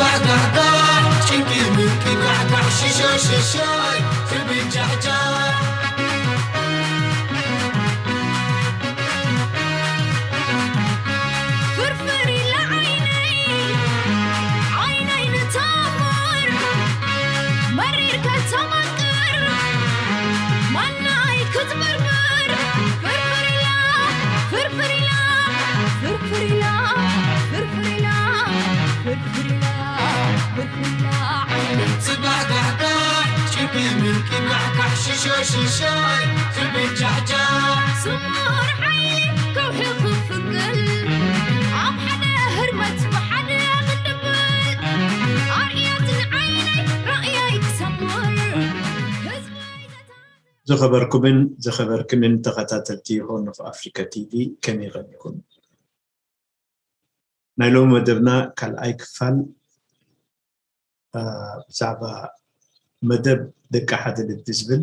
ጋሕጋሕጋሕ፣ ጭንቂ ምንቂ ጋሕጋሕ፣ ሽሾ ሽሾይ ትብል ጃሕጃሕ። ፍርፍር ኢላ ዓይነይ፣ ዓይነይ ንተምር፣ መሪር ከተማቅር፣ ማናይ ክትብርብር። ፍርፍር ኢላ፣ ፍርፍር ኢላ፣ ፍርፍር ኢላ፣ ፍርፍር ኢላ፣ ፍርፍር ኢላ፣ ፍርፍር ኢላ ዓይነይ። ጽባሕ ጋሕጋሕ፣ ጭቢ ምንቂ ጋሕጋሕ፣ ሽሾ ሽሾይ ትብል ጃሕጃሕ። ስሙር ሓይሊ ከውሒ ክፍንቅል፣ ኣብ ሓደ ህርመት ብሓደ ክንድብል፣ ኣርእያትኒ ዓይነይ ራእያይ ክሰምር፣ ህዝበይ ዘተ-። ዝኸበርኩምን ዝኸበርክንን ተኸታተልቲ ሆርን ኦፍ ኣፍሪካ ቲቪ፣ ከመይ ቀኒኹም? ናይ ሎሚ መደብና ካልኣይ ክፋል፣ አ፣ ብዛዕባ መደብ ደቂ ሓደ ልቢ ዝብል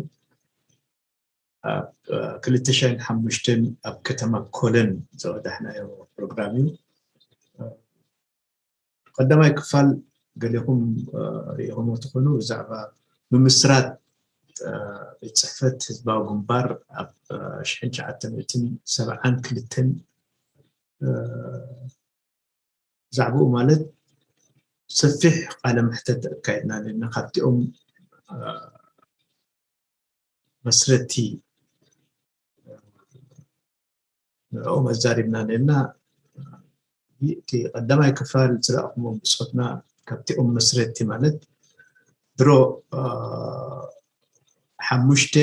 ኣብ፣ አ፣ ክልተ ሽሕን ሓሙሽተን ኣብ ከተማ ኮለን ዝቐዳሕናዮ ፕሮግራም እዩ። አ፣ ቀዳማይ ክፋል ገሌኹም፣ አ፣ ርኢኹምዎ ትኾኑ፣ ብዛዕባ ምምስራት፣ አ፣ ቤት ጽሕፈት ህዝባዊ ግንባር ኣብ፣ አ፣ ሽሕን ትሽዓተ ሚእትን ሰብዓን ክልተን፣ አ፣ ብዛዕባኡ ማለት ሰፊሕ ቃለ መሕተት ኣካይድና ነርና። ካብቲኦም፣ አ፣ መስረቲ ንዕኦም ኣዛሪብና ነርና። እቲ ቀዳማይ ክፋል ዝረኣኹሞም ብጾትና ካብቲኦም መስረቲ ማለት ድሮ፣ አ፣ ሓሙሽተ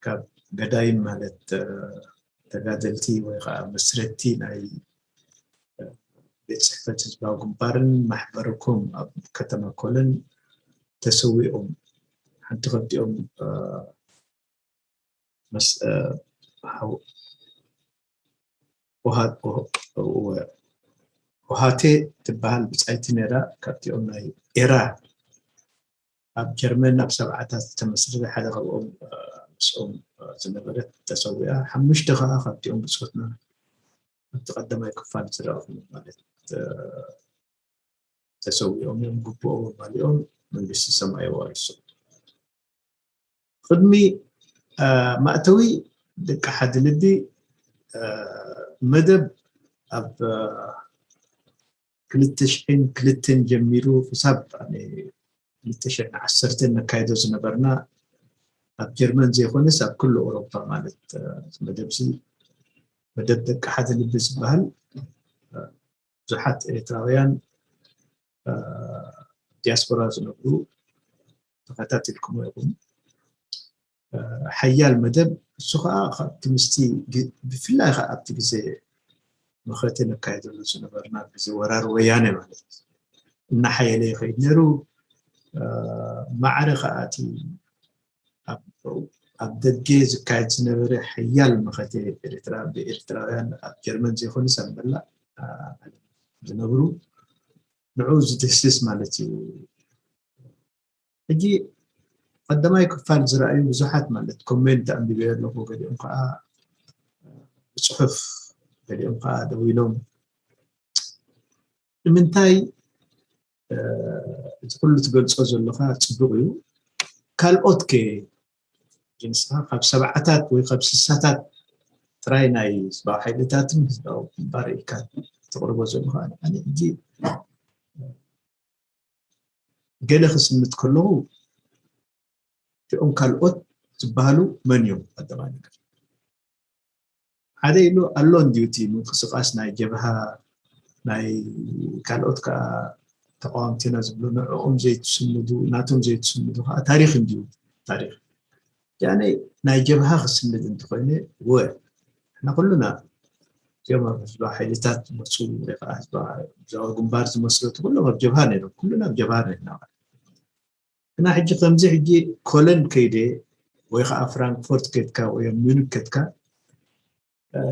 ካብ ገዳይም ማለት፣ አ፣ ተጋደልቲ ወይ ከዓ መስረቲ ናይ፣ አ፣ ቤት ጽሕፈት ህዝባዊ ግንባርን ማሕበርኩም ኣብ ከተማ ኮለን ተሰዊኦም። ሓንቲ ካብቲኦም፣ አ፣ መስ-፣ አ፣ ሓው-፣ ውሃ-፣ ውሃ-፣ ውሃቴ ትበሃል ብጻይቲ ነይራ። ካብቲኦም ናይ ኤራ ኣብ ጀርመን ኣብ ሰብዓታት ዝተመስረተ ሓደ ካብኦም፣ አ፣ ምስኦም፣ አ፣ ዝነበረት ተሰዊኣ። ሓሙሽተ ከኣ ካብቲኦም ብጾትና ኣብቲ ቀዳማይ ክፋል ዝረኣኹም ማለት፣ አ፣ ተሰዊኦም እዮም። ግቡኦም ኣማሊኦም መንግስቲ ሰማይ የዋርሶም። ቅድሚ፣ አ፣ ማእተዊ ደቂ ሓደ ልቢ፣ አ፣ መደብ ኣብ፣ አ፣ ክልተ ሽሕን ክልተን ጀሚሩ ክሳብ፣ ኣነ፣ ክልተ ሽሕን ዓሰርተን ነካይዶ ዝነበርና ኣብ ጀርመን ዘይኮነስ ኣብ ኩሉ ኤውሮጳ ማለት፣ አ፣ መደብዚ መደብ ደቂ ሓደ ልቢ ዝበሃል፣ አ፣ ብዙሓት ኤርትራውያን፣ አ፣ ዲያስፖራ ዝነብሩ ተኸታቲልኩሞ ኢኹም። አ፣ ሓያል መደብ፣ እሱ ኸኣ ካብቲ ምስቲ ግ-፣ ብፍላይ ኸኣ ኣብቲ ግዜ መኸተ ነካይደሉ ዝነበርና፣ ግዜ ወራር ወያነ ማለት እናሓየለ ይኸይድ ነይሩ። አ፣ ማዕረ ኸኣ እቲ ኣብ፣ ኣብ ደገ ዝካየድ ዝነበረ ሓያል መኸተ ኤርትራ ብኤርትራውያን ኣብ ጀርመን ዘይኮነስ ኣብ መላእ፣ አ፣ ዓለም ዝነብሩ ንዕኡ ዝድህስስ ማለት እዩ። ሕጂ ቀዳማይ ክፋል ዝረኣዩ ብዙሓት ማለት ኮሜንት ኣንቢበዮ ኣለኹ፣ ገሊኦም ከዓ ብፅሑፍ፣ ገሊኦም ከዓ ደዊሎም። ንምንታይ፣ እ፣ እቲ ኩሉ ትገልጾ ዘለኻ ጽቡቕ እዩ። ካልኦት ከ ንስኻ ካብ ሰብዓታት ወይ ካብ ስሳታት ጥራይ ናይ ህዝባዊ ሓይልታትን ህዝባዊ ግንባር ኢልካ ተቕርቦ ዘለኻ፣ ኣነ ሕጂ ገለ ክስምት ከለኹ እቲኦም ካልኦት ዝበሃሉ መን እዮም? ቀዳማይ ነገር ሓደ ኢሉ ኣሎ እንድዩ እቲ ምንቅስቃስ ናይ ጀብሃ ናይ ካልኦት ከዓ ተቃወምቲ ኢና ዝብሉ ንዕኦም ዘይትስምዱ ናቶም ዘይትስምዱ ከዓ ታሪክ እንድዩ ታሪክ ያኔ ናይ ጀብሃ ክስምድ እንተኮይነ ወ ንሕና ኩሉና እዚኦም ኣብ ህዝባዊ ሓይልታት ዝመፁ ወይ ከዓ ህዝባዊ ግንባር ዝመስረቱ ኩሎም ኣብ ጀብሃ ነይሮም ኩሉና ኣብ ጀብሃ ነርና ግና ሕጂ ከምዚ ሕጂ ኮለን ከይደ ወይ ከዓ ፍራንክፎርት ከድካ ወይ ኣብ ሚዩኒክ ከድካ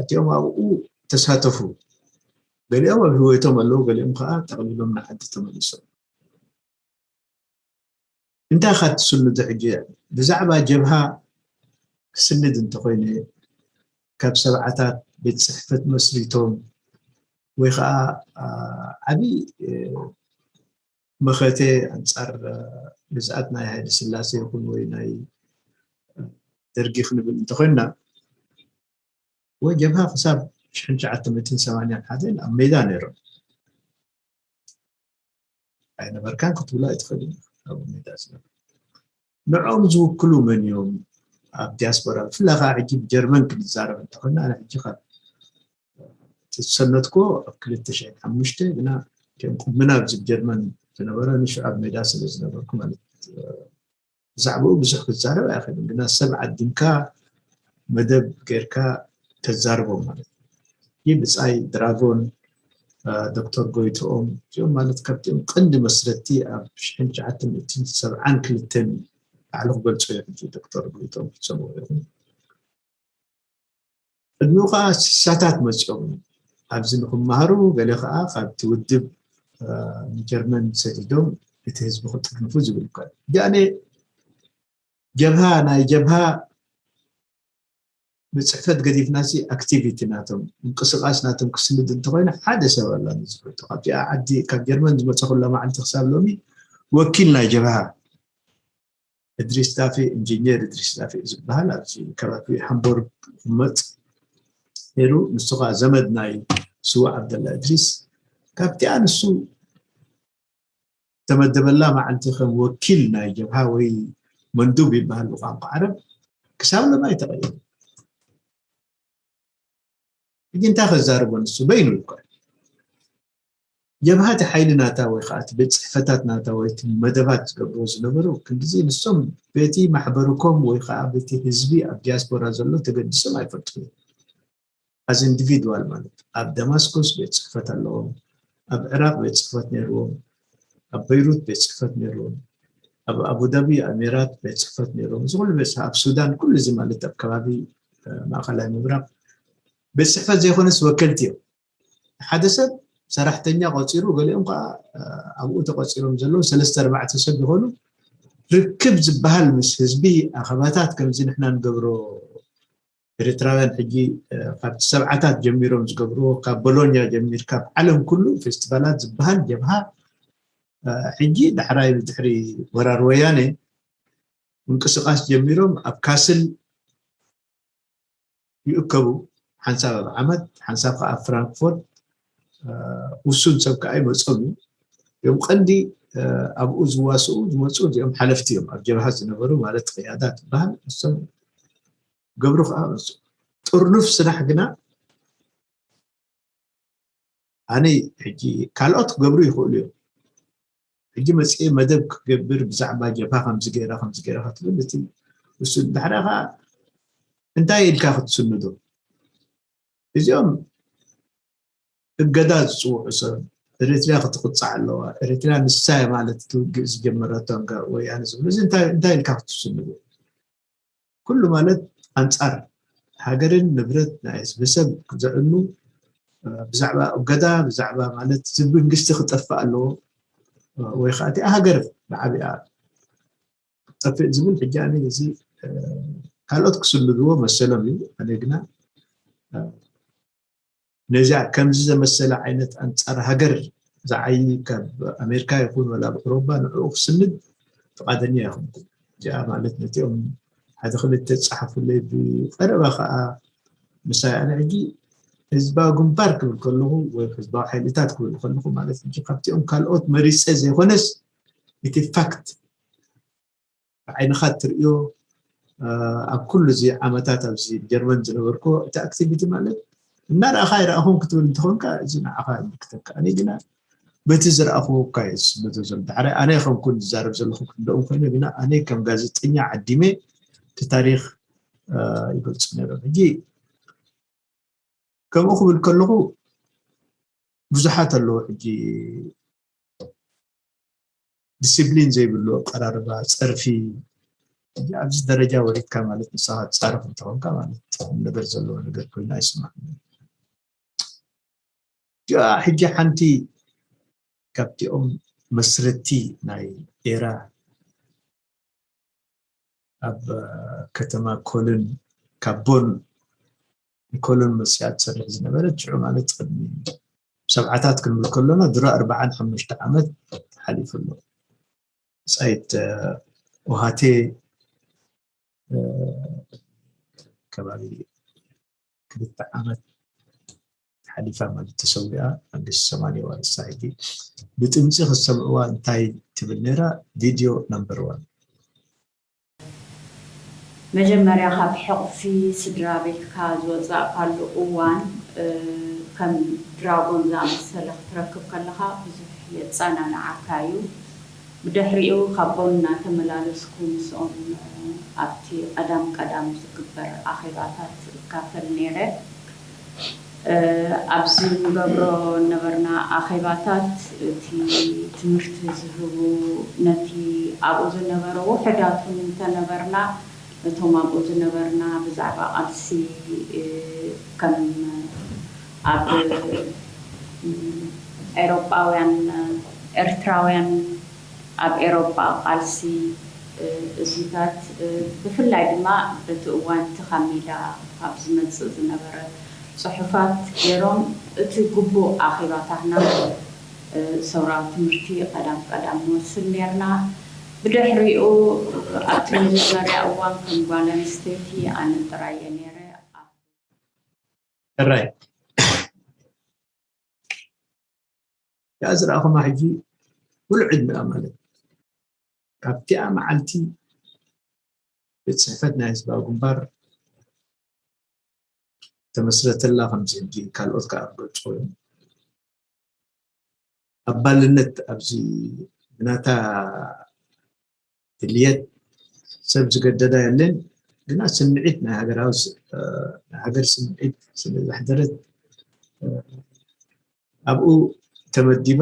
እቲኦም ኣብኡ ተሳተፉ ገሊኦም ኣብ ህይወቶም ኣለዉ ገሊኦም ከዓ ጠቅሊሎም ንዓዲ ተመሊሶም እንታይ ኢካ ትስንዶ ሕጂ ብዛዕባ ጀብሃ ክስንድ እንተኮይነ ካብ ሰብዓታት ቤት ፅሕፈት መስሪቶም ወይ ከዓ ዓብይ መኸተ ኣንጻር ግዝኣት ናይ ሃይለ ስላሴ ይኹን ወይ ናይ ደርጊ ክንብል እንተኾይንና፣ ወይ ጀብሃ ክሳብ ሽሕን ትሽዓተ ሚእትን ሰማንያን ሓደን ኣብ ሜዳ ነይሮም። ኣይነበርካን ክትብሎ ኣይትኽእልን። ኣብ ሜዳ ዝነበሩ ንዕኦም ዝውክሉ መን እዮም? ኣብ ዲያስፖራ ብፍላይ ከዓ ሕጂ ብጀርመን ክንዛረብ እንተኾይና፣ ኣነ ሕጂ ካብ ዝሰነድኩዎ ኣብ ክልተ ሽሕን ሓሙሽተ ግና፣ እቶም ቁምና ኣብዚ ጀርመን ዝነበረ ንሽዑ ኣብ ሜዳ ስለ ዝነበርኩ ማለት ብዛዕባኡ ብዙሕ ክዛረብ ኣይኽእልን። ግና ሰብ ዓዲምካ መደብ ጌርካ ተዛርቦም ማለት እዩ። ብጻይ ድራጎን፣ ዶክተር ጎይትኦም፣ እዚኦም ማለት ካብቲኦም ቀንዲ መስረትቲ ኣብ ሽሕን ትሽዓተ ሚእትን ሰብዓን ክልተን ባዕሉ ክገልጾ እየ። ሕጂ ዶክተር ጎይትኦም ክትሰምዑ ኢኹም። ቅድሚኡ ከዓ ስሳታት መፂኦም ኣብዚ ንክመሃሩ፣ ገለ ከዓ ካብቲ ውድብ ንጀርመን ሰዲዶም እቲ ህዝቢ ክጥርንፉ ዝብል እኳ። እዚኣነ ጀብሃ ናይ ጀብሃ ብፅሕፈት ገዲፍናሲ፣ ኣክቲቪቲ ናቶም፣ ምንቅስቃስ ናቶም ክስንድ እንተኮይነ ሓደ ሰብ ኣላ ዝፈልጦ ካብቲ ዓዲ ካብ ጀርመን ዝመፀ ኩላ መዓልቲ ክሳብ ሎሚ ወኪል ናይ ጀብሃ እድሪስ ዳፊ፣ ኢንጂኒየር እድሪስ ዳፊ ዝበሃል ኣብዚ ከባቢ ሃምቦርግ ይቕመጥ ነይሩ። ንሱ ከዓ ዘመድ ናይ ስዉእ ዓብደላ እድሪስ። ካብቲኣ ንሱ ተመደበላ መዓልቲ ከም ወኪል ናይ ጀብሃ ወይ መንዱብ ይበሃል ብቋንቋ ዓረብ ክሳብ ሎሚ ኣይተቐየረ። ሕጂ እንታይ ከዛርቦ ንሱ በይኑ ይኮን። ጀብሃ እቲ ሓይሊ ናታ ወይ ከዓ እቲ ቤት ፅሕፈታት ናታ ወይ እቲ መደባት ዝገብርዎ ዝነበሩ ክንድዚ ንሶም በቲ ማሕበርኮም ወይ ከዓ በቲ ህዝቢ ኣብ ዲያስፖራ ዘሎ ተገዲሶም ኣይፈልጡን እዮም። ኣዝ ኢንዲቪድዋል ማለት ኣብ ደማስኮስ ቤት ፅሕፈት ኣለዎም፣ ኣብ ዕራቅ ቤት ፅሕፈት ነይርዎም፣ ኣብ በይሩት ቤት ፅሕፈት ነይርዎም፣ ኣብ ኣቡዳቢ ኣሚራት ቤት ፅሕፈት ነይርዎም። እዚ ኩሉ ቤት ኣብ ሱዳን ኩሉ እዚ ማለት ኣብ ከባቢ ማእኸላይ ምብራቅ ቤት ፅሕፈት ዘይኮነስ ወከልቲ እዮም። ሓደ ሰብ ሰራሕተኛ ቆፂሩ፣ ገሊኦም ከዓ ኣብኡ ተቆፂሮም ዘለዉ ሰለስተ ኣርባዕተ ሰብ ይኾኑ። ርክብ ዝበሃል ምስ ህዝቢ ኣኸባታት ከምዚ ንሕና ንገብሮ ኤርትራውያን ሕጂ ካብቲ ሰብዓታት ጀሚሮም ዝገብርዎ፣ ካብ ቦሎኛ ጀሚር ካብ ዓለም ኩሉ ፌስቲቫላት ዝበሃል ጀብሃ ሕጂ ዳሕራይ ብድሕሪ ወራር ወያነ ምንቅስቃስ ጀሚሮም ኣብ ካስል ይእከቡ። ሓንሳብ ኣብ ዓመት፣ ሓንሳብ ከዓ ኣብ ፍራንክፎርት ውሱን ሰብ ከዓ ይመፆም እዩ። እዮም ቀንዲ ኣብኡ ዝዋስኡ ዝመፁ እዚኦም ሓለፍቲ እዮም። ኣብ ጀብሃ ዝነበሩ ማለት ቅያዳ ትበሃል እሶም ገብሩ ከዓ መፁ። ጥርኑፍ ስራሕ ግና ኣነ ሕጂ ካልኦት ክገብሩ ይኽእሉ እዮም። ሕጂ መፅኤ መደብ ክገብር ብዛዕባ ጀብሃ ከምዚ ገይራ ከምዚ ገይራ ክትብል እቲ እሱ ድሕሪያ ከዓ እንታይ ኢልካ ክትስንዶ? እዚኦም እገዳ ዝፅውዑ ሰብ ኤርትርያ ክትቕፃዕ ኣለዋ፣ ኤርትርያ ንሳ እያ ማለት እቲ ውግእ ዝጀመረቶ ወያነ ዝብሉ እዚ እንታይ እንታይ ኢልካ ክትስንዶ? ኩሉ ማለት ኣንፃር ሃገርን ንብረት ናይ ህዝቢ ሰብ ዘዕኑ ብዛዕባ እገዳ ብዛዕባ ማለት ህዝቢ መንግስቲ ክጠፍእ ኣለዎ ወይ ከዓ እቲኣ ሃገር ብዓቢኣ ክትጠፍእ ዝብል ሕጂ ኣነ እዚ ካልኦት ክስንድዎ መሰሎም እዩ። ኣነ ግና ነዚኣ ከምዚ ዘመሰለ ዓይነት ኣንፃር ሃገር ዝዓይ ካብ ኣሜሪካ ይኹን ወላ ኣብ ኤውሮባ ንዕኡ ክስንድ ፍቓደኛ ኣይኮንኩን። እዚኣ ማለት ነቲኦም ሓደ ክልተ ዝፀሓፉለይ ብቀረባ ከዓ ምሳይ ኣነ ሕጂ ህዝባዊ ግንባር ክብል ከለኹ ወይ ህዝባዊ ሓይልታት ክብል ከለኹ ማለት ሕጂ ካብቲኦም ካልኦት መሪፀ ዘይኮነስ እቲ ፋክት ብዓይንኻ እትርእዮ ኣብ ኩሉ እዚ ዓመታት ኣብዚ ጀርመን ዝነበርኩ እቲ ኣክቲቪቲ ማለት እናረኣኻ ኣይረኣኹን ክትብል እንተኾንካ እዚ ንዓኻ ይምልክተካ። ኣነ ግና በቲ ዝረኣኹዎ እኳ እየ ዝስነዶ ዘሎ። ዳሕራይ ኣነ ከምኩን ዝዛረብ ዘለኹ ክንደኦም ኮይነ ግና ኣነ ከም ጋዜጠኛ ዓዲመ እቲ ታሪኽ ይገልፁ ነይሮም። ሕጂ ከምኡ ክብል ከለኹ ብዙሓት ኣለዉ ሕጂ ዲሲፕሊን ዘይብሉ ኣቀራርባ ፀርፊ ኣብዚ ደረጃ ወሪድካ ማለት ንስኻ ትፃረፍ እንተኾንካ ማለት ቁም ነገር ዘለዎ ነገር ኮይኑ ኣይስማዕን። እዚኣ ሕጂ ሓንቲ ካብቲኦም መስረቲ ናይ ኤራ ኣብ ከተማ ኮልን ካብ ቦን ንኮሎን መፅያ ትሰርሕ ዝነበረት ሽዑ ማለት ቅድሚ ሰብዓታት ክንብል ከሎና ድሮ ኣርባዓን ሓሙሽተ ዓመት ሓሊፉ ኣሎ። ብጻይት ኦሃቴ ከባቢ ክልተ ዓመት ሓሊፋ ማለት ተሰዊኣ። መንግስቲ ሰማንያ ዋርሳ ሕጂ ብጥምፂ ክትሰምዕዋ እንታይ ትብል ነይራ? ቪድዮ ነምበር ዋን። መጀመርያ ካብ ሕቕፊ ስድራ ቤትካ ዝወፃእካሉ እዋን ከም ድራጎን ዝኣመሰለ ክትረክብ ከለካ ብዙሕ የፃናንዓካ እዩ። ብድሕሪኡ ካብ ቦን እናተመላለስኩ ምስኦም ኣብቲ ቀዳም ቀዳም ዝግበር ኣኼባታት እካፈል ነይረ። ኣብዚ ንገብሮ ነበርና ኣኼባታት እቲ ትምህርቲ ዝህቡ ነቲ ኣብኡ ዝነበረ ውሕዳት እውን እንተነበርና ነቶም ኣብኡ ዝነበርና ብዛዕባ ቃልሲ ከም ኣብ ኤሮጳውያን ኤርትራውያን ኣብ ኤሮጳ ቃልሲ እዚታት ብፍላይ ድማ በቲ እዋን እቲ ካብ ሜዳ ካብ ዝመፅእ ዝነበረ ፅሑፋት ገይሮም እቲ ግቡእ ኣኼባታትና ሰውራዊ ትምህርቲ ቀዳም ቀዳም ንወስድ ነርና። ብድሕሪኡ ኣብቲ መጀመርያ እዋን ከም ጓል ኣንስተይቲ ኣነ ጥራየ ነረ። ሕራይ ያ ዝረኣኹማ ሕጂ ሙሉእ ዕድሚኣ ማለት ካብቲኣ መዓልቲ ቤት ፅሕፈት ናይ ህዝባዊ ግንባር ተመስረተላ ከምዚ ሕጂ ካልኦት ከዓ ክገልፅዎ እዮም። ኣባልነት ኣብዚ ብናታ ድልየት ሰብ ዝገደዳ የለን፣ ግና ስምዒት ናይ ሃገራዊ ናይ ሃገር ስምዒት ስለ ዘሕደረት ኣብኡ ተመዲባ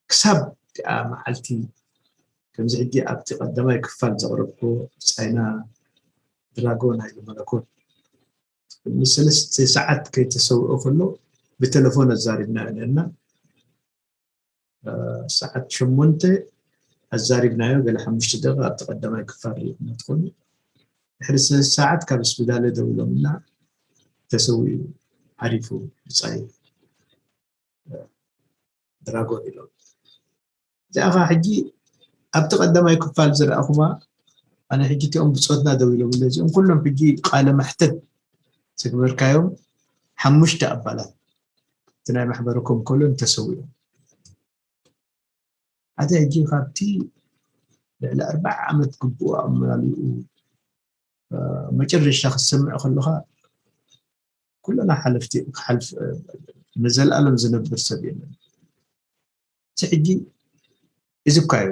ክሳብ እቲኣ መዓልቲ ከምዚ ሕጂ ኣብቲ ቀዳማይ ክፋል ዘቕረብኩ ጻይና ድራጎን ሃይለ መለኮት ቅድሚ ሰለስተ ሰዓት ከይተሰውኦ ከሎ ብቴሌፎን ኣዛሪብና ነርና። ሰዓት ሸሞንተ ኣዛሪብናዮ፣ ገለ ሓሙሽተ ደቂቕ ኣብቲ ቀዳማይ ክፋል ርኢኹሞ ትኾኑ። ድሕሪ ሰለስተ ሰዓት ካብ ስፒዳለ ደዊሎምና ተሰዊኡ ዓሪፉ ብጻይ ድራጎን ኢሎም። እዚኣ ኸዓ ሕጂ ኣብቲ ቀዳማይ ክፋል ዝረኣኹማ ኣነ ሕጂ እቲኦም ብጾትና ደው ኢሎም እለ እዚኦም ኩሎም ሕጂ ቃለ መሕተት ዝግበርካዮም ሓሙሽተ ኣባላት እቲ ናይ ማሕበረ ኮምኮሎን ተሰዊኦም ሓደ ሕጂ ካብቲ ልዕሊ ኣርባዓ ዓመት ግብኡ ኣመላሊኡ መጨረሻ ክትሰምዕ ከለኻ ኩለና ሓለፍቲ ክሓልፍ ንዘለኣለም ዝነብር ሰብ የለን። እዚ ሕጂ እዚ እኳ እዩ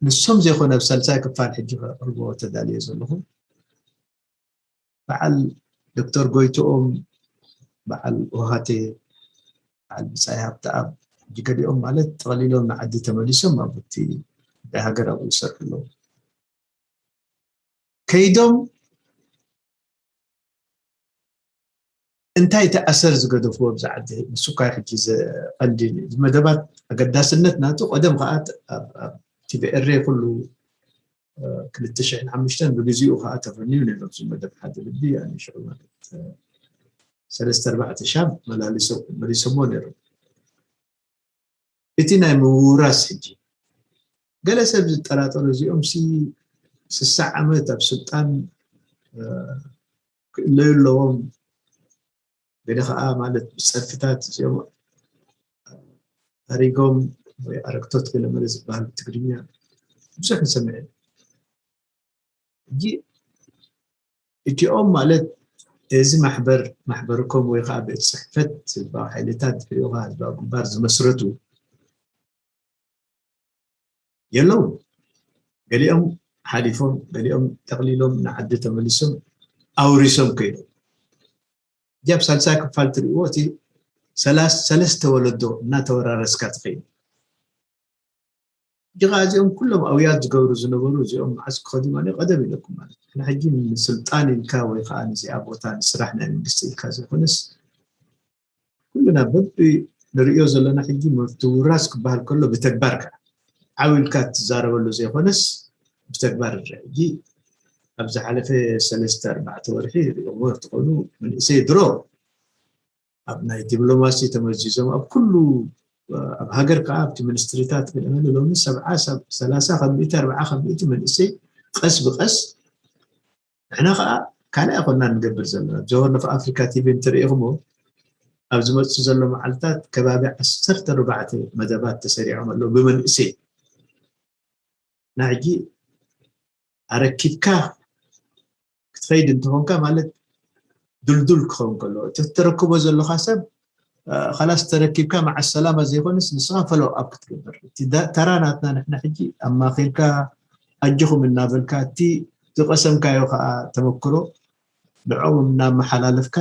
ንሶም ዘይኮነ ኣብ ሳልሳይ ክፋል ሕጂ ከቕርቦ ተዳልየ ዘለኹ በዓል ዶክተር ጎይትኦም በዓል ውሃቴ በዓል ብፃይ ሃብተኣብ ሕጂ ገሊኦም ማለት ጠቕሊሎም ንዓዲ ተመሊሶም ኣብቲ ጉዳይ ሃገር ኣብኡ ይሰርሑ ኣለዉ ከይዶም እንታይ እቲ ኣሰር ዝገደፍዎ ኣብዚ ዓዲ ንሱ እኳ ሕጂ ቀንዲ መደባት ኣገዳስነት ናቱ ቀደም ከዓ ቲቪ ኤሬ ኩሉ ክልተ ሽሕን ሓሙሽተን ብግዚኡ ከዓ ተፈንዩ ነይሩ ኣብዚ መደብ ሓደ ልቢ ኣነ ሽዑ ማለት ሰለስተ ኣርባዕተ ሻብ መላሊሶ መሊሶሞ ነይሩ እቲ ናይ ምውራስ ሕጂ ገለ ሰብ ዝጠራጠሩ እዚኦም ሲ ስሳ ዓመት ኣብ ስልጣን ክእለዩ ኣለዎም ገለ ከዓ ማለት ብፀርፍታት እዚኦም ኣሪጎም ወይ ኣረግቶት ገለመለ ዝበሃል ብትግርኛ ብዙሕ ንሰምዕ ሕጂ እቲኦም ማለት እዚ ማሕበር ማሕበርኮም ወይ ከዓ ቤት ፅሕፈት ህዝባዊ ሓይልታት ድሕሪኡ ከዓ ህዝባዊ ግንባር ዝመስረቱ የለውን ገሊኦም ሓሊፎም ገሊኦም ጠቕሊሎም ንዓዲ ተመሊሶም ኣውሪሶም ከይዶም እዚኣብ ሳልሳይ ክፋል ትርእዎ እቲ ሰለስተ ወለዶ እናተወራረስካ ትኸይድ እጅኻ እዚኦም ኩሎም ኣውያት ዝገብሩ ዝነበሩ እዚኦም መዓስ ክኸዱ ማለት ቀደም ኢለኩም ማለት ንሕና ሕጂ ንስልጣን ኢልካ ወይ ከዓ ንዚኣ ቦታ ንስራሕ ናይ መንግስቲ ኢልካ ዘይኮነስ ኩልና በቢ ንርእዮ ዘለና ሕጂ ምትውራስ ክበሃል ከሎ ብተግባር ከዓ ዓው ኢልካ ትዛረበሉ ዘይኮነስ ብተግባር ይረአ ሕጂ ኣብ ዝሓለፈ ሰለስተ ኣርባዕተ ወርሒ ሪኦሞ ትኾኑ መንእሰይ ድሮ ኣብ ናይ ዲፕሎማሲ ተመዚዞም ኣብ ኩሉ ኣብ ሃገር ከዓ ኣብቲ ሚኒስትሪታት ገለመለ ሎሚ ሰብዓ ሰብ ሰላሳ ካብ ሚእቲ ኣርብዓ ካብ ሚእቲ መንእሰይ ቀስ ብቀስ ንሕና ከዓ ካልእ ኣይኮና ንገብር ዘለና። ጆርናል ኦፍ ኣፍሪካ ቲቪ እንትርእኹሞ ኣብ ዝመፁ ዘሎ መዓልታት ከባቢ ዓሰርተ ኣርባዕተ መደባት ተሰሪዖም ኣለዉ ብመንእሰይ። እና ሕጂ ኣረኪብካ ክትኸይድ እንተኾንካ ማለት ድልዱል ክኸውን ከሎ እቲ እተረክቦ ዘለኻ ሰብ ካላስ ተረኪብካ መዓ ሰላማ ዘይኮነስ ንስኻ ፈሎ ኣብ ክትገብር እቲ ተራ ናትና ንሕና ሕጂ ኣማኺርካ ኣጆኹም እናበልካ እቲ ዝቀሰምካዮ ከዓ ተመክሮ ንዕኦም እናመሓላለፍካ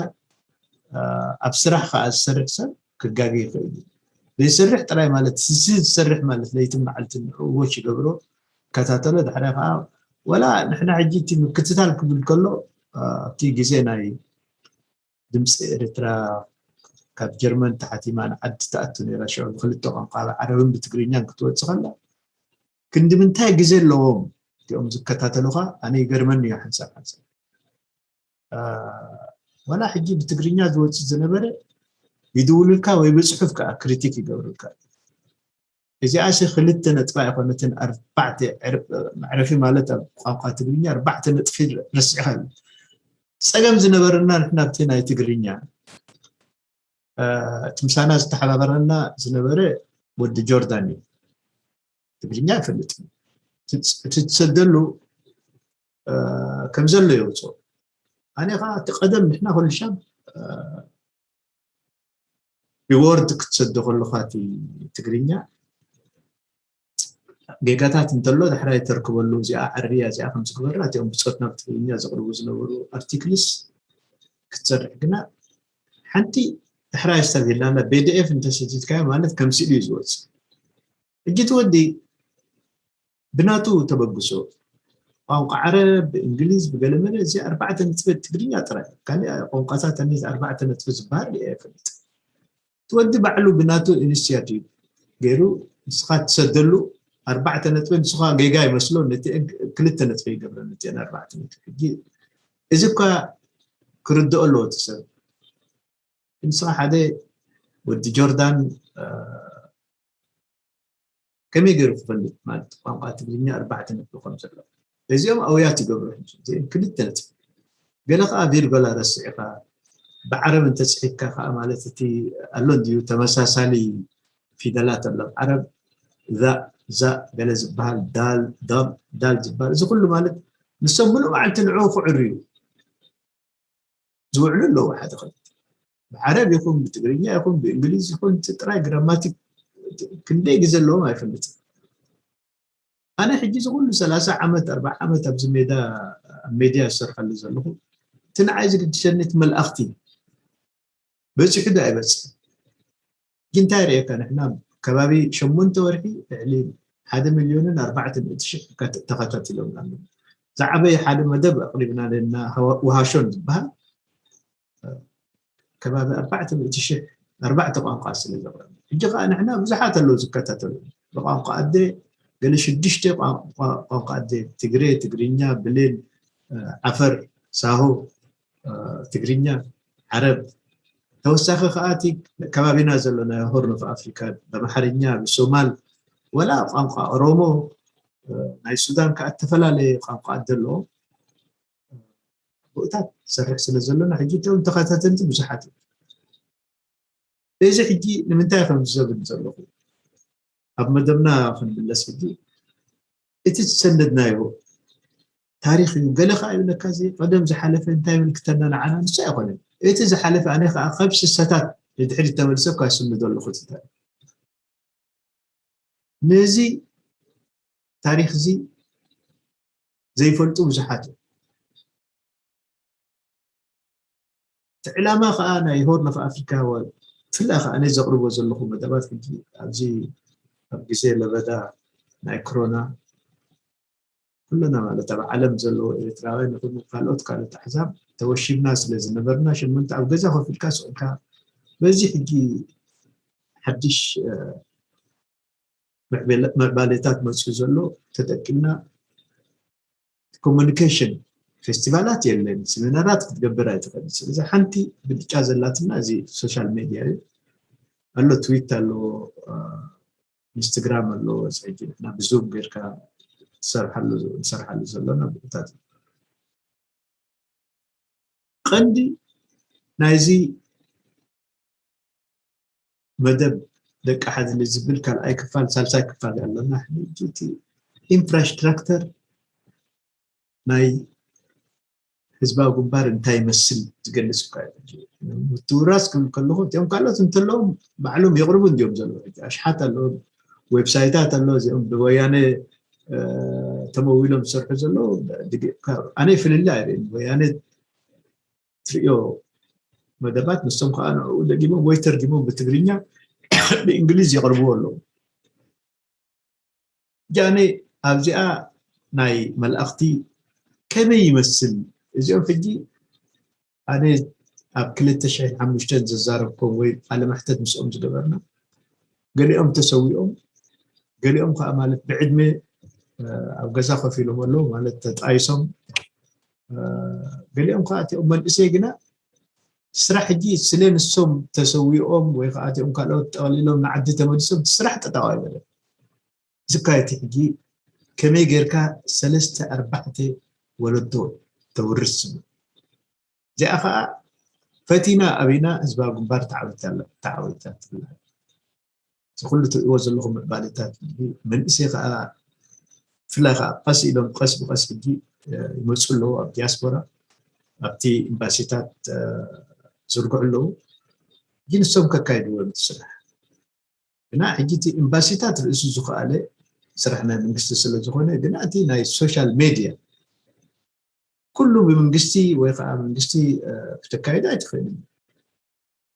ኣብ ስራሕ ከዓ ዝሰርሕ ሰብ ክጋገ ይኽእል እዩ። ዘይሰርሕ ጥራይ ማለት እዚ ዝሰርሕ ማለት ለይትን መዓልትን ንዕኡ ዎች ይገብሮ ይከታተሎ ድሕሪያ ከዓ ወላ ንሕና ሕጂ እቲ ምክትታል ክብል ከሎ ኣብቲ ግዜ ናይ ድምፂ ኤርትራ ካብ ጀርመን ተሓቲማ ንዓዲ ትኣቱ ነራ ሽዑ ብክልተ ቋንቋ ብዓረብን ብትግርኛን ክትወፅእ ከላ ክንዲ ምንታይ ግዜ ኣለዎም እቲኦም ዝከታተሉካ ኣነ ይገርመኒ እዩ ሓንሳብ ሓንሳብ ዋላ ሕጂ ብትግርኛ ዝወፅእ ዝነበረ ይድውሉልካ ወይ ብፅሑፍ ከዓ ክሪቲክ ይገብሩልካ። እዚኣሲ ክልተ ነጥባ ኣይኮነትን ኣርባዕተ መዕረፊ ማለት ኣብ ቋንቋ ትግርኛ ኣርባዕተ ነጥፊ ረሲዕካ። ፀገም ዝነበረና ንሕና ኣብቲ ናይ ትግርኛ እቲ ምሳና ዝተሓባበረና ዝነበረ ወዲ ጆርዳን እዩ። ትግርኛ ይፈልጥ እቲ ትሰደሉ ከም ዘሎ የውፅኦ። ኣነ ከዓ እቲ ቀደም ንሕና ኩሉ ሻብ ሪዎርድ ክትሰዶ ከለካ እቲ ትግርኛ ጌጋታት እንተሎ ዳሕራይ ተርክበሉ እዚኣ ዓርያ እዚኣ ከም ዝግበራ እቲኦም ብፆት ናብ ትግርኛ ዘቅርቡ ዝነበሩ ኣርቲክልስ ክትሰርሕ ግና ሓንቲ ዳሕራይ ስተብሂልና ቢዲኤፍ እንተሰቲትካዮ ማለት ከም ስእሊ እዩ ዝወፅእ ሕጂ እቲ ወዲ ብናቱ ተበግሶ ቋንቋ ዓረብ ብእንግሊዝ ብገለመለ እዚ ኣርባዕተ ነጥቢ ትግርኛ ጥራይ ካልእ ቋንቋታት ኣነ ኣርባዕተ ነጥቢ ዝበሃል ኣይፈልጥ እቲ ወዲ ባዕሉ ብናቱ ኢኒሽቲቭ ገይሩ ንስኻ ትሰደሉ ኣርባዕተ ነጥቢ ንስኻ ጌጋ ይመስሎ ነቲ ክልተ ነጥቢ ይገብረ ነቲአን ኣርባዕተ ነጥቢ ሕጂ እዚ እኳ ክርድኦ ኣለዎ እቲ ሰብ ንስኻ ሓደ ወዲ ጆርዳን ከመይ ገይሩ ክፈልጥ ማለት ቋንቋ ትግርኛ ኣርባዕተ ነጥቢ ከም ዘሎ እዚኦም ኣውያት ይገብሩ እዚኦም ክልተ ነጥቢ ገለ ከዓ ቪርጎላ ረስዕካ ብዓረብ እንተፅሒፍካ ከዓ ማለት እቲ ኣሎ እንድዩ ተመሳሳሊ ፊደላት ኣሎ ዓረብ ዛ ዛ ገለ ዝበሃል ዳል ዳል ዝበሃል እዚ ኩሉ ማለት ንሶም ሙሉእ መዓልቲ ንዕኡ ክዕሩ እዩ ዝውዕሉ ኣለዉ ሓደ ክልተ ብዓረብ ይኹን ብትግርኛ ይኹን ብእንግሊዝ ይኹን እቲ ጥራይ ግራማቲክ ክንደይ ግዜ ኣለዎም ኣይፈልጥን ኣነ ሕጂ እዚ ኩሉ ሰላሳ ዓመት ኣርባዓ ዓመት ኣብዚ ሜዳ ኣብ ሜድያ ዝሰርሐሉ ዘለኹ እቲ ንዓይ ዝግድሰኒ እቲ መልኣኽቲ በፂሑ ዶ ኣይበፅሕን ሕጂ እንታይ ርእየካ ንሕና ከባቢ ሸሞንተ ወርሒ ልዕሊ ሓደ ሚልዮንን ኣርባዕተ ሚእቲ ሽሕ ተኸታቲሎም ኣለዉ ዝዓበየ ሓደ መደብ ኣቕሪብና ለና ውሃሾን ዝበሃል ከባቢ ኣርባዕተ ሚእቲ ሽሕ ኣርባዕተ ቋንቋ ስለ ዘቕረብ ሕጂ ከዓ ንሕና ብዙሓት ኣለዉ ዝከታተሉ ብቋንቋ ኣደ ገለ ሽዱሽተ ቋንቋ ኣደ ትግሬ ትግርኛ ብሌን ዓፈር ሳሆ ትግርኛ ዓረብ ተወሳኺ ከዓ እቲ ከባቢና ዘሎ ናይ ሆርን ኦፍ ኣፍሪካ ብኣምሓርኛ ብሶማል ወላ ቋንቋ ኦሮሞ ናይ ሱዳን ከዓ እተፈላለየ ቋንቋ ኣለዎ ቦታት ዝሰርሕ ስለ ዘሎና ሕጂ እቶም ተኸታተልቲ ብዙሓት እዮም እዚ ሕጂ ንምንታይ ከም ዝዘብል ዘለኹ ኣብ መደብና ክንምለስ ሕጂ እቲ ዝሰነድናዮ ታሪክ እዩ ገለ ከዓ ይብለካ እዚ ቀደም ዝሓለፈ እንታይ ይምልክተና ንዓና ንሱ ኣይኮነን እቲ ዝሓለፈ ኣነ ከዓ ካብ ስሰታት ንድሕሪት ተመልሰ እኳ ይስንዶ ኣለኹ እቲ ታሪክ ነዚ ታሪክ እዚ ዘይፈልጡ ብዙሓት እዮም እቲ ዕላማ ከዓ ናይ ሆርን ኦፍ ኣፍሪካ ብፍላይ ከዓ ኣነ ዘቅርቦ ዘለኹ መደባት ሕጂ ኣብዚ ኣብ ግዜ ለበዳ ናይ ኮሮና ኩልና ማለት ኣብ ዓለም ዘለዉ ኤርትራውያን ይኹኑ ካልኦት ካልኦት ኣሕዛብ ተወሺብና ስለ ዝነበርና ሸሞንተ ኣብ ገዛ ኮፍ ኢልካ ስቕ ኢልካ በዚ ሕጂ ሓድሽ ምዕባሌታት መፅኡ ዘሎ ተጠቂምና ኮሙኒኬሽን ፌስቲቫላት የለን፣ ሴሚናራት ክትገብር ኣይትኽእል። ስለዚ ሓንቲ ብልጫ ዘላትና እዚ ሶሻል ሜድያ እዩ። ኣሎ ትዊት ኣሎ፣ ኢንስትግራም ኣሎ። ሕጂ ንሕና ብዙም ጌርካ ትሰርሓሉ፣ ንሰርሓሉ ዘለና ቦታታት። ቀንዲ ናይዚ መደብ ደቂ ሓድሊ ዝብል ካልኣይ ክፋል፣ ሳልሳይ ክፋል ኣለና። ሕጂ እቲ ኢንፍራስትራክተር ናይ ህዝባዊ ግንባር እንታይ ይመስል ዝገልጽ እኳ እዩ። ምትውራስ ክብል ከለኹ እቲኦም ካልኦት እንተለዎም ባዕሎም የቕርቡ እንዲዮም ዘለዉ። ሕጂ ኣሽሓት ኣለዉ፣ ዌብሳይታት ኣለዉ፣ እዚኦም ብወያነ ተመዊሎም ዝሰርሑ ዘለዉ። ኣነ ፍልልይ ኣይርእን። ወያነ ትርእዮ መደባት ንሶም ከዓ ንዕኡ ደጊሞም ወይ ተርጊሞም ብትግርኛ ብእንግሊዝ የቕርብዎ ኣለዉ። ጃኔ ኣብዚኣ ናይ መልእኽቲ ከመይ ይመስል? እዚኦም ሕጂ ኣነ ኣብ ክልተ ሽሕን ሓሙሽተን ዘዛረብኩም ወይ ቃለ መሕተት ምስኦም ዝገበርና፣ ገሊኦም ተሰዊኦም፣ ገሊኦም ከዓ ማለት ብዕድመ ኣብ ገዛ ኮፍ ኢሎም ኣለዉ፣ ማለት ተጣይሶም። ገሊኦም ከዓ እቲኦም መንእሰይ ግና ስራሕ ሕጂ ስለ ንሶም ተሰዊኦም ወይ ከዓ እቲኦም ካልኦት ጠቕሊሎም ንዓዲ ተመሊሶም ስራሕ ጠጠው ኣይበለን። ዝካየት ሕጂ ከመይ ጌርካ ሰለስተ ኣርባዕተ ወለዶ ተውርስ ዝብል። እዚኣ ከዓ ፈቲና ኣቢና ህዝባዊ ግንባር ተዓዊታ ኣላ፣ ተዓዊታ ትብላ። እዚ ኩሉ ትርእይዎ ዘለኹም ምዕባለታት ሕጂ መንእሰይ ከዓ ብፍላይ ከዓ ቀስ ኢሎም ቀስ ብቀስ ሕጂ ይመፁ ኣለዉ። ኣብ ዲያስፖራ ኣብቲ ኤምባሲታት ዝርግሑ ኣለዉ። ግን ንሶም ከካይድዎ እዮም እቲ ስራሕ። ግና ሕጂ እቲ ኤምባሲታት ርእሱ ዝኸኣለ ስራሕ ናይ መንግስቲ ስለ ዝኾነ፣ ግና እቲ ናይ ሶሻል ሜድያ ኩሉ ብመንግስቲ ወይ ከዓ መንግስቲ ክተካይዶ ኣይትኽእልን።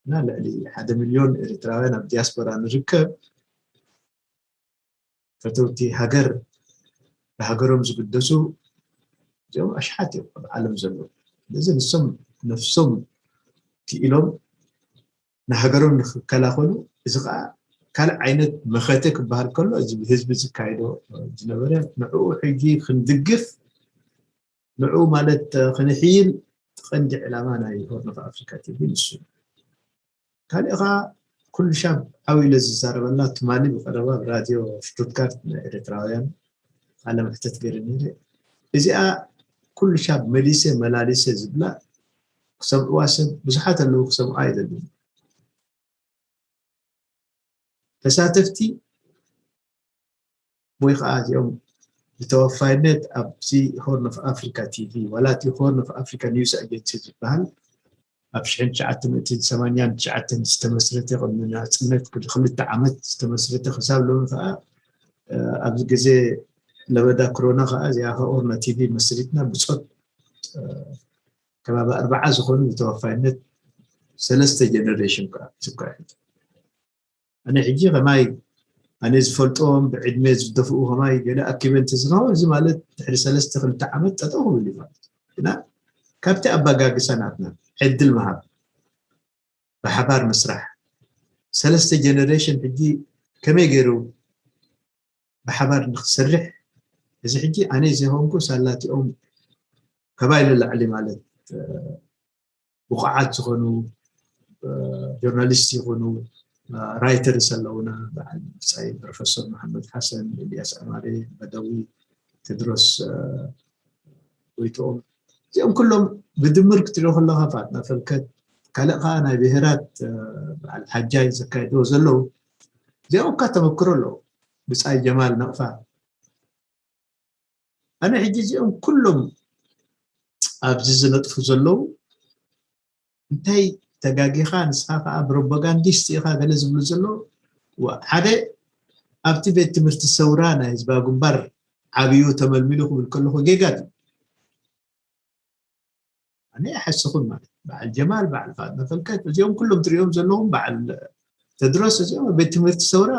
እና ልዕሊ ሓደ ሚልዮን ኤርትራውያን ኣብ ዲያስፖራ ንርከብ። ፈተውቲ ሃገር፣ ብሃገሮም ዝግደሱ እዚኦም ኣሽሓት እዮም ኣብ ዓለም ዘለዉ። ስለዚ ንሶም ነፍሶም ክኢሎም ንሃገሮም ንክከላኸሉ፣ እዚ ከዓ ካልእ ዓይነት መኸተ ክበሃል ከሎ፣ እዚ ብህዝቢ ዝካየዶ ዝነበረ፣ ንዕኡ ሕጂ ክንድግፍ፣ ንዕኡ ማለት ክንሕይል፣ እቲ ቀንዲ ዕላማ ናይ ሆርን ኦፍ ኣፍሪካ ቲቪ ንሱ እዩ። ካልእ ከዓ ኩሉ ሻብ ዓው ኢለ ዝዛረበላ ትማሊ ብቀረባ ኣብ ራድዮ ሽቱትጋርት ናይ ኤርትራውያን ቃለ መሕተት ገይረ ነይረ። እዚኣ ኩሉ ሻብ መሊሰ መላሊሰ ዝብላ ክሰምዕዋ ሰብ ብዙሓት ኣለዉ፣ ክሰምዑ ኣይደልን። ተሳተፍቲ ወይ ከዓ እዚኦም ብተወፋይነት ኣብዚ ሆርን ኦፍ ኣፍሪካ ቲቪ ዋላ እቲ ሆርን ኦፍ ኣፍሪካ ኒውስ ኣጀንሲ ዝበሃል ኣብ ሽሕን ትሽዓተ ሚእትን ሰማንያን ትሽዓተን ዝተመስረተ፣ ቅድሚ ናፅነት ክልተ ዓመት ዝተመስረተ፣ ክሳብ ሎሚ ከዓ ኣብዚ ግዜ ለበዳ ኮሮና ከዓ እዚኣ ሆርን ቲቪ መስሪትና ብፆት ከባቢ ኣርባዓ ዝኾኑ ብተወፋይነት ሰለስተ ጀነሬሽን ከዓ ዝካየድ። ኣነ ሕጂ ከማይ ኣነ ዝፈልጦም ብዕድመ ዝደፍኡ ከማይ ገለ ኣኪበ እንተዝኸውን፣ እዚ ማለት ድሕሪ ሰለስተ ክልተ ዓመት ጠጠው ክብል እዩ ማለት እዩ። ግና ካብቲ ኣባጋግሳ ናትና ዕድል ምሃብ፣ ብሓባር ምስራሕ፣ ሰለስተ ጀነሬሽን ሕጂ ከመይ ገይሩ ብሓባር ንክሰርሕ፣ እዚ ሕጂ ኣነ ዘይኮንኩ ሳላቲኦም ከባይ ንላዕሊ ማለት ብቑዓት ዝኾኑ ጆርናሊስት ይኹኑ ራይተርስ ኣለውና፣ በዓል ብጻይ ፕሮፌሰር መሓመድ ሓሰን፣ ኤልያስ ኣማረ፣ በደዊ፣ ቴድሮስ ጎይትኦም፣ እዚኦም ኩሎም ብድምር ክትሪኦ ከለኻ ፋጥና ፈልከት፣ ካልእ ከዓ ናይ ብሄራት በዓል ሓጃይ ዘካየድዎ ዘለዉ፣ እዚኦም እኳ ተመክሮ ኣለዉ። ብጻይ ጀማል ነቕፋ። ኣነ ሕጂ እዚኦም ኩሎም ኣብዚ ዝነጥፉ ዘለዉ እንታይ ተጋጊኻ፣ ንስኻ ከዓ ፕሮፓጋንዲስት ኢኻ ገለ ዝብሉ ዘለዉ፣ ሓደ ኣብቲ ቤት ትምህርቲ ሰውራ ናይ ህዝባዊ ግንባር ዓብዩ ተመልሚሉ ክብል ከለኹ ጌጋ ድዩ? ኣነ ይሓስኹም ማለት በዓል ጀማል፣ በዓል ፋጥመ ፈልከት፣ እዚኦም ኩሎም ትሪኦም ዘለኹም፣ በዓል ተድሮስ፣ እዚኦም ኣብ ቤት ትምህርቲ ሰውራ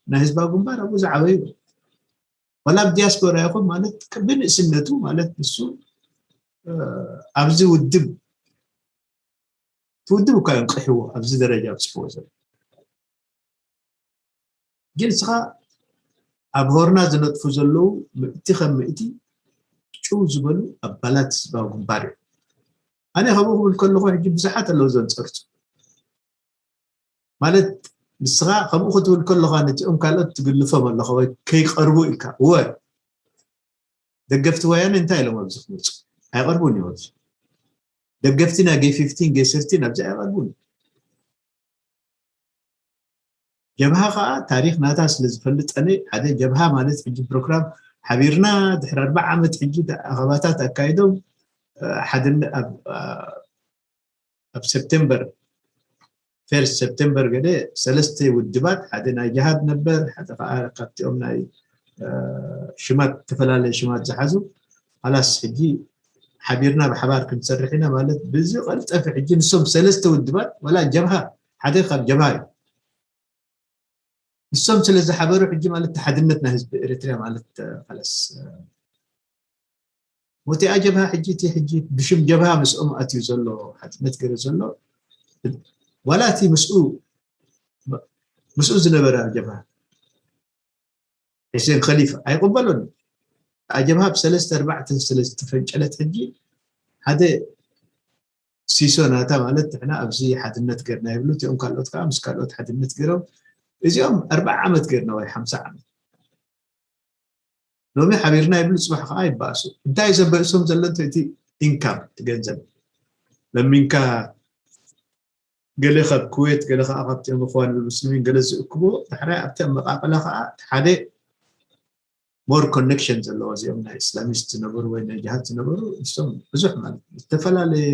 ናይ ህዝባዊ ግንባር ኣብኡ ዝዓበዩ። ዋላ ኣብ ዲያስፖራ ይኹን ማለት ብንእስነቱ ማለት ንሱ ኣብዚ ውድብ ትውድብ እኳ እዮም ቀሕዎ ኣብዚ ደረጃ ኣብፅሕዎ ዘሎ። ግን እስኻ ኣብ ሆርና ዝነጥፉ ዘለዉ ምእቲ ከም ምእቲ ጭው ዝበሉ ኣባላት ህዝባዊ ግንባር እዮም። ኣነ ከምኡ ክብል ከለኹ ሕጂ ብዙሓት ኣለዉ ዘንፀርፁ። ማለት ንስኻ ከምኡ ክትብል ከለኻ ነቲኦም ካልኦት ትግልፎም ኣለኻ ወይ ከይቀርቡ ኢልካ። እወ፣ ደገፍቲ ወያነ እንታይ ኢሎም ኣብዚ ክመፁ? ኣይቐርቡን እዮም። ኣብዚ ደገፍቲ ናይ ጌ ፊፍቲን ጌ ሰርቲን ኣብዚ ኣይቐርቡን። ጀብሃ ከዓ ታሪኽ ናታ ስለ ዝፈልጥ፣ ኣነ ሓደ ጀብሃ ማለት ሕጂ ፕሮግራም ሓቢርና ድሕሪ ኣርባዓ ዓመት ሕጂ ኣኸባታት ኣካይዶም፣ እ፣ ሓድነ-፣ ኣብ፣ እ፣ ኣብ ሰፕቴምበር፣ ፈርስት ሰፕቴምበር ገለ ሰለስተ ውድባት፣ ሓደ ናይ ጅሃድ ነበር፣ ሓደ ከዓ ካብቲኦም ናይ፣ እ፣ ሽማት፣ ዝተፈላለየ ሽማት ዝሓዙ፣ ኻላስ ሕጂ ሓቢርና ብሓባር ክንሰርሕ ኢና ማለት ብዝቐልጠፈ ሕጂ ንሶም ሰለስተ ውድባት፣ ዋላ ጀብሃ ሓደ ካብ ጀብሃ እዩ። ንሶም ስለ ዝሓበሩ ሕጂ ማለት ሓድነት ናይ ህዝቢ ኤርትራ ማለት፣ እ፣ ኻላስ፣ እ፣ ወቲኣ ጀብሃ ሕጂ እቲ ሕጂ ብሽም ጀብሃ ምስኦም ኣትዩ ዘሎ ሓድነት ገይሩ ዘሎ ዋላ እቲ ምስኡ፣ ምስኡ ዝነበረ ኣብ ጀብሃ ሕሴን ኸሊፋ ኣይቕበሎን። ኣብ ጀብሃ ብሰለስተ ኣርባዕተ ስለ ዝተፈንጨለት ሕጂ ሓደ ሲሶ ናታ ማለት ንሕና ኣብዚ ሓድነት ገርና ይብሉ፣ እቲኦም ካልኦት ከዓ ምስ ካልኦት ሓድነት ገይሮም፣ እዚኦም ኣርብዓ ዓመት ገርና ወይ ሓምሳ ዓመት ሎሚ ሓቢርና ይብሉ፣ ጽባሕ ከዓ ይባእሱ። እንታይ ዘበእሶም ዘሎ እንተ እቲ ኢንካም፣ እቲ ገንዘብ ለሚንካ ገለ ካብ ኩዌት፣ ገለ ከዓ ካብቲ እኽዋን ሙስሊሚን ገለ ዝእክቦ፣ ዳሕራይ ኣብቲ ኣመቃቅላ ከዓ እቲ ሓደ ሞር ኮኔክሽን ዘለዎ እዚኦም ናይ እስላሚስት ዝነበሩ ወይ ናይ ጅሃድ ዝነበሩ ንሶም ብዙሕ ማለት ዝተፈላለየ፣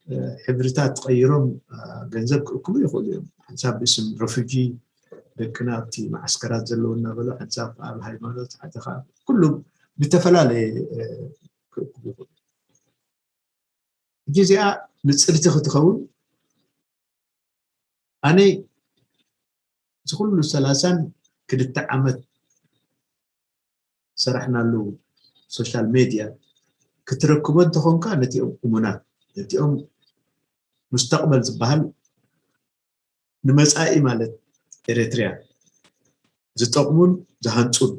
እ፣ ሕብርታት ቀይሮም፣ እ፣ ገንዘብ ክእክቡ ይኽእሉ እዮም። ሓንሳብ ብስም ረፉጂ ደቅና ኣብቲ መዓስከራት ዘለዉ እናበሉ፣ ሓንሳብ ኣብ ሃይማኖት፣ ሓደ ከዓ ኩሉ ብተፈላለየ፣ እ፣ ክእክቡ ይኽእሉ። ሕጂ እዚኣ ንጽርቲ ክትኸውን ኣነ እዚ ኩሉ ሰላሳን ክልተ ዓመት ሰራሕናሉ ሶሻል ሜድያ ክትረክቦ እንተኾንካ ነቲኦም እሙናት ነቲኦም ሙስተቅበል ዝበሃል ንመጻኢ ማለት ኤርትርያ ዝጠቕሙን ዝሃንጹን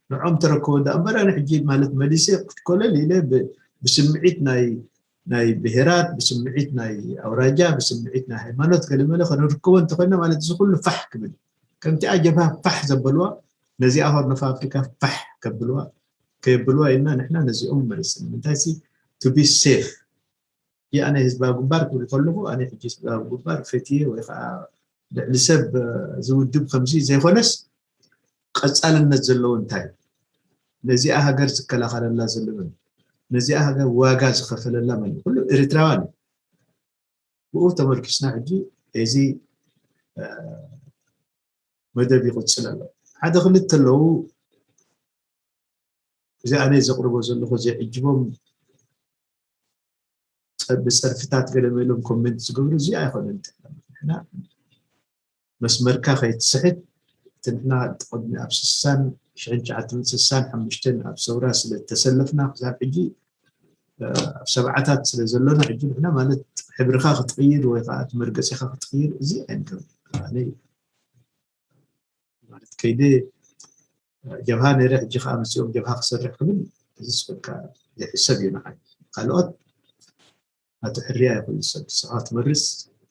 ንዖም ተረክቦ ዳ እምበር ኣነ ሕጂ ማለት መሊሰ ክትኮለል ኢለ ብ-፣ ብስምዒት ናይ ናይ ብሄራት ብስምዒት ናይ ኣውራጃ ብስምዒት ናይ ሃይማኖት ገለመለ ክንርከቦ እንተኮይና ማለት እዚ ኩሉ ፋሕ ክብል ከምቲ ኣጀብሃ ፋሕ ዘበልዋ ነዚኣ ሆርን ኦፍ ኣፍሪካ ፋሕ ከብልዋ ከየብልዋ ኢልና ንሕና ነዚኦም መሪፅና ምንታይ ሲ to be safe ኣነ ህዝባዊ ግንባር ክብል ከለኹ ኣነ ሕጂ ህዝባዊ ግንባር ፈትየ ወይ ከዓ ልዕሊ ሰብ ዝውድብ ከምዚ ዘይኮነስ ቀፃልነት ዘለዎ እንታይ ነዚኣ ሃገር ዝከላኸለላ ዘሎ መን ነዚኣ ሃገር ዋጋ ዝኸፈለላ መን ኩሉ ኤርትራውያን እዩ ብኡ ተመርኪስና ሕጂ እዚ መደብ ይቕፅል ኣሎ ሓደ ክልተ ኣለዉ እዚ ኣነ ዘቕርቦ ዘለኹ ዘይዕጅቦም ብፀርፍታት ገለ መሎም ኮሜንት ዝገብሩ እዚ ኣይኮነን ንሕና መስመርካ ከይትስሕት እቲ ንሕና ቅድሚ ኣብ ስሳን ሽሕን ትሽዓተ ሚእትን ስሳን ሓሙሽተን ኣብ ሰውራ ስለ ዝተሰለፍና ክሳብ ሕጂ ኣብ ሰብዓታት ስለ ዘሎና ሕጂ ንሕና ማለት ሕብርካ ክትቅይር ወይ ከዓ እቲ መርገፂካ ክትቅይር እዚ ኣይንገብር ማለት ከይደ ጀብሃ ነይረ ሕጂ ከዓ መፅኦም ጀብሃ ክሰርሕ ክብል እዚ ስፈልካ ዘይሕሰብ እዩ ንዓይ ካልኦት ኣቶ ሕርያ ይኹን ሰብ ንስኻ ትመርፅ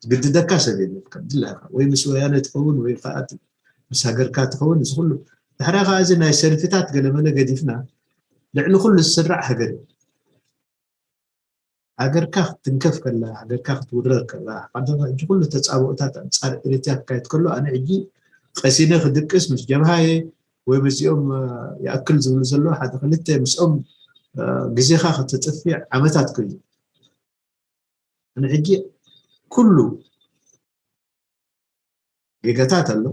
ዝግድደካ ሰብ የለን ከም ድላይካ ወይ ምስ ወያነ ትኸውን ወይ ከዓ ምስ ሃገርካ ትኸውን እዚ ኩሉ ድሕሪያ ከዓ እዚ ናይ ሰልፍታት ገለመለ ገዲፍና ልዕሊ ኩሉ ዝስራዕ ሃገር እዩ ሃገርካ ክትንከፍ ከላ ሃገርካ ክትውረር ከላ ሕጂ ኩሉ ተፃብኦታት ኣንፃር ኤሪትሪያ ክካየድ ከሎ ኣነ ሕጂ ቀሲነ ክድቅስ ምስ ጀብሃየ ወይ ምስዚኦም ይኣክል ዝብሉ ዘለዉ ሓደ ክልተ ምስኦም ግዜኻ ከተጥፍእ ዓመታት ኮይኑ ንሕጂ ኩሉ ጌጋታት ኣሎ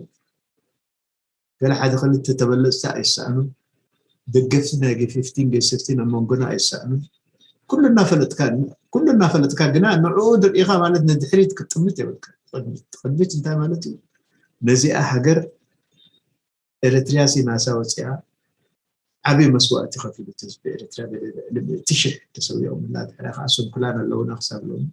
ገለ ሓደ ክልተ ተበለፅቲ ኣይሰኣኑ ደገፍቲ ናይ ጌፊፍቲን ጌስፍቲን ኣብ መንጎና ኣይሰኣኑ ኩሉ እናፈለጥካ ኩሉ እናፈለጥካ ግና ንዕኡ ድርኢኻ ማለት ንድሕሪት ክትጥምት የብልካ ቅድሚት እንታይ ማለት እዩ ነዚኣ ሃገር ኤርትርያ ሲ ናሳ ወፂኣ ዓብዪ መስዋእቲ ከፊሉ እቲ ህዝቢ ኤርትርያ ገለ ልዕሊ ሚእቲ ሽሕ ተሰዊኦምላ ድሕሪያ ከዓ ስንኩላን ኣለውና ክሳብ ሎሚ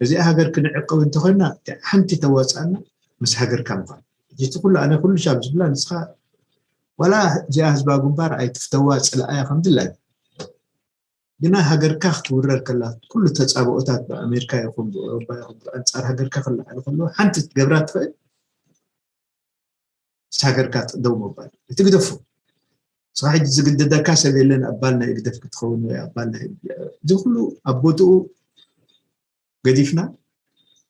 እዚኣ ሃገር ክንዕቅብ እንተኮይና ሓንቲ ተዋፅኣና ምስ ሃገርካ ምኳን እቲ ኩሉ ኣነ ኩሉ ሻብ ዝብላ ንስኻ ዋላ እዚኣ ህዝባዊ ግንባር ኣይትፍተዋ፣ ፅላኣያ ከም ድላይ፣ ግና ሃገርካ ክትውረር ከላ፣ ኩሉ ተፃብኦታት ብኣሜሪካ ይኹን ብኤውሮጳ ይኹን ብኣንፃር ሃገርካ ክለዓሉ ከለዉ፣ ሓንቲ ክትገብራ ትኽእል፣ ምስ ሃገርካ ደው ምባል። እቲ ግደፎ፣ ንስኻ ሕጂ ዝግድደካ ሰብ የለን፣ ኣባል ናይ ህግደፍ ክትኸውን ወይ ኣባል ናይ፣ እዚ ኩሉ ኣብ ቦትኡ ገዲፍና፣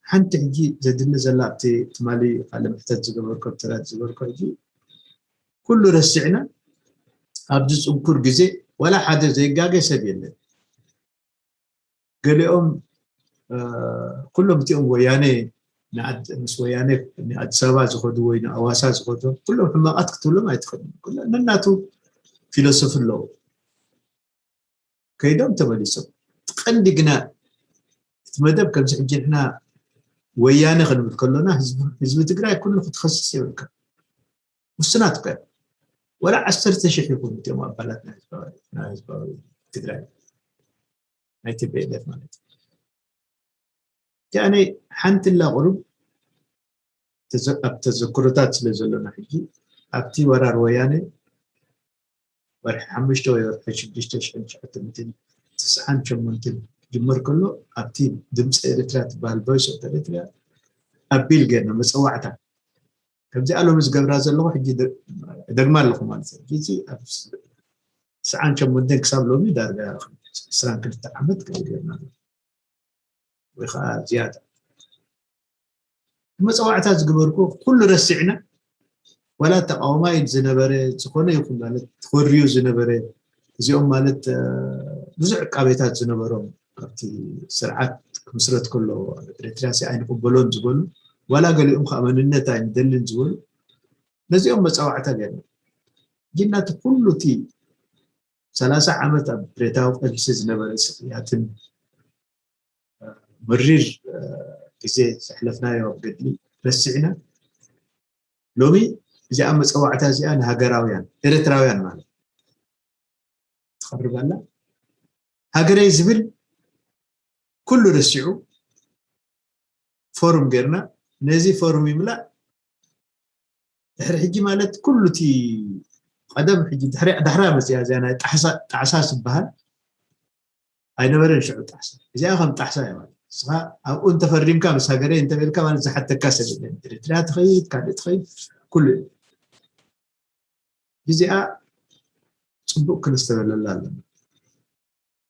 ሓንቲ ሕጂ ዘድሊ ዘላ ኣብቲ ትማሊ ቃለ መሕተት ዝገበርኮ፣ ኣብ ተራት ዝገበርኮ፣ ሕጂ ኩሉ ረሲዕና ኣብዚ ጽንኩር ግዜ ዋላ ሓደ ዘይጋገ ሰብ የለን። ገሊኦም፣ እ፣ ኩሎም እቲኦም ወያነ ንኣድ-፣ ምስ ወያነ ንኣዲስ ኣበባ ዝኸዱ ወይ ንኣዋሳ ዝኸዱ ኩሎም ሕማቓት ክትብሎም ኣይትኽእልን። ኩሎም ነናቱ ፊሎሶፊ ኣለዎ። ከይዶም ተመሊሶም። እቲ ቀንዲ ግና እቲ መደብ ከምዚ ሕጂ ንሕና ወያነ ክንብል ከሎና ህዝቢ፣ ህዝቢ ትግራይ ኩሉ ክትኸስስ የብልካ። ውሱናት እኮ እዮም። ወላ ዓሰርተ ሽሕ ይኹኑ እቲኦም ኣባላት ናይ ህዝባዊ፣ ናይ ህዝባዊ ትግራይ፣ ናይ ቲ ፒ ኤል ኤፍ ማለት እዩ። ያኔ ሓንቲ ላ ቁሩብ ተዘ-፣ ኣብ ተዘክሮታት ስለ ዘሎና ሕጂ፣ ኣብቲ ወራር ወያነ ወርሒ ሓሙሽተ ወይ ወርሒ ሽዱሽተ ሽሕን ትሽዓተ ሚእትን ትስዓን ሸሞንተን ክጅመር ከሎ፣ ኣብቲ ድምፂ ኤርትራ ትበሃል፣ ቮይስ ኦፍ ኤርትራ፣ ኣቢል ጌርና መፀዋዕታ። ከምዚኣ ሎሚ ዝገብራ ዘለኹ ሕጂ ደ-፣ ደግማ ኣለኹ ማለት እዩ። ሕጂ ኣብ ትስዓን ሸሞንተን ክሳብ ሎሚ ዳርጋ ዕስራን ክልተ ዓመት ከምኡ ጌርና ኣለና። ወይ ከዓ ዝያዳ። መፀዋዕታ ዝገበርኩ ኩሉ ረሲዕና፣ ዋላ ተቃዋማይ ዝነበረ፣ ዝኾነ ይኹን ማለት ተወርዩ ዝነበረ፣ እዚኦም ማለት፣ እ፣ ብዙሕ ዕቃቤታት ዝነበሮም፣ ኣብቲ ስርዓት ክምስረት ከሎ፣ ኤርትራ ሲ ኣይንቕበሎን ዝበሉ፣ ዋላ ገሊኦም ከዓ መንነት ኣይንደልን ዝበሉ፣ ነዚኦም መፀዋዕታ ጌርና። ግን ናቲ ኩሉ እቲ ሰላሳ ዓመት ኣብ ብረታዊ ቃልሲ ዝነበረ ስቅያትን፣ እ፣ መሪር፣ እ፣ ግዜ ዘሕለፍናዮ ኣብ ገድሊ ረሲዕና፣ ሎሚ እዚኣ መፀዋዕታ እዚኣ ንሃገራውያን ኤርትራውያን ማለት ትቐርብ ኣላ። ሃገረይ ዝብል ኩሉ ረሲዑ ፎርም ጌርና፣ ነዚ ፎርም ይምላእ። ድሕሪ ሕጂ ማለት ኩሉ እቲ ቀደም ሕጂ ድሕሪ፣ ዳሕራ መፅያ እዚኣ ናይ ጣሕሳ፣ ጣዕሳ ዝበሃል ኣይነበረን ሽዑ ጣዕሳ። እዚኣ ከም ጣዕሳ እያ ማለት። ንስኻ ኣብኡ እንተፈሪምካ ምስ ሃገረይ እንተበልካ ማለት ዝሓተካ ሰብ የለን። ኤርትራ ትኸይድ፣ ካልእ ትኸይድ፣ ኩሉ እዩ። እዚኣ ጽቡቕ ክነስተብህለላ ኣለና።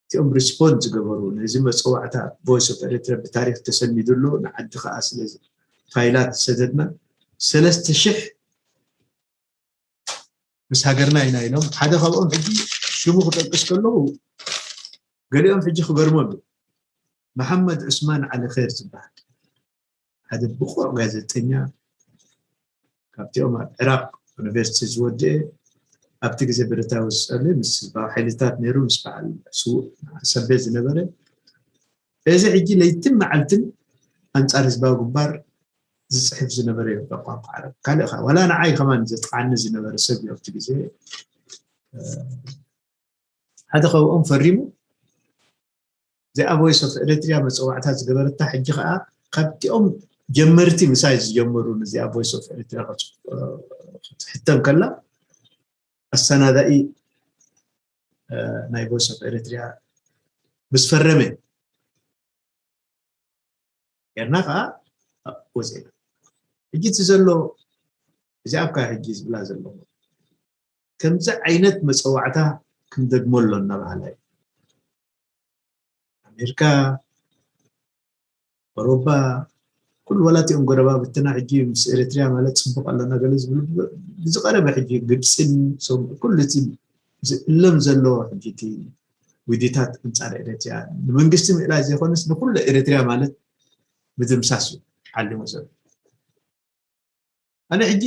እቲኦም ሪስፖንድ ዝገበሩ ነዚ መጸዋዕታ ቮይስ ኦፍ ኤርትራ ብታሪኽ ተሰኒዱ ኣሎ፣ ንዓዲ ከኣ ስለ ፋይላት ዝሰደድና ሰለስተ ሽሕ ምስ ሃገርና ኢና ኢሎም። ሓደ ካብኦም ሕጂ ሽሙ ክጠቅስ ከለኹ ገሊኦም ሕጂ ክገርሞም እዩ። መሓመድ ዑስማን ዓሊ ኸይር ዝበሃል ሓደ ብቑዕ ጋዜጠኛ፣ ካብቲኦም ኣብ ዕራቕ ዩኒቨርሲቲ ዝወደአ፣ ኣብቲ ግዜ ብረታዊ ዝጸሊ ምስ ህዝባዊ ሓይልታት ነይሩ፣ ምስ በዓል ስዉእ ሰቤ ዝነበረ። እዚ ሕጂ ለይትን መዓልትን ኣንጻር ህዝባዊ ግንባር ዝጽሕፍ ዝነበረ እዩ ብቋንቋ ዓረብ። ካልእ ኸ-፣ ዋላ ንዓይ ከማን ዘጥቃዓኒ ዝነበረ ሰብ እዩ ኣብቲ ግዜ። እ፣ ሓደ ካብኦም ፈሪሙ፣ እዚኣ ቮይስ ኦፍ ኤሪትሪያ መጸዋዕታ ዝገበረታ፣ ሕጂ ኸኣ ካብቲኦም ጀመርቲ ምሳይ ዝጀመሩ ነዚኣ ቮይስ ኦፍ ኤሪትሪያ ክትሕተም ከላ፣ ኣሰናዳኢ፣ እ፣ ናይ ቮይስ ኦፍ ኤሪትሪያ ምስ ፈረመ ጌርና ኸኣ ወፂና። ሕጂ እቲ ዘሎ፣ እዚኣ እኳ ሕጂ ዝብላ ዘለኹ፣ ከምዚ ዓይነት መፀዋዕታ ክንደግሞ ኣሎ እናበሃላ እዩ። ኣሜሪካ፣ ኣውሮፓ፣ ኩሉ ዋላ እቲኦም ጎረባብትና ሕጂ ምስ ኤርትርያ ማለት ጽቡቕ ኣለና ገለ ዝብሉ፣ ብዝቐረበ ሕጂ ግብጽን ሶም-፣ ኩሉ እቲ ዝእለም ዘሎ ሕጂ እቲ ውዲታት ኣንጻር ኤርትርያ ንመንግስቲ ምእላይ ዘይኮነስ ንኩሉ ኤርትርያ ማለት ምድምሳስ እዩ ዓሊሙ ዘሎ። ኣነ ሕጂ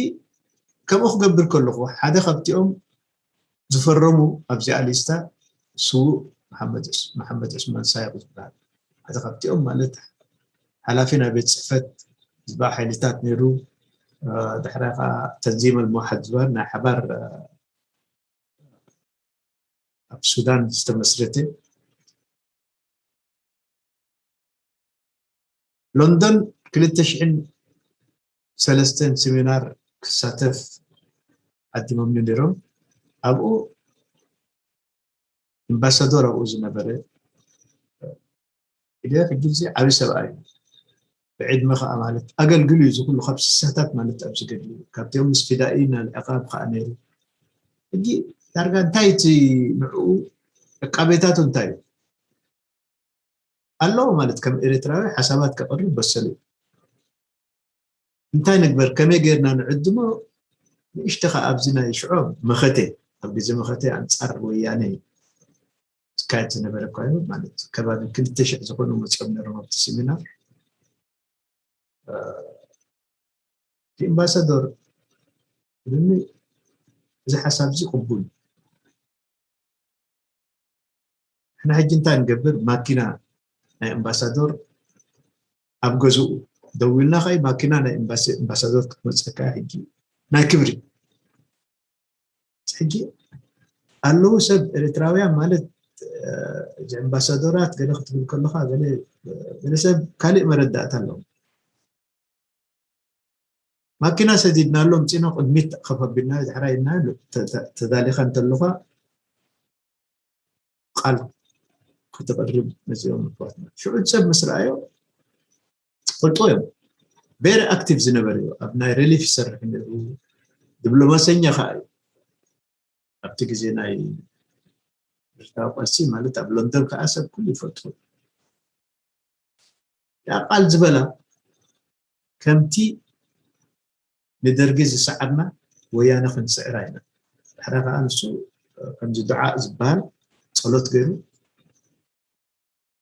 ከምኡ ክገብር ከለኹ ሓደ ካብቲኦም ዝፈረሙ ኣብዚኣ ሊስታ ስዉእ መሓመድ ዑስ-፣ መሓመድ ዑስማን ሳይቕ ዝበሃል ሓደ ካብቲኦም ማለት ሓላፊ ናይ ቤት ጽሕፈት ህዝባዊ ሓይልታት ነይሩ። እ፣ ድሕራይ ከዓ ተንዚም ኣልሙዋሓድ ዝበሃል ናይ ሓባር፣ እ፣ ኣብ ሱዳን ዝተመስረተ ሎንዶን ክልተ ሽሕን ሰለስተን ሴሚናር ክሳተፍ ዓዲሞምኒ ነይሮም። ኣብኡ ኣምባሳዶር ኣብኡ ዝነበረ ኢለ ሕጂ እዚ ዓብዪ ሰብኣይ እዩ። ብዕድመ ከዓ ማለት ኣገልግሉ እዩ ዝኩሉ ካብ ስሳታት ማለት ኣብዚ ገድሊ ካብቲኦም ምስ ፊዳኢ ናብ ዕቃብ ከዓ ነይሩ። ሕጂ ዳርጋ እንታይ እቲ ንዕኡ ዕቃቤታቱ እንታይ እዩ ኣለዎ ማለት ከም ኤርትራዊ ሓሳባት ከቕርብ በሰሉ እዩ። እንታይ ንግበር ከመይ ጌርና ንዕድሞ ንእሽተ ከዓ ኣብዚ ናይ ሽዖ መኸተ ኣብ ግዜ መኸተ ኣንፃር ወያነ ዝካየድ ዝነበረ ኮይኑ ማለት ከባቢ ክልተ ሽሕ ዝኾኑ መፂኦም ነሮም ኣብቲ ሲሚናር እቲ ኣምባሳዶር ብኒ እዚ ሓሳብ እዚ ቅቡል ንሕና ሕጂ እንታይ ንገብር ማኪና ናይ ኣምባሳዶር ኣብ ገዝኡ ደዊልና ኸይ ማኪና ናይ ኣምባሳዶር ክትመፀካ ሕጂ ናይ ክብሪ ሕጂ ኣለዉ ሰብ ኤርትራውያን ማለት እዚ ኣምባሳዶራት ገለ ክትብል ከለካ ገለ ሰብ ካሊእ መረዳእታ ኣለዎ ማኪና ሰዲድናሎም ፂኖ ቅድሚት ከፈቢልና ዝሕራይና ተዳሊካ እንተለካ ቃል ከተቕርብ ነዚኦም ኣሕዋትና ሽዑ ሰብ ምስ ረኣዮ ትፈልጦ እዮም very active ዝነበረ እዩ ኣብ ናይ relief ይሰርሕ ነሩ ዲፕሎማሰኛ ከዓ እዩ ኣብቲ ግዜ ናይ ብርታዊ ቃልሲ ማለት ኣብ ሎንዶን ከዓ ሰብ ኩሉ ይፈልጡ ያ ቃል ዝበላ ከምቲ ንደርጊ ዝሰዓርና ወያነ ክንስዕራ ኢና ድሕራ ከዓ ንሱ ከምዚ ዱዓ ዝበሃል ፀሎት ገይሩ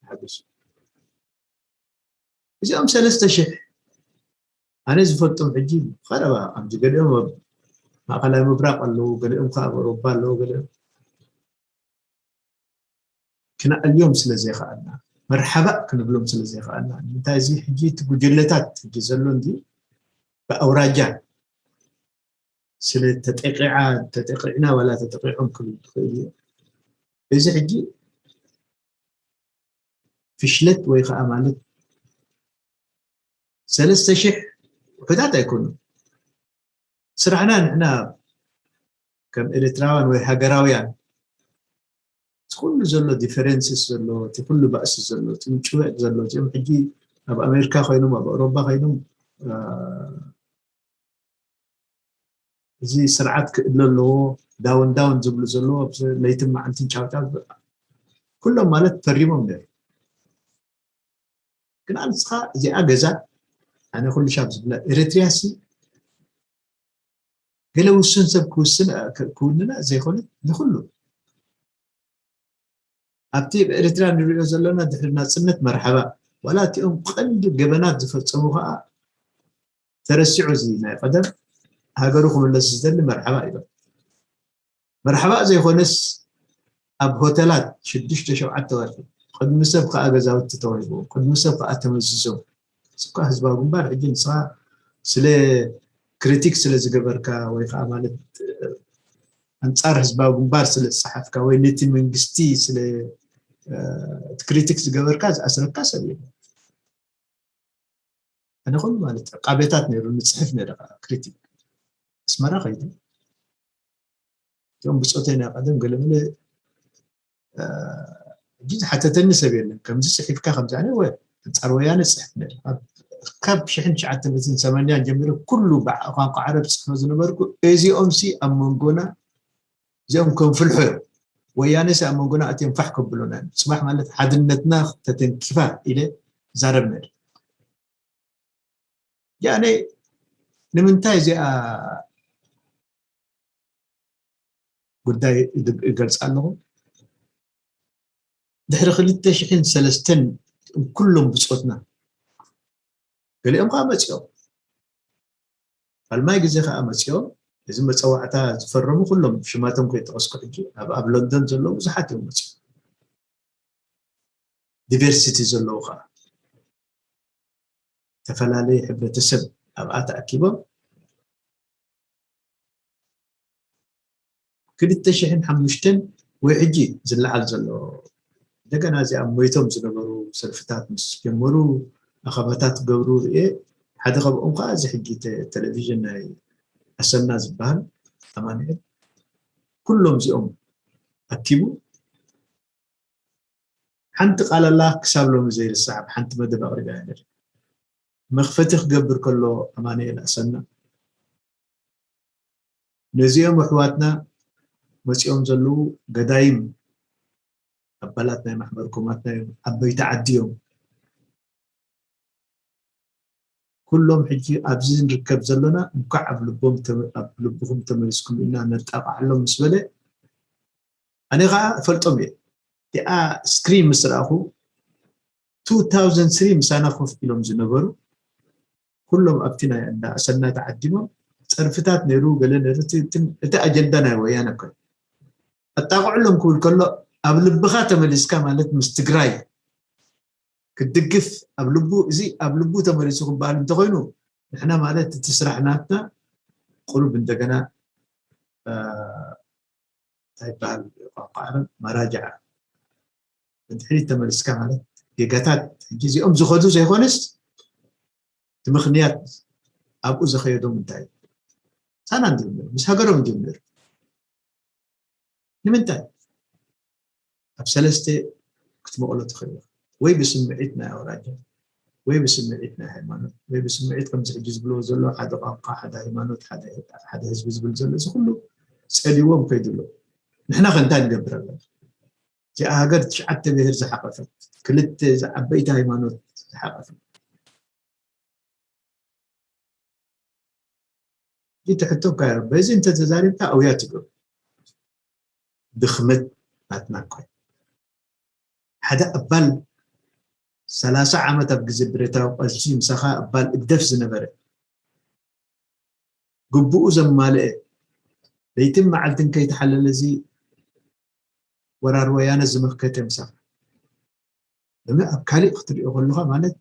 ሓገሱ እዚኦም ሰለስተ ሽሕ ኣነ ዝፈልጦም ሕጂ ቀረባ ከምዚ ገሊኦም ኣብ ማእኸላይ ምብራቕ ኣለዉ ገሊኦም ከዓ ኣብ ኣውሮፓ ኣለዉ ገሊኦም ክነዕልዮም ስለ ዘይከኣልና መርሓባእ ክንብሎም ስለ ዘይከኣልና እንታይ እዚ ሕጂ እቲ ጉጅለታት ሕጂ ዘሎ እንዲ ብኣውራጃ ስለ ተጠቂዓ ተጠቂዕና ዋላ ተጠቂዖም ክብል ትኽእል እዩ እዚ ሕጂ ፍሽለት ወይ ከዓ ማለት ሰለስተ ሽሕ ውሑዳት ኣይኮኑ ስራሕና ንሕና ከም ኤርትራውያን ወይ ሃገራውያን እቲ ኩሉ ዘሎ ዲፈረንስስ ዘሎ እቲ ኩሉ ባእሲ ዘሎ እቲ ምጭውዕ ዘሎ እዚኦም ሕጂ ኣብ ኣሜሪካ ኮይኖም ኣብ ኣውሮፓ ኮይኖም እዚ ስርዓት ክእለ ኣለዎ ዳውን ዳውን ዝብሉ ዘለዎ ለይትን መዓልትን ጫውጫው ኩሎም ማለት ፈሪሞም ነሩ ግን ንስኻ እዚኣ ገዛ ኣነ ኩሉ ሻብ ዝብላ ኤርትርያ ሲ ገለ ውሱን ሰብ ክውስን ክውንና ዘይኮነ ንኩሉ ኣብቲ ብኤርትራ ንሪኦ ዘለና ድሕሪ ናፅነት መርሓባ ዋላ እቲኦም ቀንዲ ገበናት ዝፈፀሙ ከዓ ተረሲዑ እዚ ናይ ቀደም ሃገሩ ክምለስ ዝደሊ መርሓባ ኢሎም መርሓባ ዘይኮነስ ኣብ ሆተላት ሽዱሽተ ሸውዓተ ወርሒ ቅድሚ ሰብ ከዓ ገዛውቲ ተዋሂቦም ቅድሚ ሰብ ከዓ ተመዚዞም እኳ ህዝባዊ ግንባር ሕጂ ንስኻ ስለ ክሪቲክ ስለ ዝገበርካ ወይ ከዓ ማለት ኣንፃር ህዝባዊ ግንባር ስለ ዝፀሓፍካ ወይ ነቲ መንግስቲ ስለ ክሪቲክ ዝገበርካ ዝኣስረካ ሰብ የለ ኣነ ኩሉ ማለት ዕቃቤታት ነይሩ ንፅሕፍ ነረ ከዓ ክሪቲክ ኣስመራ ከይዱ እቶም ብፆተይ ናይ ቀደም ገለመለ ሕጂ ዝሓተተኒ ሰብ የለን ከምዚ ፅሒፍካ ከምዚ ኣነ ወ ኣንፃር ወያነ ፅሕፍ ነረ ካብ ሽሕን ትሽዓተ ሚእትን ሰማንያን ጀሚሩ ኩሉ ቋንቋ ዓረብ ዝፅሕፎ ዝነበርኩ እዚኦም ሲ ኣብ መንጎና እዚኦም ከም ፍልሖ እዮም ወያነ ሲ ኣብ መንጎና ኣትዮም ፋሕ ከብሎና እዮም ፅባሕ ማለት ሓድነትና ተተንኪፋ ኢለ ዛረብ ነረ ያኔ ንምንታይ እዚኣ ጉዳይ እገልፃ ኣለኹ ድሕሪ ክልተ ሽሕን ሰለስተን ኩሎም ብፆትና ገሊኦም ከዓ መፂኦም ካልማይ ግዜ ከዓ መፂኦም እዚ መፀዋዕታ ዝፈረሙ ኩሎም ሽማቶም ከይጠቀስኩ ሕጂ ኣብ ኣብ ለንደን ዘለዉ ብዙሓት እዮም መፂኦም ዲቨርሲቲ ዘለዉ ከዓ ዝተፈላለዩ ሕብረተሰብ ኣብኣ ተኣኪቦም ክልተ ሽሕን ሓሙሽተን ወይ ሕጂ ዝለዓል ዘሎ እንደገና እዚኣ ሞይቶም ዝነበሩ ሰልፍታት ምስ ጀመሩ ኣኸባታት ገብሩ ርኤ ሓደ ካብኦም ከዓ እዚ ሕጂ ቴሌቪዥን ናይ ኣሰና ዝበሃል ኣማኑኤል፣ ኩሎም እዚኦም ኣኪቡ ሓንቲ ቃል ኣላ ክሳብ ሎሚ ዘይርስዓ ኣብ ሓንቲ መደብ ኣቕሪባ እያ ነይራ። መኽፈቲ ክገብር ከሎ ኣማኑኤል ኣሰና፣ ነዚኦም ኣሕዋትና መፂኦም ዘለዉ ገዳይም ኣባላት ናይ ማሕበር ኮማትና እዮም፣ ዓበይቲ ዓዲ እዮም። ኩሎም ሕጂ ኣብዚ ንርከብ ዘለና እንኳዕ ኣብ ልቦም ተመ- ኣብ ልብኹም ተመሊስኩም ኢና ነጣቃዓሎም ምስ በለ ኣነ ከዓ እፈልጦም እየ። እቲኣ ስክሪን ምስ ረኣኹ two thousand three ምሳና ኮፍ ኢሎም ዝነበሩ ኩሎም ኣብቲ ናይ እንዳ ኣሰና ተዓዲሞም ፀርፍታት ነይሩ ገለ ነይሩ እቲ- እቲ እቲ ኣጀንዳ ናይ ወያነ እኮ እዩ። ኣጣቕዕሎም ክብል ከሎ ኣብ ልብኻ ተመሊስካ ማለት ምስ ትግራይ ክትድግፍ ኣብ ልቡ እዚ ኣብ ልቡ ተመሊሱ ክበሃል እንተኮይኑ ንሕና ማለት እቲ ስራሕ ናትና ቁሩብ እንደገና እንታይ ይበሃል ቋንቋ ዓረብ መራጃዓ ንድሕሪት ተመሊስካ ማለት ጌጋታት ሕጂ እዚኦም ዝኸዱ ዘይኮነስ እቲ ምኽንያት ኣብኡ ዘኸየዶም እንታይ እዩ? ሳና እንዲሁም ምስ ሃገሮም እንዲሁም ነይሩ ንምንታይ ኣብ ሰለስተ ክትመቕሎ ትኽእል ወይ ብስምዒት ናይ ኣውራጃ ወይ ብስምዒት ናይ ሃይማኖት ወይ ብስምዒት ከምዚ ሕጂ ዝብልዎ ዘሎ ሓደ ቋንቋ ሓደ ሃይማኖት ሓደ ህዝቢ ዝብል ዘሎ እዚ ኩሉ ፀሊዎም ከይዱ ኣሎ ንሕና ከ እንታይ ንገብር ኣለና እዚኣ ሃገር ትሽዓተ ብሄር ዝሓቐፈት ክልተ ዝዓበይቲ ሃይማኖት ዝሓቐፈት እቲ ሕቶ እኳ በዚ እንተተዛሪብካ ኣውያ ትገብር ድኽመት ናትና እኳ ሓደ ኣባል ሰላሳ ዓመት ኣብ ግዜ ብረታዊ ቃልሲ ምሳኻ ኣባል እግደፍ ዝነበረ ግቡኡ ዘማልአ ለይትን መዓልትን ከይተሓለለ እዚ ወራር ወያነ ዝመከተ ምሳኻ ሎሚ ኣብ ካሊእ ክትሪኦ ከለኻ ማለት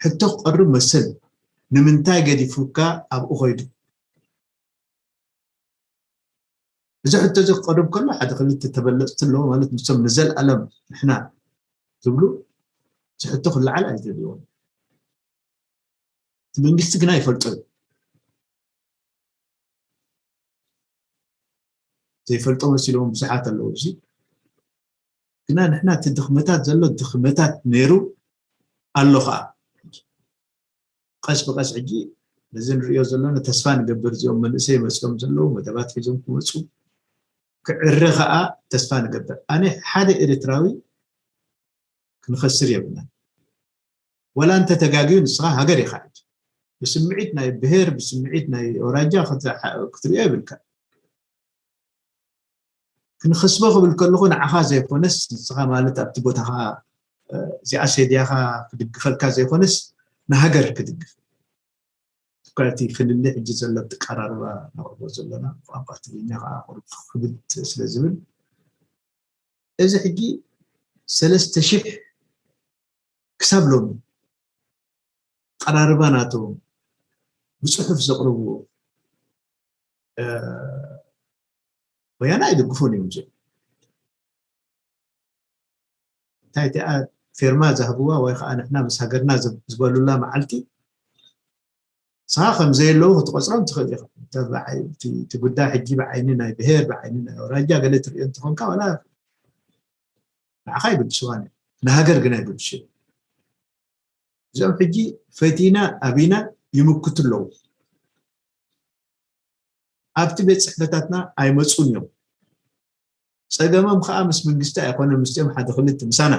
ሕቶ ክቐርብ መሰል እዩ። ንምንታይ ገዲፉካ ኣብኡ ኸይዱ? እዚ ሕቶ እዚ ክቐርብ ከሎ ሓደ ክልተ ተበለፅቲ ኣለዎ ማለት ንሶም ንዘለኣለም ንሕና ዝብሉ እዚ ሕቶ ክለዓል ኣይደልዎም። እቲ መንግስቲ ግና ይፈልጦ እዩ። ዘይፈልጦ መሲሎም ብዙሓት ኣለዉ እዚ ግና ንሕና እቲ ድኽመታት ዘሎ ድኽመታት ነይሩ ኣሎ ከዓ ቀስ ብቀስ ሕጂ ነዚ ንሪኦ ዘለና ተስፋ ንገብር እዚኦም መንእሰይ መፅኦም ዘለዉ መደባት ሒዞም ክመፁ ክዕረ ከዓ ተስፋ ንገብር ኣነ ሓደ ኤርትራዊ ክንኸስር የብልና ወላ እንተ ተጋግዩ ንስኻ ሃገር ኢኻ ሕጂ ብስምዒት ናይ ብሄር ብስምዒት ናይ ኣውራጃ ክትሪኦ የብልካ ክንኸስቦ ክብል ከለኹ ንዓኻ ዘይኮነስ ንስኻ ማለት ኣብቲ ቦታኻ እዚኣ ሴድያኻ ክድግፈልካ ዘይኮነስ ንሃገር ክድግፍ እኳ እቲ ፍልልይ ሕጂ ዘሎ ኣቀራርባ ነቕርቦ ዘለና ቋንቋ ትግርኛ ከዓ ቁሩብ ክብድ ስለ ዝብል እዚ ሕጂ ሰለስተ ሽሕ ክሳብ ሎሚ ኣቀራርባ ናቶም ብፅሑፍ ዘቕርብዎ ወያነ ኣይድግፉን እዮም እዚኦም እንታይ እቲኣ ፌርማ ዝህብዋ ወይ ከዓ ንሕና ምስ ሃገርና ዝበሉላ መዓልቲ ንስኻ ከም ዘየለዉ ክትቆፅሮም ትኽእል ኢኻ እቲ ጉዳይ ሕጂ ብዓይኒ ናይ ብሄር ብዓይኒ ናይ ኣውራጃ ገለ ትሪኦ እንትኾንካ ዋላ ንዓኻ ይብድሽዋን ንሃገር ግን ኣይብድሽ እዚኦም ሕጂ ፈቲና ኣቢና ይምክቱ ኣለዉ ኣብቲ ቤት ፅሕፈታትና ኣይመፁን እዮም ፀገሞም ከዓ ምስ መንግስቲ ኣይኮነ ምስኦም ሓደ ክልተ ምሳና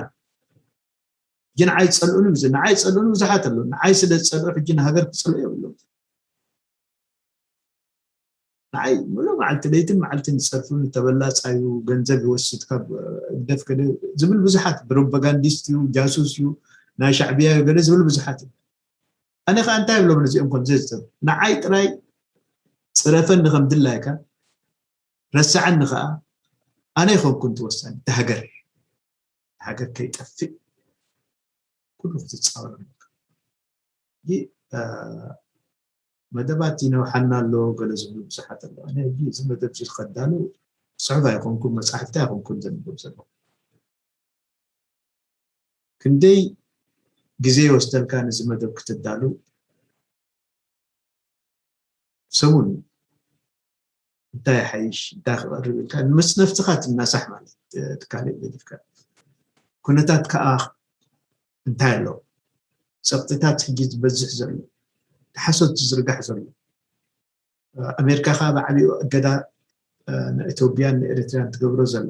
ሕጂ ንዓይ ፀልኡኒ ብዙ ንዓይ ፀልኡኒ ብዙሓት ኣለዉ ንዓይ ስለ ዝፀልኡ ሕጂ ንሃገር ክፀልኡ የብሎም ንዓይ ሙሉእ መዓልቲ ለይትን መዓልትን ዝፀርፉኒ ተበላፃዩ ገንዘብ ይወስድ ካብ ህግደፍ ገለ ዝብል ብዙሓት ፕሮፓጋንዲስት እዩ ጃሱስ እዩ ናይ ሻዕብያ እዩ ገለ ዝብል ብዙሓት እዩ ኣነ ከዓ እንታይ ይብሎም ነዚኦም ከምዚ ዝፀርፉ ንዓይ ጥራይ ፅረፈኒ ከም ድላይካ ረስዓኒ ከዓ ኣነ ይኮንኩን ተወሳኒ እቲ ሃገር ሃገር ከይጠፍእ ኩሉ ክትፃወር ኣለካ ሕጂ መደባት ይነውሓና ኣሎ ገለ ዝብሉ ብዙሓት ኣለዉ ኣነ ሕጂ እዚ መደብ እዚ ከዳሉ ፅሑፍ ኣይኮንኩን መፃሕፍቲ ኣይኮንኩን ዘንብብ ዘለኹ ክንደይ ግዜ ይወስደልካ ነዚ መደብ ክትዳሉ ሰሙን እንታይ ይሓይሽ እንታይ ክቐርብ ኢልካ ምስ ነፍስኻ ትናሳሕ ማለት ካልእ ገዲፍካ። ኩነታት ከዓ እንታይ ኣሎ? ፀቕጥታት ሕጂ ዝበዝሕ ዘሎ፣ ሓሶት ዝዝርጋሕ ዘሎ፣ ኣሜሪካ ከዓ ብዓብኡ እገዳ ንኢትዮጵያን ንኤርትራን ትገብሮ ዘሎ።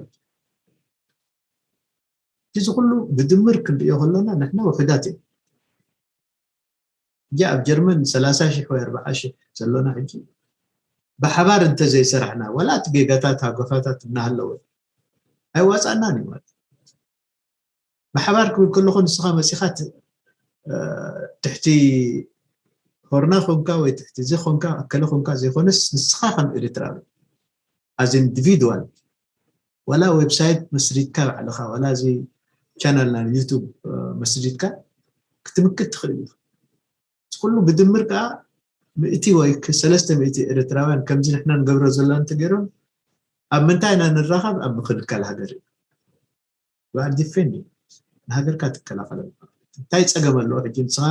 እዚ ኩሉ ብድምር ክንሪኦ ከለና ንሕና ውሑዳት እዮም። ሕጂ ኣብ ጀርመን ሰላሳ ሽሕ ወይ ኣርባዓ ሽሕ ዘሎና ሕጂ ብሓባር እንተዘይሰራሕና፣ ዋላ እቲ ጌጋታት ሃገፋታት እናሃለወ ኣይዋፃእናን እዩ ማለት። ብሓባር ክብል ከለኹ ንስኻ መፂኻ ትሕቲ ሆርና ኮንካ ወይ ትሕቲ እዚ ኮንካ ኣከለ ኮንካ ዘይኮነስ ንስኻ ከም ኤርትራዊ as individual ዋላ ዌብሳይት መስሪትካ ባዕልኻ ዋላ እዚ ቻናል ናይ ዩቱብ መስሪትካ ክትምክት ትኽእል ኢኻ። ኩሉ ብድምር ከዓ ምእቲ ወይ ሰለስተ ሚእቲ ኤርትራውያን ከምዚ ንሕና ንገብሮ ዘለና እንተገይሮም ኣብ ምንታይ ኢና ንራኸብ? ኣብ ምክልካል ሃገር እዩ። ዲፌንድ ንሃገርካ ትከላኸለ እንታይ ፀገም ኣለዎ? ሕጂ ንስኻ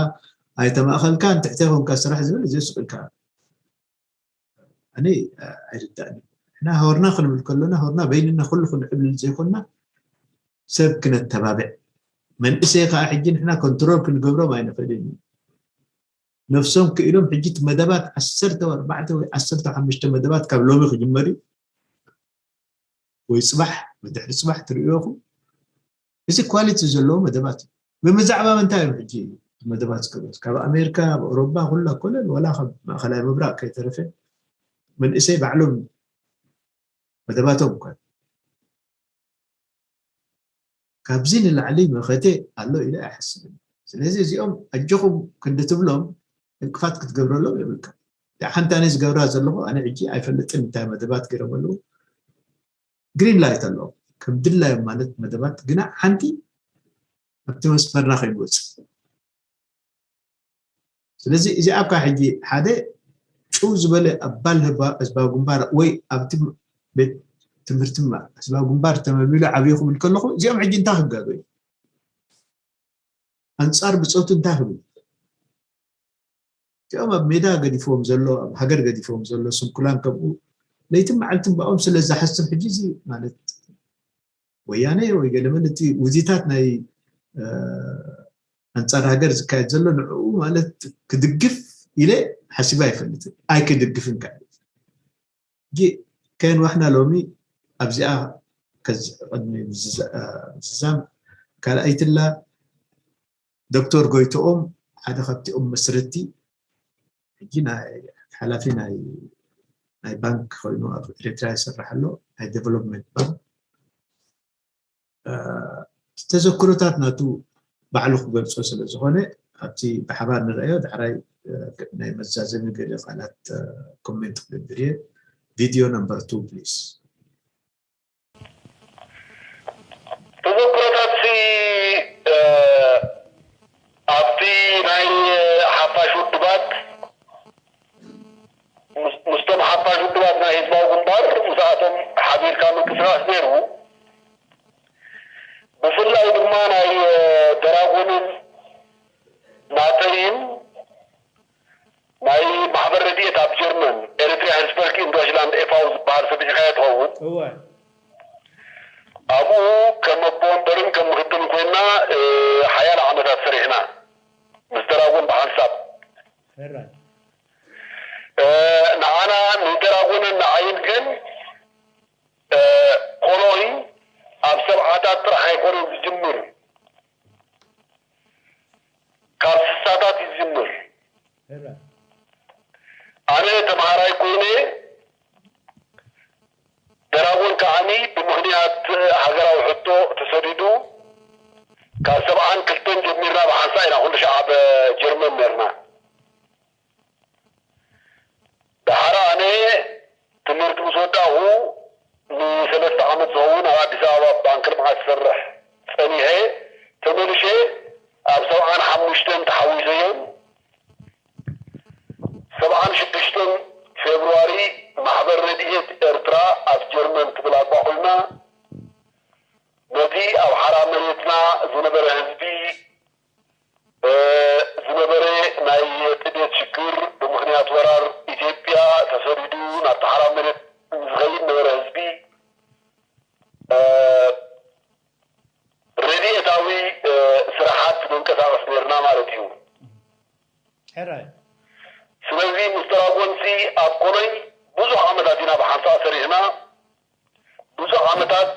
ኣይተማእኸልካ ንትሕተ ኮንካ ስራሕ ዝብል እዚ ስቕ ኢልካ ኣነ ኣይርዳእን። ንሕና ሆርና ክንብል ከሎና ሆርና በይንና ኩሉ ክንዕብል ዘይኮንና ሰብ ክነተባብዕ መንእሰይ ከዓ ሕጂ ንሕና ኮንትሮል ክንገብሮም ኣይንኽእልን እዩ። ነፍሶም ክኢሎም ሕጂ እቲ መደባት ዓሰርተ ኣርባዕተ ወይ ዓሰርተ ሓሙሽተ መደባት ካብ ሎሚ ክጅመር እዩ ወይ ፅባሕ ወይ ድሕሪ ፅባሕ ትርእዮ ኢኹም። እዚ ኳሊቲ ዘለዎ መደባት እዩ። ብብዛዕባ ምንታይ እዮም ሕጂ መደባት ዝቀረፁ? ካብ ኣሜሪካ፣ ኣብ ኣውሮፓ፣ ኩላ ኮለል ወላ ካብ ማእኸላይ ምብራቕ ከይተረፈ መንእሰይ ባዕሎም መደባቶም እኳ ካብዚ ንላዕሊ መኸተ ኣሎ ኢለ ኣይሓስብን። ስለዚ እዚኦም ኣጆኹም ክንዲ ትብሎም እንቅፋት ክትገብረሎም የብልካ። ሓንቲ ኣነ ዝገብራ ዘለኹ ኣነ ሕጂ ኣይፈልጥን እንታይ መደባት ገይሮም ኣለዉ። ግሪን ላይት ኣለዎም ከም ድላዮም ማለት መደባት ግና ሓንቲ ኣብቲ መስመርና ከይንወፅእ። ስለዚ እዚኣ እኳ ሕጂ ሓደ ጭው ዝበለ ኣባል ህባ- ህዝባዊ ግንባር ወይ ኣብቲ ቤት ትምህርቲ ማ- ህዝባዊ ግንባር ተመልሚሉ ዓብዩ ክብል ከለኹ እዚኦም ሕጂ እንታይ ክጋገዩ? ኣንፃር ብፆቱ እንታይ ክብል? እዚኦም ኣብ ሜዳ ገዲፍዎም ዘሎ ኣብ ሃገር ገዲፍዎም ዘሎ ስንኩላን ከምኡ ለይትን መዓልትን ብኦም ስለ ዝሓስብ ሕጂ እዚ ማለት ወያነ ወይ ገለመለ እቲ ውዚታት ናይ ኣንፃር ሃገር ዝካየድ ዘሎ ንዕኡ ማለት ክድግፍ ኢለ ሓሲበ ኣይፈልጥን ኣይክድግፍን ከ ሕጂ ከየንዋሕና ሎሚ ኣብዚኣ ከዚ ቅድሚ ምዝዛም ካልኣይትላ ዶክተር ጎይትኦም ሓደ ካብቲኦም መስረቲ ሕጂ ናይ ሓላፊ ናይ ናይ ባንክ ኮይኑ ኣብ ኤርትራ ይሰርሕ ኣሎ ናይ ዴቨሎፕመንት ባንክ ተዘክሮታት ናቱ ባዕሉ ክገልፆ ስለ ዝኾነ ኣብቲ ብሓባር ንረኣዮ ዳሕራይ ናይ መዛዘሚ ገለ ቃላት ኮሜንት ክገብር እየ ቪድዮ ነምበር ቱ ፕሊስ ተዘክሮታት ኣብቲ ናይ ሓፋሽ ውድባት ምስቶም ሓፋሽ ውድባት ናይ ህዝባዊ ግንባር ምስኣቶም ሓቢርካ ምንቅስቃስ ነይሩ ብፍላይ ድማ ናይ ደራጎንን ናተይን ናይ ማሕበር ረድኤት ኣብ ጀርመን ኤሪትሪያ ሄልስበርግ ኢን ዶችላንድ ኤፋው ዝበሃል ሰሚዕካዮ ትኸውን ኣብኡ ከም ኣቦ ወንበርን ከም ምክትልን ኮይና ሓያለ ዓመታት ሰሪሕና ምስ ደራጎን ብሓንሳብ ንዓና ንደራጎንን ንዓይን ግን ኮሎኒ ኣብ ሰብዓታት ጥራሕ ኣይኮነን ዝጅምር ካብ ስሳታት ይጅምር ኣነ ተምሃራይ ኮይነ ደራጎን ከዓኒ ብምኽንያት ሃገራዊ ሕቶ ተሰዲዱ ካብ ሰብዓን ክልተን ጀሚርና ብሓንሳ ኢና ኩሉ ሻዕ ኣብ ጀርመን ነርና ዳሓር ኣነ ትምህርቲ ምስ ወዳእኹ ንሰለስተ ዓመት ዝኸውን ኣብ ኣዲስ ኣበባ ባንክ ልምዓት ዝሰርሕ ፀኒሐ ተመልሸ ኣብ ሰብዓን ሓሙሽተን ተሓዊሰዮም ሰብዓን ሽዱሽተን ፌብርዋሪ ማሕበር ረድኤት ኤርትራ ኣብ ጀርመን ትብል ኣቋቑምና ነቲ ኣብ ሓራ መሬትና ዝነበረ ህዝቢ ዝነበረ ናይ ንንቀሳቐስ ነርና ማለት እዩ። ሕራይ ስለዚ ምስ ድራጎንሲ ኣብ ኮሎይ ብዙሕ ዓመታት ኢና ብሓንሳእ ሰሪሕና። ብዙሕ ዓመታት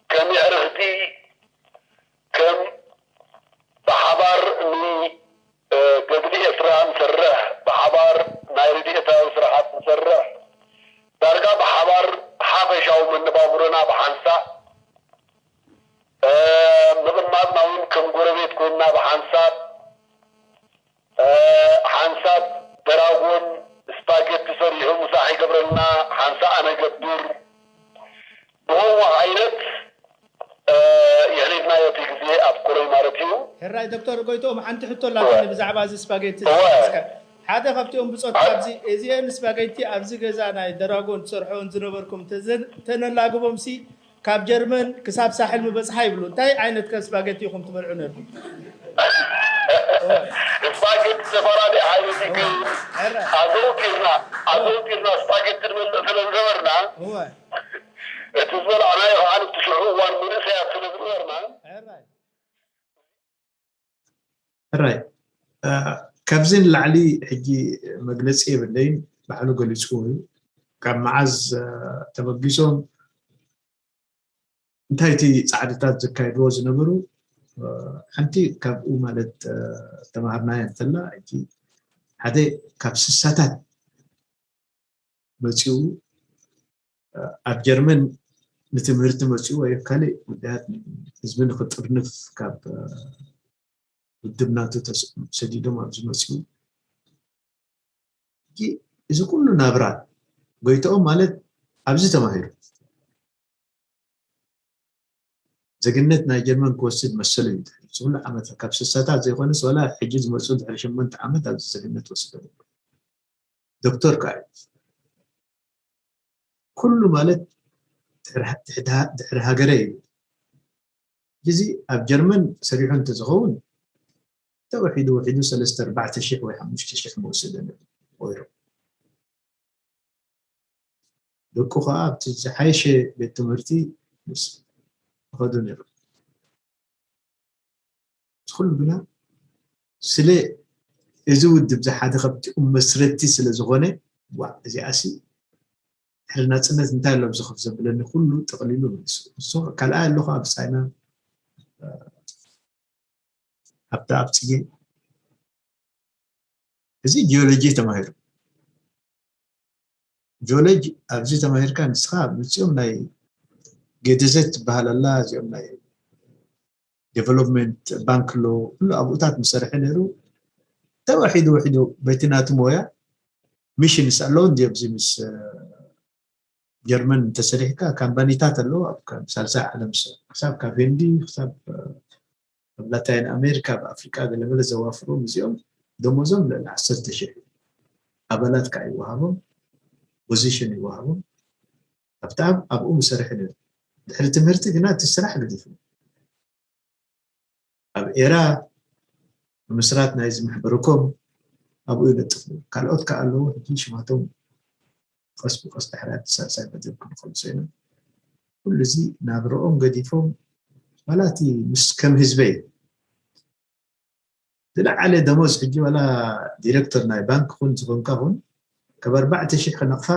ከም የዕርኽቲ፣ ከም ብሓባር ንገድሊ ኤርትራ ንሰርሕ፣ ብሓባር ናይ ረድኤታዊ ስራሓት ንሰርሕ፣ ዳርጋ ብሓባር ሓፈሻዊ መነባብሮና ብሓንሳእ ምቕማጥና እውን ከም ጎረቤት ኮይንና ብሓንሳብ ሓንሳብ ደራጎን ስፓጌቲ ሰሪሑ ምሳሕ ይገብረልና፣ ሓንሳ ኣነ ገብር ብኸምኡ ዓይነት የሕሊፍናዮ እቲ ግዜ ኣብ ኮሎይ ማለት እዩ። ሕራይ ዶክተር ጎይትኦም ሓንቲ ሕቶ ኣላትኒ ብዛዕባ እዚ ስፓጌቲ ዝጠቀስካ። ሓደ ካብቲኦም ብጾት ኣብዚ እዚአን ስፓጌቲ ኣብዚ ገዛ ናይ ደራጎን ትሰርሖን ዝነበርኩም ተነላግቦም ሲ ካብ ጀርመን ክሳብ ሳሕል ምበጽሓ ይብሉ። እንታይ ዓይነት ከ ስፓጌቲ ኢኹም ትበልዑ ነርኩም? ስፓጌቲ ዝተፈላለዩ ዓይነት እዩ፣ ግን ኣዘውቲርና ኣዘውቲርና ስፓጌቲ ንበልዕ ስለ ዝነበርና እቲ ዝበላዕናዮ ከዓ ኣብቲ ሽዑ እዋን መንእሰያት ስለ ዝነበርና ሕራይ ካብዚ ንላዕሊ ሕጂ መግለፂ የብለይን፣ ባዕሉ ገሊፅዎ እዩ። ካብ መዓዝ ተበጊሶም እንታይ እቲ ፃዕድታት ዘካየድዎ ዝነበሩ ሓንቲ ካብኡ ማለት ተማሃርናዮ እንተላ እቲ ሓደ ካብ ስሳታት መፂኡ ኣብ ጀርመን ንትምህርቲ መፂኡ ወይ ካልእ ጉዳያት ህዝቢ ንክጥርንፍ ካብ ውድብ ናቱ ሰዲዶም ኣብዚ መፂኡ እዚ ኩሉ ናብራ ጎይትኦም ማለት ኣብዚ ተማሂሩ ዜግነት ናይ ጀርመን ክወስድ መሰሉ እዩ። ዝብሉ ዓመት ካብ ስሳታት ዘይኮነስ ዋላ ሕጂ ዝመፁ ድሕሪ ሸመንተ ዓመት ኣብዚ ዜግነት ወስዶ ዶክተር ከዓ እዩ። ኩሉ ማለት ድሕሪ ሃገረ እዩ። እዚ ኣብ ጀርመን ሰሪሑ እንተዝኸውን ተወሒዱ ወሒዱ ሰለስተ ኣርባዕተ ሽሕ ወይ ሓሙሽተ ሽሕ መወሰደ ነይሩ። ደቁ ከዓ ኣብቲ ዝሓየሸ ቤት ትምህርቲ ምስ ዝኸዱ ነይሮም። እዚ ኩሉ ግና ስለ እዚ ውድብ እዚ ሓደ ካብቲኦም መስረትቲ ስለ ዝኾነ ዋ እዚኣሲ ድሕሪ ናፅነት እንታይ ኣሎ ኣብዚ ከፍ ዘብለኒ ኩሉ ጠቕሊሉ መሊሱ። ንሱ ካልኣይ ኣለኹ ኣብ ቻይና ኣብቲ ኣብ ፅጌ እዚ ጂኦሎጂ ተማሂሩ። ጂኦሎጂ ኣብዚ ተማሂርካ ንስኻ ምፅኦም ናይ ጌደዘት ትበሃል ኣላ እዚኦም ናይ ዴቨሎፕመንት ባንክ ኣሎ ኩሉ ኣብኡታት ምሰርሐ ነይሩ። ተወሒዱ ወሒዱ በቲ ናቱ ሞያ ሚሽንስ ኣለዉ እንዲ ኣብዚ ምስ ጀርመን እንተሰሪሕካ ካምፓኒታት ኣለዉ ኣብ ሳልሳይ ዓለም ክሳብ ካብ ህንዲ ክሳብ ኣብ ላታይን ኣሜሪካ ኣብ ኣፍሪቃ ገለመለ ዘዋፍሮም እዚኦም ደሞዞም ልዕሊ ዓሰርተ ሽሕ ኣባላት ከዓ ይወሃቦም ፖዚሽን ይወሃቦም ኣብታ ኣብኡ ምሰርሐ ነይሩ ድሕሪ ትምህርቲ ግና እቲ ስራሕ ገዲፉ ኣብ ኤራ ብምስራት ናይዚ ማሕበርኮም ኣብኡ ይለጥፉ ካልኦት ከዓ ኣለዉ ሕጂ ሽማቶም ቀስ ብቀስ ድሕሪ ኣዲስ ኣበባ መደብ ክንፈልሶ ኢና ኩሉ እዚ ናብረኦም ገዲፎም ዋላ እቲ ምስ ከም ህዝበይ ዝለዓለ ደሞዝ ሕጂ ዋላ ዲረክተር ናይ ባንክ ኩን ዝኾንካ ኩን ካብ ኣርባዕተ ሽሕ ነቕፋ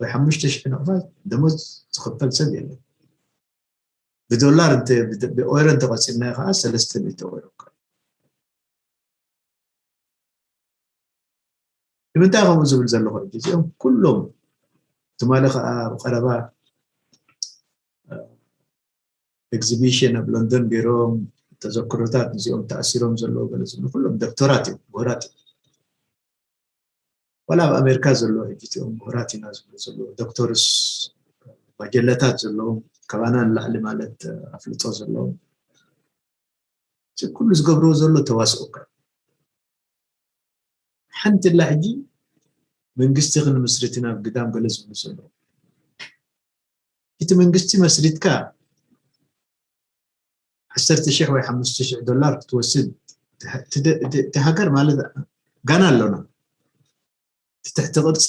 ወይ ሓሙሽተ ሽሕ ነቕፋ ደሞዝ ዝኽፈል ሰብ የለን ብዶላር ብኦይሮ እንተቆፂርናዮ ከዓ ሰለስተ ሚእቲ ኦይሮ ንምንታይ ከምኡ ዝብል ዘለኹ ሕጂ እዚኦም ኩሎም ትማሊ ከዓ ብቀረባ ኤግዚቢሽን ኣብ ሎንዶን ገይሮም ተዘክሮታት እዚኦም ተኣሲሮም ዘለዉ ገለ ዝብሉ ኩሎም ዶክተራት እዮም ምሁራት እዮም ዋላ ኣብ ኣሜሪካ ዘለዉ ሕጂ እቲኦም ምሁራት ኢና ዝብሉ ዘለዉ ዶክተርስ ማጀለታት ዘለዎም ካባና ንላዕሊ ማለት ኣፍልጦ ዘለዎም ኩሉ ዝገብርዎ ዘሎ ተዋስኦ እኳ ሓንቲ ላ ሕጂ መንግስቲ ክንምስርት ኢና ግዳም ገለ ዝብሉ ዘለዉ እቲ መንግስቲ መስሪትካ ዓሰርተ ሽሕ ወይ ሓሙሽተ ሽሕ ዶላር ክትወስድ እቲ ሃገር ማለት ጋና ኣሎና እቲ ትሕቲ ቅርፂ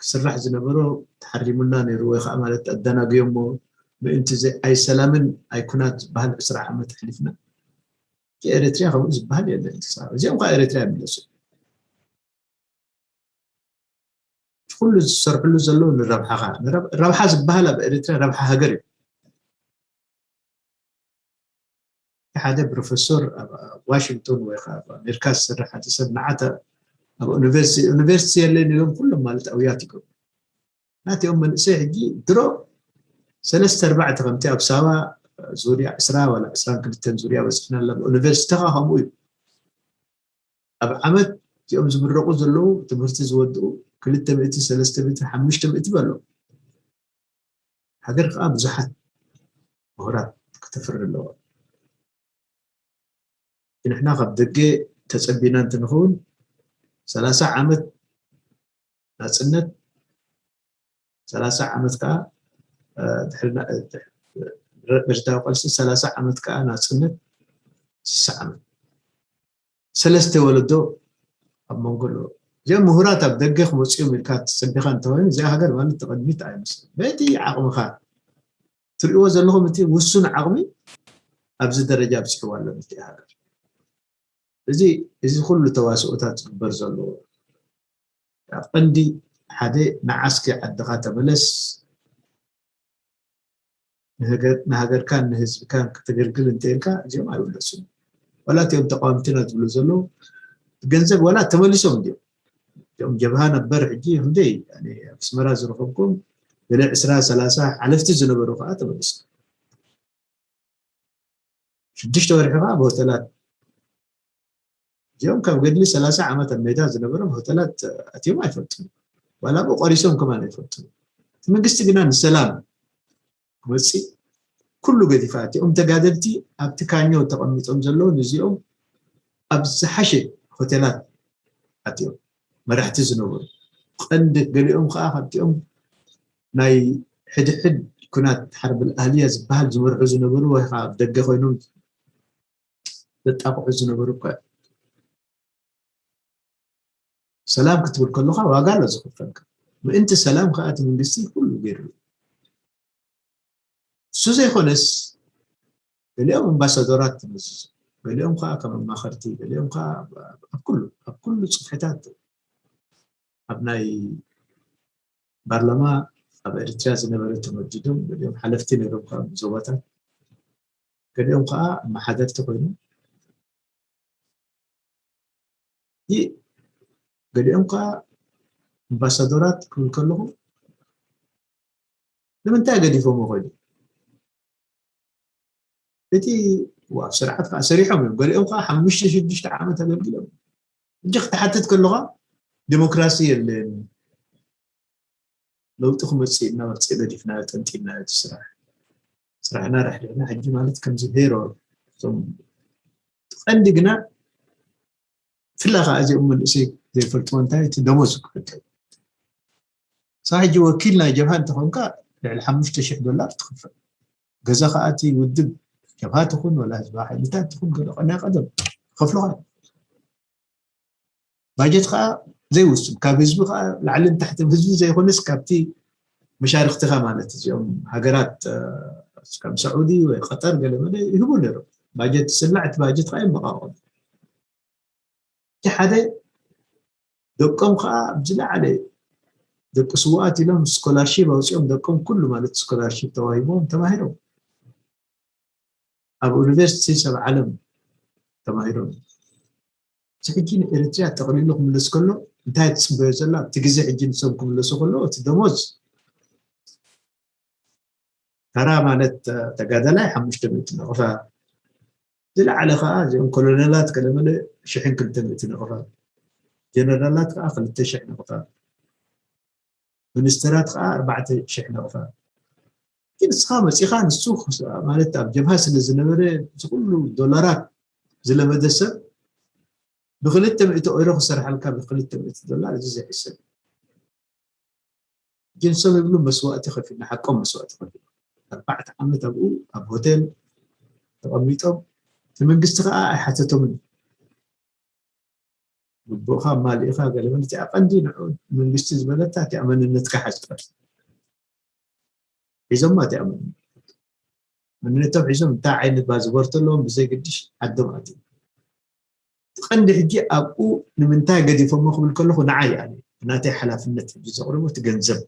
ክስራሕ ዝነበሮ ተሓሪሙና ነይሩ ወይ ከዓ ማለት ኣደናግዮሞ ምእንቲ ኣይ ሰላምን ኣይ ኩናት ዝበሃል ዕስራ ዓመት ኣሕሊፍና ኤርትራ ከምኡ ዝበሃል የለን። እዚኦም ከዓ ኤርትራ ይምለሱ። ኩሉ ዝሰርሕሉ ዘለዉ ንረብሓኻ። ረብሓ ዝበሃል ኣብ ኤርትራ ረብሓ ሃገር እዩ። ሓደ ፕሮፌሰር ኣብ ዋሽንግቶን ወይ ከዓ ኣብ ኣሜሪካ ዝሰርሕ ሓደ ሰብ ንዓተ ኣብ ዩኒቨርሲቲ ዩኒቨርሲቲ የለን ኢሎም ኩሎም ማለት ኣውያት ይገብሩ። ናቲኦም መንእሰይ ሕጂ ድሮ ሰለስተ ኣርባዕተ ከምቲ ኣብ ሳዋ ዙርያ ዕስራ ወላ ዕስራን ክልተን ዙርያ በፅሕና ኣላ ዩኒቨርሲቲ ከዓ ከምኡ እዩ። ኣብ ዓመት እዚኦም ዝምረቁ ዘለዉ ትምህርቲ ዝወድኡ ክልተ ሚእቲ ሰለስተ ሚእቲ ሓሙሽተ ሚእቲ በሎ። ሃገር ከዓ ብዙሓት ምሁራት ክተፍሪ ኣለዋ። ንሕና ካብ ደገ ተፀቢና እንትንኸውን ሰላሳ ዓመት ናፅነት ሰላሳ ዓመት ከዓ ብረታዊ ቃልሲ ሰላሳ ዓመት ከዓ ናፅነት ስሳ ዓመት ሰለስተ ወለዶ ኣብ መንጎ ኣለዎ። እዚኦም ምሁራት ኣብ ደገ ክመፅኦም ኢልካ ትፅቢኻ እንተኮይኑ እዚኣ ሃገር ማለት ተቐድሚት ኣይመስል በቲ ዓቕምኻ ትሪእዎ ዘለኹም እቲ ውሱን ዓቕሚ ኣብዚ ደረጃ ኣብፅሕዋ ኣሎ እቲ ሃገር። እዚ እዚ ኩሉ ተዋስኦታት ዝግበር ዘለዎ ቀንዲ ሓደ ንዓስኪ ዓድኻ ተመለስ ንሃገርካን ንህዝብካን ክተገልግል እንተኢልካ እዚኦም ኣይውለሱን። ዋላ እቲኦም ተቃወምትና ዝብሉ ዘለዉ ገንዘብ ዋላ ተመሊሶም እንዲኦም እዚኦም ጀብሃ ነበር ሕጂ ክንደይ ኣስመራ ዝረኸብኩም ገለ ዕስራ ሰላሳ ሓለፍቲ ዝነበሩ ከዓ ተመሊሶም ሽዱሽተ ወርሒ ከዓ ብሆተላት እዚኦም ካብ ገድሊ ሰላሳ ዓመት ኣብ ሜዳ ዝነበሮም ሆተላት ኣትዮም ኣይፈልጡን ዋላ ብኡ ቆሪሶም ከማን ኣይፈልጡን እቲ መንግስቲ ግና ንሰላም ክመፅእ ኩሉ ገዲፋ እቲኦም ተጋደልቲ ኣብቲ ካኞ ተቐሚጦም ዘለዉ ንዚኦም ኣብ ዝሓሸ ሆቴላት ኣትዮም መራሕቲ ዝነበሩ ቀንዲ ገሊኦም ከዓ ካብቲኦም ናይ ሕድሕድ ኩናት ሓርብል ኣህልያ ዝበሃል ዝመርሑ ዝነበሩ ወይ ከዓ ኣብ ደገ ኮይኖም ዘጣቕዑ ዝነበሩ እኳ ሰላም ክትብል ከለካ ዋጋ ኣሎ ዝኽፈልካ ምእንቲ ሰላም ከዓ እቲ መንግስቲ ኩሉ ገይሩ እሱ ዘይኮነስ ገሊኦም ኣምባሳደራት ትመዝዙ ገሊኦም ከዓ ከም ኣማኸርቲ ገሊኦም ከዓ ኣብ ኩሉ ኣብ ኩሉ ፅፍሕታት ኣብ ናይ ፓርላማ ኣብ ኤርትራ ዝነበረ ተመዲዶም ገሊኦም ሓለፍቲ ነይሮም ከዓ ዞባታት ገሊኦም ከዓ ኣመሓደርቲ ኮይኖም ይእ ገሊኦም ከዓ ኣምባሳደራት ክብል ከለኹ ንምንታይ ገዲፎም ኮይኑ እቲ ኣብ ስርዓት ከዓ ሰሪሖም እዮም ገሊኦም ከዓ ሓሙሽተ ሽዱሽተ ዓመት ኣገልግሎም እንጂ ክትሓትት ከለካ ዲሞክራሲ የለን ለውጢ ክመፅእ ኢልና መርፅእ ገዲፍናዮ ጠንጢናዮ እቲ ስራሕ ስራሕና ራሕሪሕና ሕጂ ማለት ከምዚ ሄሮ እቶም ቀንዲ ግና ፍላ ከዓ እዚኦም መንእሰይ ዘይፈልጥዎ እንታይ እቲ ደሞዝ ክፍል ሳ ሕጂ ወኪል ናይ ጀብሃ እንተኾንካ ልዕሊ ሓሙሽተ ሽሕ ዶላር ትኽፈል ገዛ ከዓ እቲ ውድብ ጀብሃ ትኹን ወላ ህዝባዊ ሓይልታት ትኹን ገለ ናይ ቀደም ከፍልኻ ባጀት ከዓ ዘይውስን ካብ ህዝቢ ከዓ ላዕልን ታሕትን ህዝቢ ዘይኮነስ ካብቲ መሻርክትኻ ማለት እዚኦም ሃገራት ከም ሳዑዲ ወይ ቀጠር ገለ መለ ይህቡ ነይሮም ባጀት ስላዕ እቲ ባጀት ከዓ ይመቃቆም እቲ ሓደ ደቆም ከዓ ኣብ ዝለዓለ ደቂ ስውኣት ኢሎም ስኮላርሺፕ ኣውፅኦም ደቆም ኩሉ ማለት ስኮላርሺፕ ተዋሂቦም ተማሂሮም ኣብ ዩኒቨርሲቲ ሰብ ዓለም ተማሂሮም እዚ ሕጂ ንኤርትራ ጠቕሊሉ ክምለስ ከሎ እንታይ ትፅበዮ ዘላ ኣብቲ ግዜ ሕጂ ንሶም ክምለሱ ከሎ እቲ ደሞዝ ተራ ማለት ተጋዳላይ ሓሙሽተ ሚእቲ ነቕፋ ዝለዓለ ከዓ እዚኦም ኮሎኔላት ገለመለ ሽሕን ክልተ ሚእቲ ነቕፋ ጀነራላት ከዓ ክልተ ሽሕ ነቕፋ ሚኒስተራት ከዓ ኣርባዕተ ሽሕ ነቕፋ ግን ንስኻ መፂኻ ንሱ ማለት ኣብ ጀብሃ ስለ ዝነበረ ዝኩሉ ዶላራት ዝለመደ ሰብ ብክልተ ሚእቲ ኦይሮ ክሰርሓልካ ብክልተ ሚእቲ ዶላር እዚ ዘይሕሰብ ግን ሰብ ይብሉ መስዋእቲ ከፊልና ሓቆም መስዋእቲ ከፊሉ ኣርባዕተ ዓመት ኣብኡ ኣብ ሆቴል ተቐሚጦም እቲ መንግስቲ ከዓ ኣይሓተቶምን ግቡእካ ማሊእካ ገለ ማለት እያ ቀንዲ ንዑ መንግስቲ ዝበለታ እቲኣ መንነትካ ሓዝካ ሒዞማ እቲኣ መንነት መንነቶም ሒዞም እንታይ ዓይነት ባዝቦርት ኣለዎም ብዘይ ግድሽ ዓዶም ኣትዮም ቀንዲ ሕጂ ኣብኡ ንምንታይ ገዲፎሞ ክብል ከለኹ ንዓይ ኣነ ናተይ ሓላፍነት ሕጂ ዘቕርቦ እቲ ገንዘብ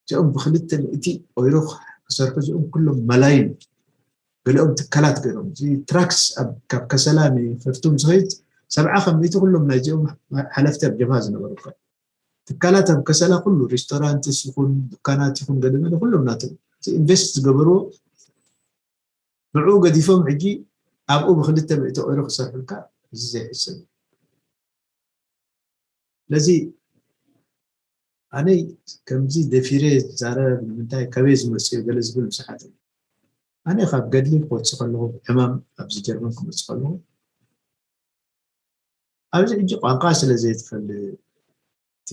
እዚኦም ብክልተ ሚእቲ ኦይሮ ክሰርሑ እዚኦም ኩሎም መላይን ገሊኦም ትካላት ገይሮም እዚ ትራክስ ካብ ከሰላ ንፈርቱም ዝኸይድ ሰብዓ ከም ሚእቲ ኩሎም ናይዚኦም ሓለፍቲ ኣብ ጀብሃ ዝነበሩ ትካላት ኣብ ከሰላ ኩሉ ሬስቶራንት ይኹን ዱካናት ይኹን ገለመለ ኩሎም ናቶም ኢንቨስት ዝገበርዎ ንዕኡ ገዲፎም ሕጂ ኣብኡ ብክልተ ሚእቲ ኦይሮ ክሰርሑልካ እዚ ዘይሕሰብ ነዚ ኣነ ከምዚ ደፊረ ዛረብ ንምንታይ ከበይ ዝመፅኡ ገለ ዝብል ብዙሓት ኣነ ካብ ገድሊ ክወፅእ ከለኹ ሕማም ኣብዚ ጀርመን ክመፅእ ከለኹ ኣብዚ ሕጂ ቋንቋ ስለ ዘይትፈልጥ እቲ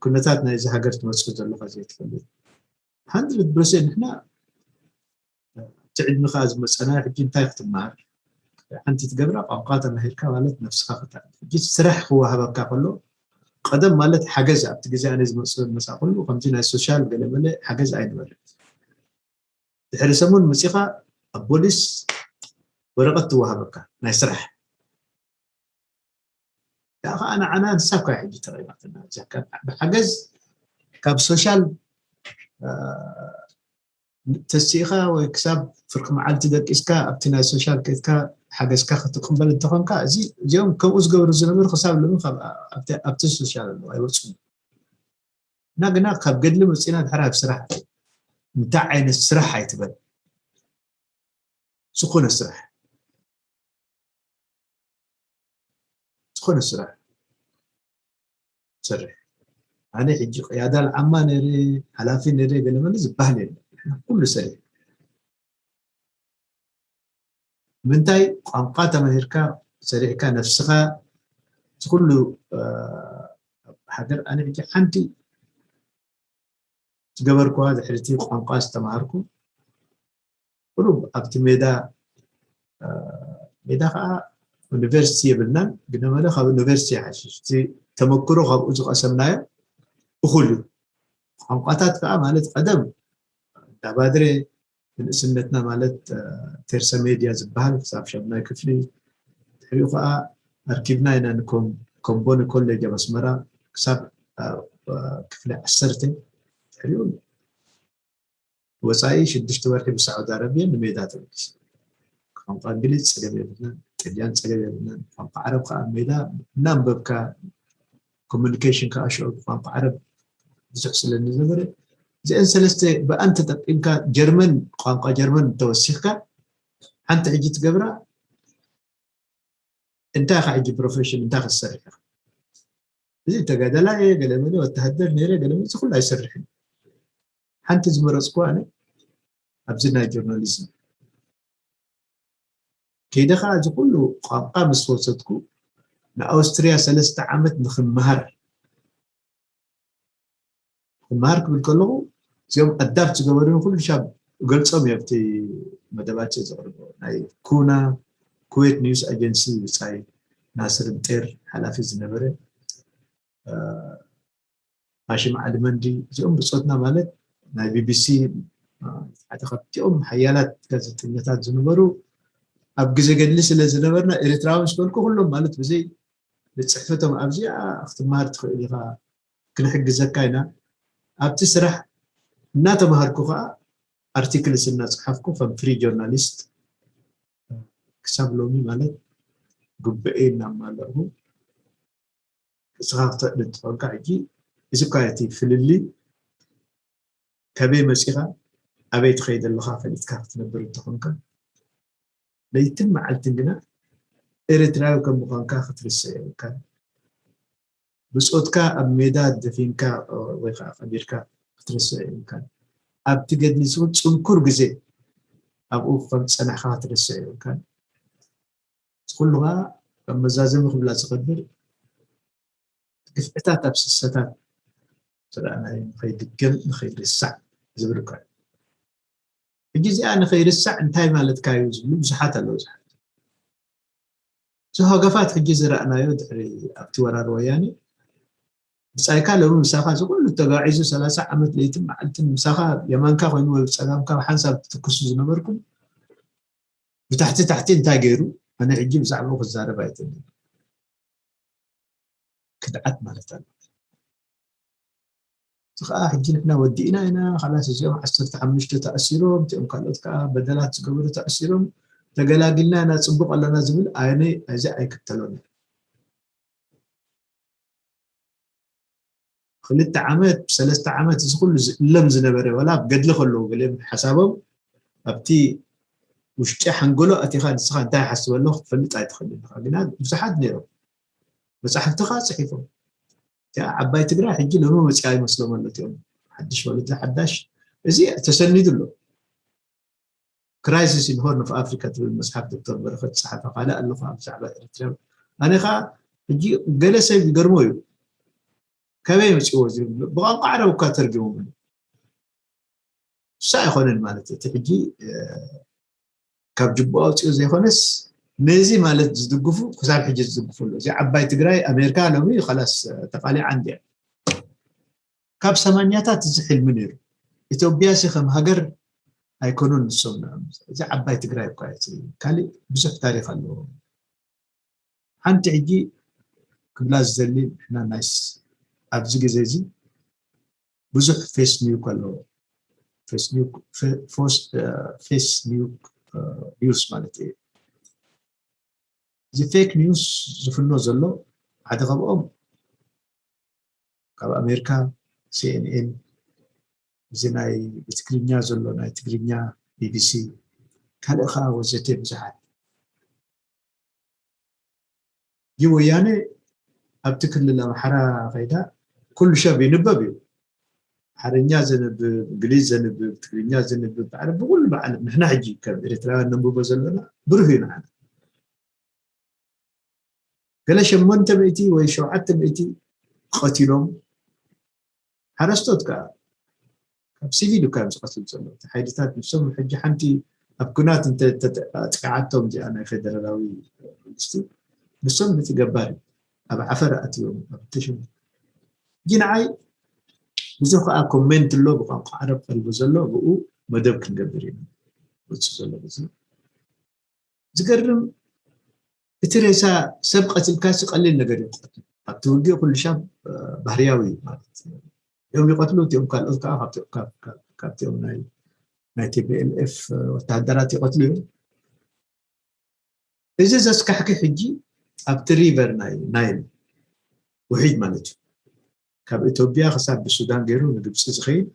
ኩነታት ናይዚ ሃገር ትመፅእ ዘለካ ዘይትፈልጥ ሓንድረድ ፐርሰንት ንሕና እቲ ዕድሚ ከዓ ዝመፀና ሕጂ እንታይ ክትመሃር ሓንቲ ትገብራ ቋንቋ ተማሂርካ ማለት ነፍስካ ክታ ሕጂ ስራሕ ክወሃበካ ከሎ ቀደም ማለት ሓገዝ ኣብቲ ግዜ ኣነ ዝመፅእ መፃ ከሉ ከምዚ ናይ ሶሻል ገለመለ ሓገዝ ኣይነበረ ድሕሪ ሰሙን መፂኻ ኣብ ቦሊስ ወረቐት ትወሃበካ ናይ ስራሕ ያ ከዓ ንዓና ንሳ እኳ ሕጂ ተረኪባትና ብሓገዝ ካብ ሶሻል ተሲእኻ ወይ ክሳብ ፍርቂ መዓልቲ ደቂስካ ኣብቲ ናይ ሶሻል ኬትካ ሓገዝካ ክትቅበል እንተኾንካ እዚ እዚኦም ከምኡ ዝገብሩ ዝነበሩ ክሳብ ሎሚ ኣብቲ ሶሻል ኣለዉ ኣይወፁን እና ግና ካብ ገድሊ መፂና ድሕር ኣብ ስራሕ እንታይ ዓይነት ስራሕ ኣይትበል ዝኾነ ስራሕ ዝኾነ ስራሕ ሰርሕ ኣነ ሕጂ ያዳል ዓማ ነረ ሓላፊ ነረ ገለመለ ዝበሃል የለ ኩሉ ሰሪሕ ምንታይ ቋንቋ ተመሂርካ ሰሪሕካ ነፍስኻ ዝኩሉ ሃገር ኣነ ሕጂ ሓንቲ ዝገበርኩዋ ድሕርቲ ቋንቋ ዝተማሃርኩ ቁሩብ ኣብቲ ሜዳ ሜዳ ከዓ ዩኒቨርሲቲ የብልናን ግደመለ ካብ ዩኒቨርሲቲ ይሓሽሽ እቲ ተመክሮ ካብኡ ዝቀሰምናዮ እኩል እዩ ቋንቋታት ከዓ ማለት ቀደም እንዳባድሬ ንእስነትና ማለት ቴርሰ ሜድያ ዝበሃል ክሳብ ሻምናይ ክፍሊ ድሕሪኡ ከዓ ኣርኪብና ኢና ንኮምቦኒ ኮሌጅ ኣብ ኣስመራ ክሳብ ክፍሊ ዓሰርተ ድሕሪኡ ወፃኢ ሽዱሽተ ወርሒ ብሳዑዲ ኣረብያ ንሜዳ ተመሊስ ቋንቋ እንግሊዝ ፀገም የብልናን ጥልያን ፀገም የብልናን ቋንቋ ዓረብ ከዓ ሜዳ እናንበብካ ኮሚኒኬሽን ከዓ ሽዑ ብቋንቋ ዓረብ ብዙሕ ስለ ዝነበረ እዚአን ሰለስተ ብኣን ተጠቂምካ ጀርመን ቋንቋ ጀርመን እንተወሲኽካ ሓንቲ ሕጂ ትገብራ እንታይ ካ ሕጂ ፕሮፌሽን እንታይ ክትሰርሕ ኢኻ እዚ ተጋደላ እየ ገለመለ ወተሃደር ነይረ ገለመለ እዚ ኩሉ ኣይሰርሕን ሓንቲ ዝመረፅኩ ኣነ ኣብዚ ናይ ጆርናሊዝም ከይደ ከዓ እዚ ኩሉ ቋንቋ ምስ ወሰድኩ ንኣውስትርያ ሰለስተ ዓመት ንክመሃር ክመሃር ክብል ከለኹ እዚኦም ኣዳፕት ዝገበሩ ኩሉ ሻብ ገልፆም እዮም ኣብቲ መደባቸው ዘቕርቦ ናይ ኩና ኩዌት ኒውስ ኣጀንሲ ብፃይ ናስር ምጤር ሓላፊ ዝነበረ ሃሽም ዓሊ መንዲ እዚኦም ብፆትና ማለት ናይ ቢቢሲ ሓደ ካብቲኦም ሓያላት ጋዜጠኛታት ዝነበሩ ኣብ ግዜ ገድሊ ስለ ዝነበርና ኤርትራዊ ምስ በልኩ ኩሎም ማለት ብዘይ ብፅሕፈቶም ኣብዚኣ ክትመሃር ትኽእል ኢኻ ክንሕግዘካ ኢና ኣብቲ ስራሕ እናተምሃርኩ ከዓ ኣርቲክልስ እናፅሓፍኩ ከም ፍሪ ጆርናሊስት ክሳብ ሎሚ ማለት ግብኤ እናማለእኩ እስኻ ክትዕድ እንትኾንካ ሕጂ እዚ እኳ እቲ ፍልልይ ከበይ መፂኻ ኣበይ ትኸይድ ኣለኻ ፈሊጥካ ክትነብር እንተኾንካ ለይትን መዓልትን ግና ኤርትራዊ ከም ምዃንካ ክትርስዕ የብልካን ብፆትካ ኣብ ሜዳ ደፊንካ ወይ ከዓ ቀቢርካ ክትርስዕ የብልካን ኣብቲ ገድሊ ዝኹን ፅንኩር ግዜ ኣብኡ ከም ዝፀናሕካ ክትርስዕ የብልካን ኩሉ ከዓ ከም መዛዘሚ ክብላ ዝኸብር ግፍዕታት ኣብ ስሰታት ዝረኣናዮ ንኸይድገም ንኸይርሳዕ ዝብል እኳ ሕጂ እዚኣ ንኸይርሳዕ እንታይ ማለትካ እዩ ዝብሉ ብዙሓት ኣለዉ ዝሓት እዚ ሃገፋት ሕጂ ዝረኣናዮ ድሕሪ ኣብቲ ወራር ወያኔ ብጻይካ ሎሚ ምሳኻ እዚ ኩሉ ተጋዒዙ ሰላሳ ዓመት ለይትን መዓልትን ምሳኻ የማንካ ኮይኑ ወይ ብጸጋምካ ብሓንሳብ ትትክሱ ዝነበርኩም ብታሕቲ ታሕቲ እንታይ ገይሩ ኣነ ሕጂ ብዛዕባኡ ክዛረብ ኣይትብልን። ክድዓት ማለት ኣሎ። እዚ ከዓ ሕጂ ንሕና ወዲእና ኢና፣ ካላስ እዚኦም ዓሰርተ ሓሙሽተ ተኣሲሮም፣ እቲኦም ካልኦት ከዓ በደላት ዝገበሩ ተኣሲሮም፣ ተገላጊልና ኢና፣ ፅቡቅ ኣለና ዝብል ኣነ እዚ ኣይክተሎን እየ። ክልተ ዓመት ሰለስተ ዓመት እዚ ኩሉ ዝእለም ዝነበረ፣ ወላ ኣብ ገድሊ ከለዉ ገሊኦም ሓሳቦም ኣብቲ ውሽጢ ሓንጎሎ ኣቲኻ ንስኻ እንታይ ሓስበ ኣሎ ክትፈልጥ ኣይትኽእልን ኢኻ። ግና ብዙሓት ነይሮም መጻሕፍቲ ከዓ ጽሒፎም። እቲኣ ዓባይ ትግራይ ሕጂ ሎሚ መጺኣ ይመስሎም ኣሎ እቲኦም ሓድሽ ወለዲ ሓዳሽ። እዚ ተሰኒዱ ኣሎ። ክራይሲስ ኢን ሆርን ኦፍ ኣፍሪካ ትብል መፅሓፍ ዶክተር በረኸት ዝፀሓፈ ካልእ ኣለኹ ኣብ ዛዕባ ኤርትራ። ኣነ ከዓ ሕጂ ገለ ሰብ ይገርሞ እዩ። ከበይ መፅዎ ዝብል ብቋንቋ ዓረብ እኳ ተርጊሞም። እሱ ኣይኮነን ማለት እቲ ሕጂ ካብ ጅቡኡ ኣውፅኡ ዘይኮነስ ነዚ ማለት ዝድግፉ ክሳብ ሕጂ ዝድግፉ ኣሎ። እዚ ዓባይ ትግራይ ኣሜሪካ ሎሚ ላስ ተቃሊዓ እንዲያ። ካብ ሰማንያታት እዚ ሕልሚ ነይሩ። ኢትዮጵያ ሲ ከም ሃገር ኣይኮኑን ንሶም ንዕም እዚ ዓባይ ትግራይ እኳ እዩ። ካልእ ብዙሕ ታሪክ ኣለዎ። ሓንቲ ሕጂ ክብላ ዝደሊ ንሕና ናይስ ኣብዚ ግዜ እዚ ብዙሕ ፌስ ኒውክ ኣለዎ። ፌስ ኒውክ ማለት እዩ። እዚ ፌክ ኒውስ ዝፍኖ ዘሎ ሓደ ካብኦም ካብ ኣሜሪካ ሲኤንኤን፣ እዚ ናይ ብትግርኛ ዘሎ ናይ ትግርኛ ቢቢሲ፣ ካልእ ከዓ ወዘተ ብዙሓት። እዚ ወያነ ኣብቲ ክልል ኣምሓራ ከይዳ ኩሉ ሰብ ይንበብ እዩ። ኣምሓርኛ ዘንብብ፣ እንግሊዝ ዘንብብ፣ ትግርኛ ዘንብብ፣ ብዓረብ ብኩሉ ብዓለም ንሕና ሕጂ ከም ኤርትራውያን ነንብቦ ዘለና ብሩህ እዩ ንዓና። ገለ ሸሞንተ ሚእቲ ወይ ሸውዓተ ሚእቲ ቀቲሎም ሓረስቶት ከዓ ካብ ሲቪል እኳ እዮም ዝቐትሉ ዘለዉ። እቲ ሓይልታት ንሶም ሕጂ ሓንቲ ኣብ ኩናት እንተኣጥቂዓቶም እዚኣ ናይ ፌደራላዊ መንግስቲ ንሶም ነቲ ገባር ኣብ ዓፈር ኣትዮም ኣብ ተሽሙ ሕጂ ንዓይ ብዙ ከዓ ኮሜንት ኣሎ ብቋንቋ ዓረብ ቀሪቡ ዘሎ ብኡ መደብ ክንገብር ኢና ወፁ ዘሎ እዚ ዝገርም እቲ ሬሳ ሰብ ቀትልካ ሲ ቀሊል ነገር እዩ ክቐትል ኣብቲ ውግእ ኩሉ ሻብ ባህርያዊ እዩ ማለት እዮም ይቐትሉ እቲኦም ካልኦት ከዓ ካብቲኦም ናይ ቲፒኤልኤፍ ወታደራት ይቐትሉ እዮም እዚ ዘስካሕኪ ሕጂ ኣብቲ ሪቨር ናይ ናይል ውሒድ ማለት እዩ ካብ ኢትዮጵያ ክሳብ ብሱዳን ገይሩ ንግብፂ ዝኸይድ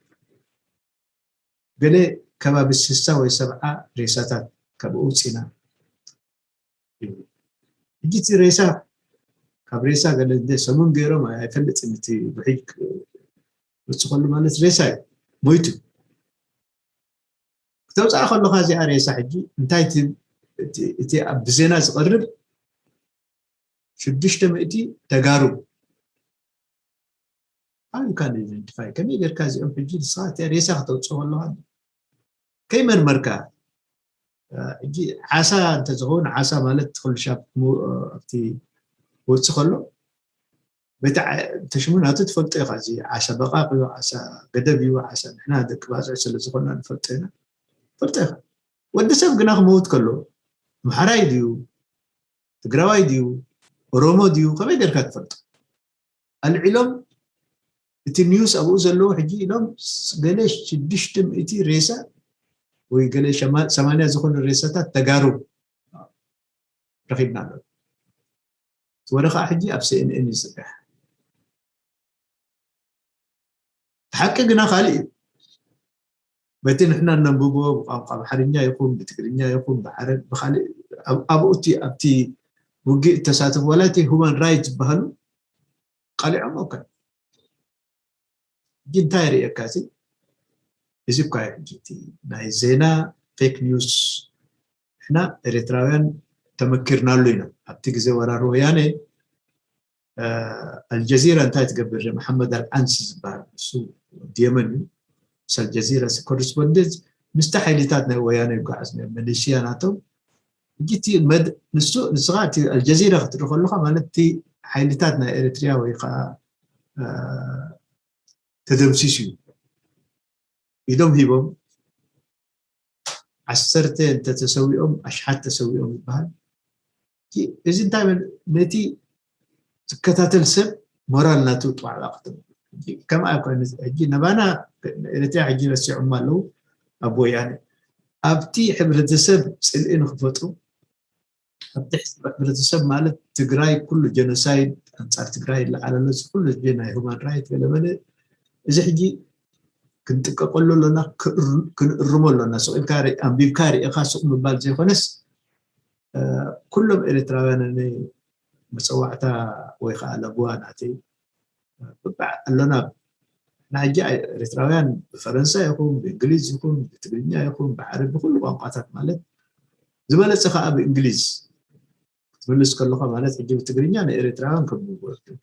ገለ ከባቢ ስሳ ወይ ሰብዓ ሬሳታት ካብ ውፅኢና ሕጂ እቲ ሬሳ ካብ ሬሳ ገለ እንደ ሰሙን ገይሮም ኣይፈልጥን እቲ ውሒድ ውፅኸሉ ማለት ሬሳ እዩ ሞይቱ ክተውፅኣ ከለካ እዚኣ ሬሳ ሕጂ እንታይ እቲ ኣብ ብዜና ዝቐርብ ሽዱሽተ ሚእቲ ተጋሩ ኣበይ ካ ኢደንቲፋይ ከመይ ጌርካ እዚኦም ሕጂ ንስኻ እቲ ሬሳ ክተውፅኦ ከለኻ ከይመርመርካ ሕጂ ዓሳ እንተዝኸውን ዓሳ ማለት ኩሉ ሻብ ኣብቲ ወፂ ከሎ በቲ ተሽሙ ናቱ ትፈልጦ ኢኻ እዚ ዓሳ በቃቕ እዩ ዓሳ ገደብ እዩ ዓሳ ንሕና ደቂ ባፅዕ ስለ ዝኾና ንፈልጦ ኢና ፈልጦ ኢኻ ወዲ ሰብ ግና ክመውት ከሎ ምሓራይ ድዩ ትግራዋይ ድዩ ኦሮሞ ድዩ ከመይ ጌርካ ትፈልጦ ኣልዒሎም እቲ ኒውስ ኣብኡ ዘለዉ ሕጂ ኢሎም ገለ ሽዱሽተ ሚእቲ ሬሳ ወይ ገለ ሰማንያ ዝኾኑ ሬሳታት ተጋሩ ረኺብና ኣሎ እቲ ወረ ከዓ ሕጂ ኣብ ሲኤንኤን ይፅርሕ እቲ ሓቂ ግና ካልእ እዩ በቲ ንሕና ነንብቦ ብቋንቋ ኣምሓርኛ ይኹን ብትግርኛ ይኹን ብዓረብ ብካልእ ኣብኡ እቲ ኣብቲ ውግእ እተሳተፉ ዋላ እቲ ሁማን ራይት ዝበሃሉ ቀሊዖም ኦከ ሕጂ እንታይ ርእየካ እዚ እዚ እኳ እዩ ሕጂ እቲ ናይ ዜና ፌክ ኒውስ ንሕና ኤርትራውያን ተመኪርናሉ ኢና ኣብቲ ግዜ ወራር ወያነ ኣልጀዚራ እንታይ ትገብር መሓመድ ኣልዓንሲ ዝበሃል እሱ ወዲ የመን እዩ ምስ ኣልጀዚራ ኮረስፖንደንት ምስቲ ሓይልታት ናይ ወያነ ይጓዓዝ ነይሩ መሌሽያ ናቶም ሕጂ እቲ መድ ንሱ ንስኻ እቲ ኣልጀዚራ ክትርኢ ከለካ ማለት እቲ ሓይልታት ናይ ኤርትሪያ ወይ ከዓ ተደምሲሱ እዩ ኢዶም ሂቦም ዓሰርተ እንተተሰዊኦም ኣሽሓት ተሰዊኦም ይበሃል እዚ እንታይ ነቲ ዝከታተል ሰብ ሞራል ናቱ ጥዋዕባ ክትም ከምኣ ኮይኑ ሕጂ ነባና ኤርትራ ሕጂ ረሲዖም ኣለዉ። ኣብ ወያነ ኣብቲ ሕብረተሰብ ፅልኢ ንክፈጥሩ ኣብቲ ሕብረተሰብ ማለት ትግራይ ኩሉ ጀኖሳይድ ኣንፃር ትግራይ ይለዓል ኣሎ። እዚ ኩሉ ናይ ሁማን ራይት ገለመለ እዚ ሕጂ ክንጥቀቀሉ ኣሎና፣ ክንእርሞ ኣሎና። ስቕ ኢልካ ኣንቢብካ ርኢኻ ስቕ ምባል ዘይኮነስ ኩሎም ኤርትራውያን መፀዋዕታ ወይ ከዓ ለብዋ ናተይ ብባዕ ኣሎና። ንሕጂ ኤርትራውያን ብፈረንሳ ይኹን ብእንግሊዝ ይኹን ብትግርኛ ይኹን ብዓረብ ብኩሉ ቋንቋታት ማለት ዝበለፀ ከዓ ብእንግሊዝ ክትምልስ ከለካ ማለት ሕጂ ብትግርኛ ንኤርትራውያን ከም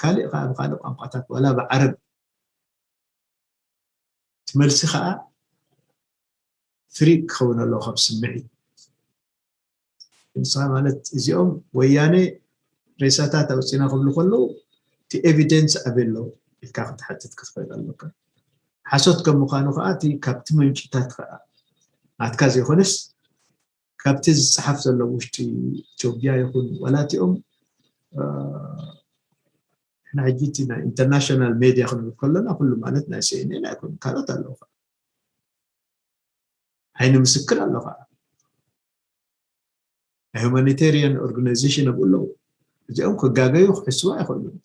ካልእ ከዓ ብካልእ ቋንቋታት ዋላ ብዓረብ ትመልሲ ከዓ ፍሪ ክኸውን ኣለዎ ካብ ስምዒት ንስኻ ማለት እዚኦም ወያነ ሬሳታት ኣውፅና ክብሉ ከለዉ እቲ ኤቪደንስ ኣበይ ኣሎ ኢልካ ክትሓትት ክትኽእል ኣለካ። ሓሶት ከም ምዃኑ ከዓ እቲ ካብቲ ምንጭታት ከዓ ናትካ ዘይኮነስ ካብቲ ዝፀሓፍ ዘሎ ውሽጢ ኢትዮጵያ ይኹን ዋላ እቲኦም ንሕና ሕጂ እቲ ናይ ኢንተርናሽናል ሜድያ ክንብል ከለና ኩሉ ማለት ናይ ሲኤንኤን ኣይኮኑ ካልኦት ኣለዉ ከዓ ዓይኒ ምስክር ኣሎ ከዓ ናይ ሁማኒቴሪያን ኦርጋናይዜሽን ኣብኡ ኣለዉ። እዚኦም ክጋገዩ ክሕስቡ ኣይኽእሉን።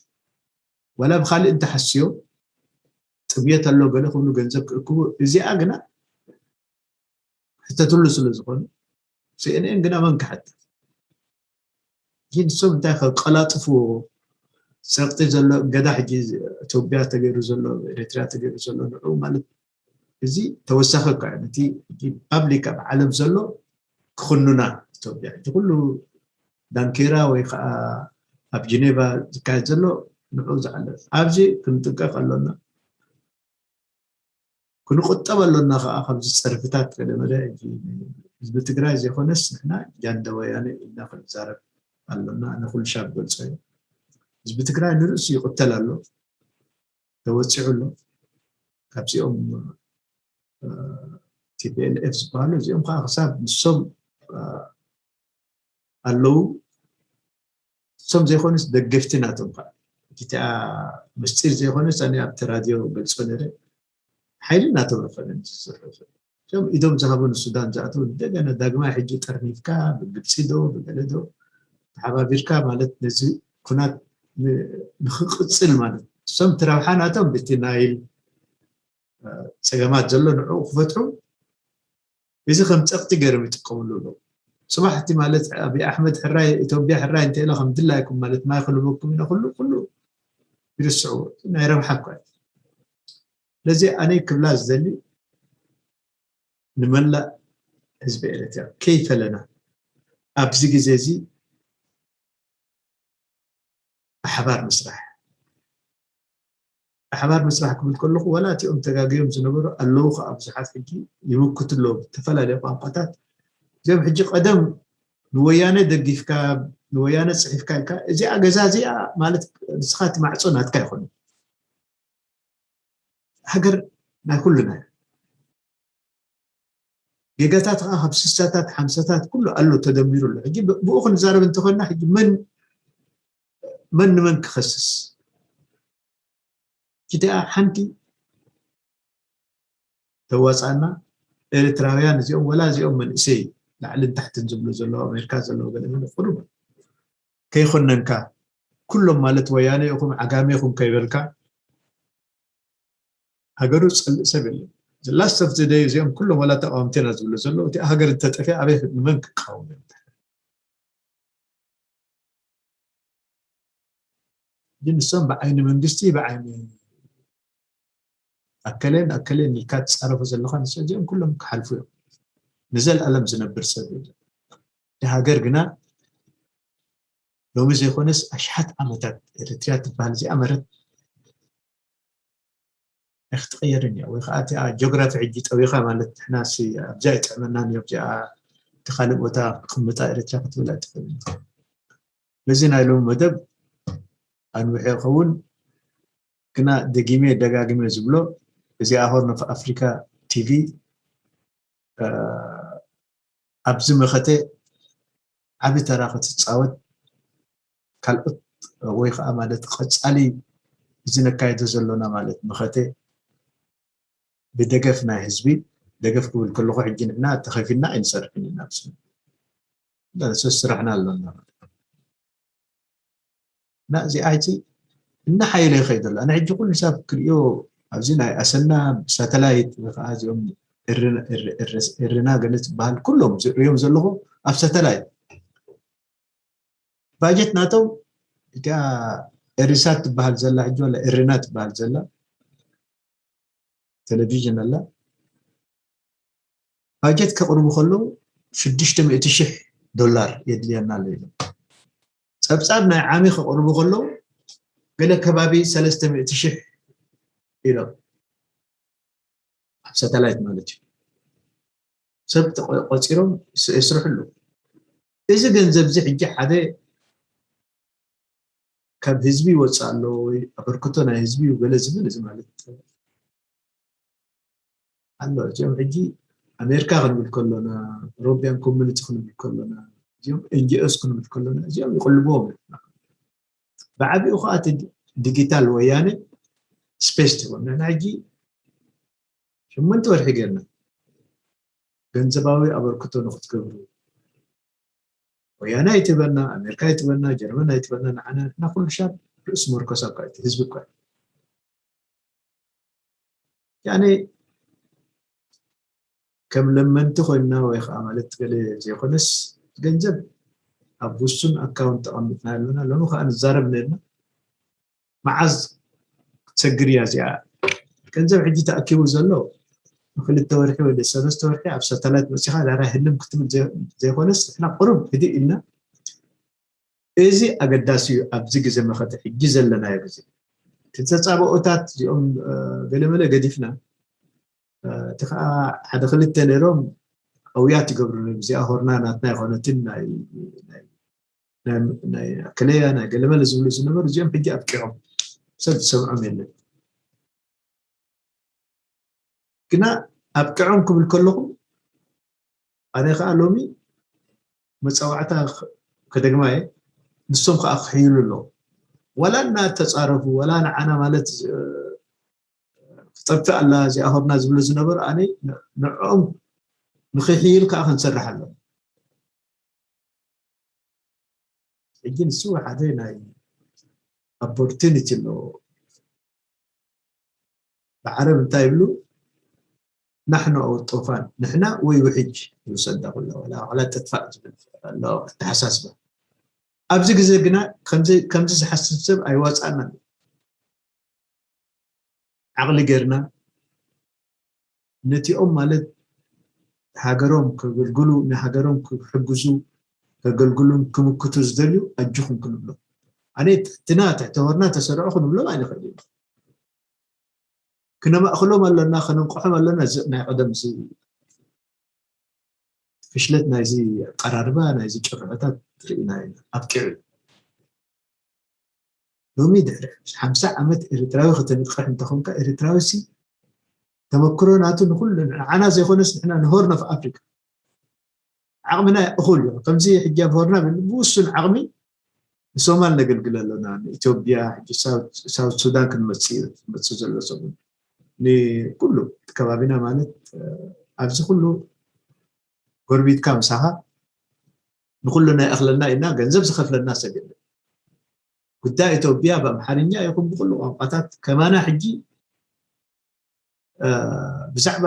ዋላ ብካልእ እንተሓስዮ ጥምየት ኣሎ ገለ ክብሉ ገንዘብ ክእክቡ እዚኣ ግና ሕተትሉ ስለ ዝኾኑ ሲኤንኤን ግና መን ክሓትት ግን ንሶም እንታይ ከቀላጥፍዎ ፀቕጢ ዘሎ እገዳ ሕጂ ኢትዮጵያ ተገይሩ ዘሎ ኤርትራ ተገይሩ ዘሎ ንዑ ማለት እዚ ተወሳኺ እኳ እዩ ነቲ ፓብሊክ ኣብ ዓለም ዘሎ ክኽኑና ኢትዮጵያ ሕጂ ኩሉ ዳንኬራ ወይ ከዓ ኣብ ጀኔቫ ዝካየድ ዘሎ ንዑ ዝዓለ ኣብዚ ክንጥንቀቕ ኣሎና። ክንቁጠብ ኣሎና ከዓ ካብዚ ፀርፍታት ገለመለ ህዝቢ ትግራይ ዘይኮነስ ንሕና ጃንዳ ወያነ ኢልና ክንዛረብ ኣሎና ኣነ ኩሉ ሻብ ገልፆ እዩ ህዝቢ ትግራይ ንርእሱ ይቅተል ኣሎ ተወፂዑ ኣሎ ካብዚኦም ቲፒኤልኤፍ ዝበሃሉ እዚኦም ከዓ ክሳብ ንሶም ኣለዉ እሶም ዘይኮኑስ ደገፍቲ ናቶም ከዓ እቲኣ ምስጢር ዘይኮነስ ኣነ ኣብቲ ራድዮ ገልፆ ነረ ሓይሊ ናቶም ኣይኮነን ዝስርሑ እዞም ኢዶም ዝሃቡ ንሱዳን ዝኣተው እንደገና ዳግማይ ሕጂ ጠርኒፍካ ብግብፂ ዶ ብገለ ዶ ተሓባቢርካ ማለት ነዚ ኩናት ንክቅፅል ማለት እሶም ትረብሓ ናቶም ብቲ ናይል ፀገማት ዘሎ ንዑ ክፈትሑ እዚ ከም ፀቕጢ ገይሮም ይጥቀምሉ ኣለዉ። ፅባሕ እቲ ማለት ኣብይ ኣሕመድ ሕራይ ኢትዮጵያ ሕራይ እንተኢለ ከም ድላይኩም ማለት ማይ ክልበኩም ኢለ ኩሉ ኩሉ ይርስዕዎ ናይ ረብሓ እኳ እዩ። ስለዚ ኣነ ክብላ ዝደሊ ንመላእ ህዝቢ ኤርትራ ከይፈለና ኣብዚ ግዜ እዚ ብሓባር ምስራሕ ብሓባር ምስራሕ ክብል ከለኹ ዋላ እቲኦም ተጋግዮም ዝነበሩ ኣለዉ ከዓ ብዙሓት ሕጂ ይምክቱ ኣለዉ ብዝተፈላለዩ ቋንቋታት እዚኦም ሕጂ ቀደም ንወያነ ደጊፍካ ንወያነ ፅሒፍካ ኢልካ እዚኣ ገዛ እዚኣ ማለት ንስኻ እቲ ማዕፆ ናትካ ይኮነ ሃገር ናይ ኩልና ጌጋታት ከዓ ካብ ስሳታት ሓምሳታት ኩሉ ኣሎ ተደሚሩ ኣሎ ሕጂ ብኡ ክንዛረብ እንተኮንና ሕጂ መን መን ንመን ክኸስስ እቲኣ ሓንቲ ተዋፃና ኤርትራውያን እዚኦም ወላ እዚኦም መንእሰይ ላዕልን ታሕትን ዝብሉ ዘለዉ ኣሜሪካ ዘለዉ ገለ ገለ ቁሩብ ከይኮነንካ ኩሎም ማለት ወያነ ኢኹም ዓጋመ ኢኹም ከይበልካ ሃገሩ ዝፀልእ ሰብ የለን። The last of the day እዚኦም ኩሎም ወላ ተቃወምቲ ኢና ዝብሉ ዘለዉ እቲኣ ሃገር እንተጠፊኣ ኣበይ ንመን ክቃወም እዮም? ግን ንሶም ብዓይኒ መንግስቲ ብዓይኒ ኣከሌን ኣከሌን ኢልካ ትፃረፉ ዘለካ ንሶ እዚኦም ኩሎም ክሓልፉ እዮም። ንዘለኣለም ዝነብር ሰብ የለን። እቲ ሃገር ግና ሎሚ ዘይኮነስ ኣሽሓት ዓመታት ኤርትርያ ትበሃል እዚኣ መረት ኣይክትቀየርን እያ ወይ ከዓ እቲኣ ጂኦግራፊ ሕጂ ጠዊኻ ማለት ንሕና ኣብዚኣ ይጥዕመናን እዩ ኣብዚኣ እቲ ካልእ ቦታ ክቅምጣ ኤርትርያ ክትብል ኣይትኽእልን በዚ ናይ ሎሚ መደብ ኣንውሐ ይኸውን ግና ደጊመ ደጋግመ ዝብሎ እዚኣ ሆርን ኦፍ ኣፍሪካ ቲቪ ኣብዚ መኸተ ዓቢ ተራ ክትፃወት ካልኦት ወይ ከዓ ማለት ቀፃሊ እዚ ነካይዶ ዘሎና ማለት መኸተ ብደገፍ ናይ ህዝቢ ደገፍ ክብል ከለኹ ሕጂ ንሕና ተኸፊልና ኣይንሰርሕን ኢና ብስም ስራሕና ኣሎና ማለት እና እዚኣ ሕጂ እናሓየለ ይኸይድ ኣሎ ኣነ ሕጂ ኩሉ ሰብ ክርእዮ ኣብዚ ናይ ኣሰና ሳተላይት ወይ ከዓ እዚኦም እርና ገለ ዝበሃል ኩሎም ዝርእዮም ዘለኹ ኣብ ሳተላይት ባጀት ናቶም እቲኣ እርሳት ትበሃል ዘላ ሕጂ ወላ እርና ትበሃል ዘላ ቴሌቪዥን ኣላ ባጀት ከቕርቡ ከለዉ ሽዱሽተ ሚእቲ ሽሕ ዶላር የድልየና ኣሎ ኢሎም ፀብፃብ ናይ ዓሚ ከቕርቡ ከለዉ ገለ ከባቢ ሰለስተ ሚእቲ ሽሕ ኢሎም ኣብ ሳተላይት ማለት እዩ ሰብ ቆፂሮም የስርሕሉ እዚ ገንዘብ እዚ ሕጂ ሓደ ካብ ህዝቢ ይወፅእ ኣሎ ወይ ኣበርክቶ ናይ ህዝቢ እዩ ገለ ዝብል እዚ ማለት ኣሎ እዚኦም ሕጂ ኣሜሪካ ክንብል ከሎና ሮቢያን ኮሚኒቲ ክንብል ከሎና እዚኦም ኤንጂኦስ ክንብል ከሎና እዚኦም ይቅልብዎም ብዓቢኡ ከዓ እቲ ዲጂታል ወያነ ስፔስ ትህቦም ንሕና ሕጂ ሸሞንተ ወርሒ ጌርና ገንዘባዊ ኣበርክቶ ንክትገብሩ ወያነ ኣይትበና ኣሜሪካ ኣይትበና ጀርመን ኣይትበና ንዓና ንሕና ኩሉ ሻብ ርእሲ መርኮስ እኳ እቲ ህዝቢ እኳ ያኔ ከም ለመንቲ ኮይና ወይ ከዓ ማለት ገለ ዘይኮነስ ገንዘብ ኣብ ውሱን ኣካውንት ተቐሚጥና ኣለና ሎሚ ከዓ ንዛረብ ነርና መዓዝ ክትሰግር እያ እዚኣ ገንዘብ ሕጂ ተኣኪቡ ዘሎ ንክልተ ወርሒ ወይ ሰለስተ ወርሒ ኣብ ሳተላይት መፂኻ ዳራ ህልም ክትብል ዘይኮነስ ንሕና ቁሩብ ህድእ ኢልና እዚ ኣገዳሲ እዩ ኣብዚ ግዜ መኸተ ሕጂ ዘለናዮ ግዜ እቲ ተፃብኦታት እዚኦም ገለመለ ገዲፍና እቲ ከዓ ሓደ ክልተ ነይሮም ኣውያት ይገብሩ ነይሩ እዚኣ ሆርና ናትና ይኮነትን ናይ ናይ ኣከለያ ናይ ገለመለ ዝብሉ ዝነበሩ እዚኦም ሕጂ ኣብቂዖም ሰብ ዝሰምዖም የለን ግና ኣብቂዖም ክብል ከለኹ ኣነ ከዓ ሎሚ መፃዋዕታ ከደግማየ ንሶም ከዓ ክሕይሉ ኣለዉ ዋላ እናተፃረፉ ዋላ ንዓና ማለት ክጠፍእ ኣላ እዚኣ ሆርና ዝብሉ ዝነበሩ ኣነ ንዕኦም ንክሕይል ከዓ ክንሰርሕ ኣለና ሕጂ ንሱ ሓደ ናይ ኦፖርቱኒቲ ኣለዎ ብዓረብ እንታይ ይብሉ ናሕኑ ኣው ጦፋን ንሕና ወይ ውሕጅ ይውሰዳ ኩላ ወላ ዋላ ጥጥፋእ ዝብል ኣሎ ኣተሓሳስባ ኣብዚ ግዜ ግና ከምዚ ዝሓስብ ሰብ ኣይዋፃእናን ዓቕሊ ጌርና ነቲኦም ማለት ሃገሮም ከገልግሉ ንሃገሮም ክሕግዙ ከገልግሉን ክምክቱ ዝደልዩ ኣጅኹም ክንብሎም ኣነ ትሕትና ትሕቲ ሆርና ተሰርዑ ክንብሎም ኣይንኽእል ኢና ክነማእክሎም ኣለና ክነንቅሖም ኣለና ናይ ቀደም ፍሽለት ናይዚ ኣቀራርባ ናይዚ ጭርሖታት ርኢና ኢና ኣብቂዑ ሎሚ ድሕሪ ሓምሳ ዓመት ኤርትራዊ ከተንቅሕ እንተኾንካ ኤርትራዊ ሲ ተመክሮ ናቱ ንኩሉ ንዓና ዘይኮነስ ንሕና ንሆርን ኦፍ ኣፍሪካ ዓቕምና እኹል እዩ ከምዚ ሕጂ ኣብ ሆርና ብውሱን ዓቕሚ ንሶማል ነገልግል ኣለና ንኢትዮጵያ ሕጂ ሳውት ሱዳን ክንመፅእ እዩ ዝመፅእ ዘሎ ሰሙን ንኩሉ እቲ ከባቢና ማለት ኣብዚ ኩሉ ጎርቢትካ ምሳኻ ንኩሉ ናይ ኣኽለና ኢልና ገንዘብ ዝኸፍለና ሰብ የለን ጉዳይ ኢትዮጵያ ብኣምሓርኛ ይኹን ብኩሉ ቋንቋታት ከማና ሕጂ ብዛዕባ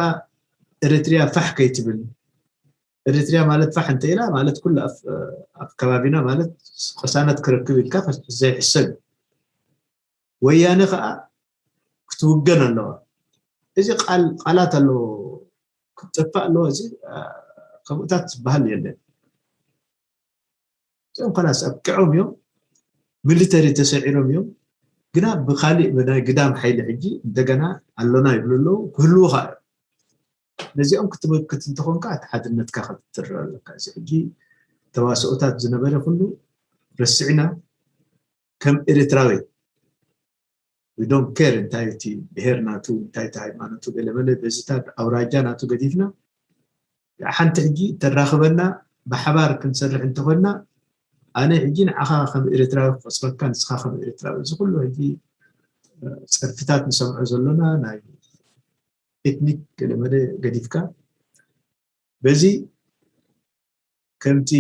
ኤርትርያ ፋሕ ከይትብል ኤርትርያ ማለት ፋሕ እንተ ኢላ ማለት ኩሉ ኣብ ከባቢና ማለት ቅሳነት ክረክብ ኢልካ ዘይሕሰብ እዩ ወያነ ከዓ ክትውገን ኣለዋ እዚ ቃላት ኣለዎ ክትጠፋእ ኣለዎ እዚ ከምኡታት ዝበሃል የለን እዚኦም ከላስ ኣብቅዖም እዮም ሚሊተሪ ተሰዒሮም እዮም ግና ብካሊእ ብናይ ግዳም ሓይሊ ሕጂ እንደገና ኣሎና ይብሉ ኣለዉ ክህልዉ ከዓ እዮም ነዚኦም ክትምክት እንተኾንካ እቲ ሓድነትካ ክትትርር ኣለካ እዚ ሕጂ ተዋስኦታት ዝነበረ ኩሉ ረስዕና ከም ኤርትራዊ ዶን ኬር እንታይ እቲ ብሄር ናቱ እንታይ እቲ ሃይማኖቱ ገለመለ በዚታት ኣውራጃ ናቱ ገዲፍና ሓንቲ ሕጂ ተራኽበና ብሓባር ክንሰርሕ እንተኾንና ኣነ ሕጂ ንዓኻ ከም ኤርትራዊ ክቆጽረካ፣ ንስኻ ከም ኤርትራዊ፣ እዚ ኩሉ ሕጂ ጸርፍታት ንሰምዖ ዘሎና ናይ ኤትኒክ ገለመለ ገዲፍካ፣ በዚ ከምቲ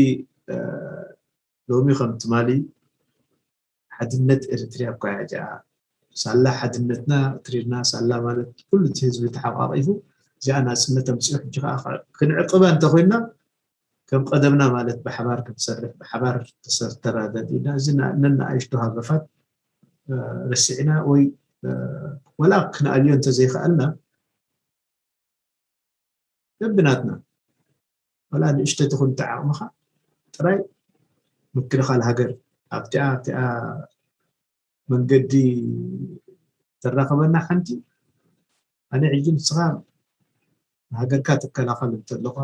ሎሚ ከም ትማሊ ሓድነት ኤርትርያ እኳ እያ እዚኣ። ሳላ ሓድነትና ትሪርና፣ ሳላ ማለት ኩሉ እቲ ህዝቢ ተሓቋቂፉ እዚኣ ናጽነት ኣምጺኡ፣ ሕጂ ከዓ ክንዕቅባ እንተኮይና ከም ቀደምና ማለት ብሓባር ክንሰርሕ፣ ብሓባር ተሰር ተራዳዲእና፣ እዚ ነናኣይሽቱ ሃገፋት ረሲዕና ወይ ወላ ክንኣልዮ እንተዘይከኣልና፣ በብናትና ወላ ንእሽተይ ትኹን ዓቕምኻ ጥራይ ምክልኻል ሃገር ኣብቲኣ ኣብቲኣ መንገዲ ተራኸበና ሓንቲ። ኣነ ሕጂ ንስኻ ንሃገርካ ትከላኸል እንተለኻ፣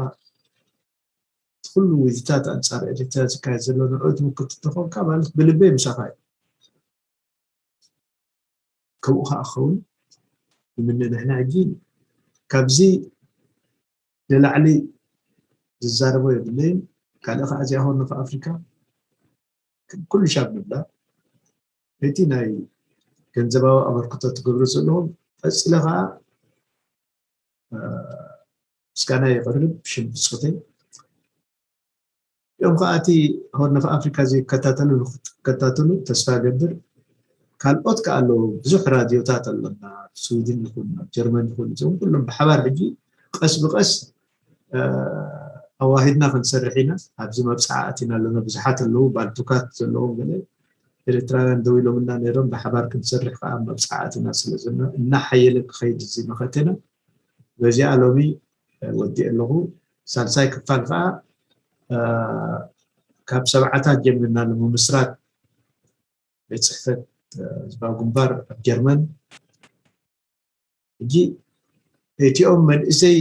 እቲ ኩሉ ውይይታት ኣንጻር ኤርትራ ዝካየድ ዘሎ ንዑ ትምክት እንተኾንካ ማለት ብልበይ ምሳኻ እዩ። ከምኡ ከዓ ክኸውን ይምነ። ንሕና ሕጂ ካብዚ ንላዕሊ ዝዛረቦ የብለይን። ካልእ ከዓ እዚኣ ሆርን ኦፍ ኣፍሪካ ኩሉ ሻብ ንብላ፣ እቲ ናይ ገንዘባዊ ኣበርክቶ ትገብሩ ዘለኹም ቀፂለ ከዓ ምስጋና የቕርብ ብሽም ብፆተይ። እዮም ከዓ እቲ ሆርን ኦፍ ኣፍሪካ ዘይከታተሉ ንክትከታተሉ ተስፋ ገብር። ካልኦት ከዓ ኣለዉ፣ ብዙሕ ራድዮታት ኣለና፣ ኣብ ስዊድን ይኹን ኣብ ጀርመን ይኹን፣ እዚኦም ኩሎም ብሓባር ሕጂ ቀስ ብቀስ ኣዋሂድና ክንሰርሕ ኢና። ኣብዚ መብፃዓ ኣቲና ኣለና። ብዙሓት ኣለዉ፣ ባልቱካት ዘለዎም ገለ ኤርትራውያን ደው ኢሎምና ነይሮም፣ ብሓባር ክንሰርሕ ከዓ መብፃዓ ኣቲና ስለ ዘለና እናሓየለ ክኸይድ እዚ መኸተና። በዚኣ ሎሚ ወዲእ ኣለኹ። ሳልሳይ ክፋል ከዓ ካብ ሰብዓታት ጀሚርና ንምምስራት ቤት ፅሕፈት ህዝባዊ ግንባር ኣብ ጀርመን። ሕጂ እቲኦም መንእሰይ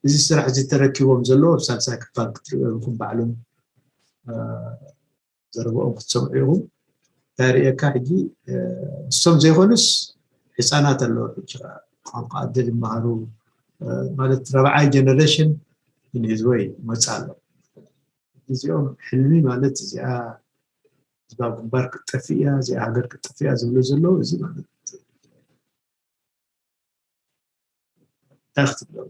እዚ ስራሕ እዚ ተረኪቦም ዘለዎ ኣብ ሳልሳይ ክፋል ክትሪኦ ኢኹም ባዕሎም ዘረብኦም ክትሰምዑ ኢኹም። እንታይ ርእየካ ሕጂ ንሶም ዘይኮኑስ ህፃናት ኣለዉ። ሕጂ ቋንቋ ዕድል ይመሃሩ ማለት ረብዓይ ጀነሬሽን ንህዝቦይ ይመፅእ ኣሎ። እዚኦም ሕልሚ ማለት እዚኣ ህዝባዊ ግንባር ክትጠፍእ እያ፣ እዚኣ ሃገር ክትጠፍእ እያ ዝብሉ ዘለዉ እዚ ማለት እንታይ ክትብሎም?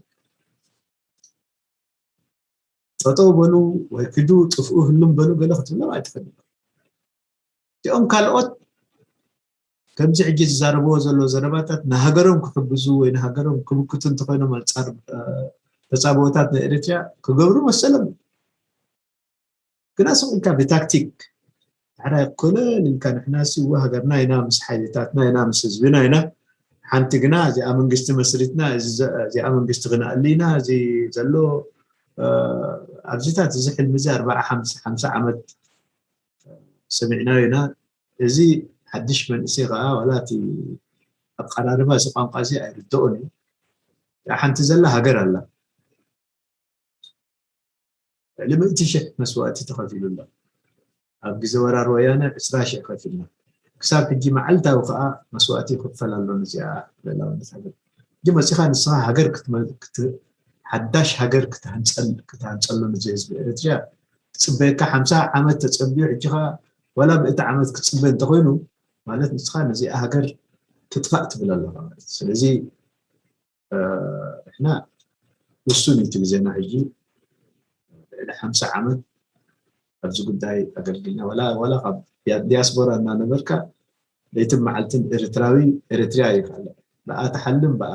ጠጠው በሉ ወይ ክዱ ጥፍኡ ህሉም በሉ ገለ ክትብሎም ኣይትኽእልን። እዚኦም ካልኦት ከምዚ ሕጂ ዝዛረብዎ ዘሎ ዘረባታት ንሃገሮም ክሕግዙ ወይ ንሃገሮም ክብክቱ እንተኮይኖም ኣንጻር ተጻብኦታት ናይ ኤርትራ ክገብሩ መሰሎም። ግና ስቕ ኢልካ ብታክቲክ ዳሕራይ ኮለል ኢልካ ንሕና ሲ እወ ሃገርና ኢና ምስ ሓይልታትና ኢና ምስ ህዝብና ኢና ሓንቲ ግና እዚኣ መንግስቲ መስሪትና እዚኣ መንግስቲ ክነኣሊ ኢና እዚ ዘሎ ኣብዚታት እዚ ሕልሚ እዚ ኣርባዓ ሓምሳ ዓመት ሰሚዕናዮ ኢና። እዚ ሓድሽ መንእሰይ ከዓ ዋላ እቲ ኣቀራርባ እዚ ቋንቋ እዚ ኣይርድኦን እዩ። ሓንቲ ዘላ ሃገር ኣላ። ልዕሊ ምእቲ ሽሕ መስዋእቲ ተኸፊሉ ኣሎ። ኣብ ግዜ ወራር ወያነ ዕስራ ሽሕ ከፊልና። ክሳብ ሕጂ መዓልታዊ ከዓ መስዋእቲ ይኽፈል ኣሎ ነዚኣ ልዕላውነት ሃገር። ሕጂ መፂኻ ንስኻ ሃገር ክትመ- ክት- ሓዳሽ ሃገር ክትሃንፀል ክትሃንፀሉ ነዚ ህዝቢ ኤርትራ ትፅበየካ ሓምሳ ዓመት ተፀቢዩ ሕጂ ከዓ ዋላ ምእቲ ዓመት ክትፅበ እንተኮይኑ ማለት ንስኻ ነዚኣ ሃገር ትጥፋእ ትብል ኣለኻ ማለት እዩ። ስለዚ ንሕና ውሱን እዩ እቲ ግዜና ሕጂ ልዕሊ ሓምሳ ዓመት ኣብዚ ጉዳይ ኣገልግልና ዋላ ዋላ ካብ ዲያስፖራ እናነበርካ ለይትን መዓልትን ኤርትራዊ ኤርትርያ እዩ ካለ ብኣ ትሓልም ብኣ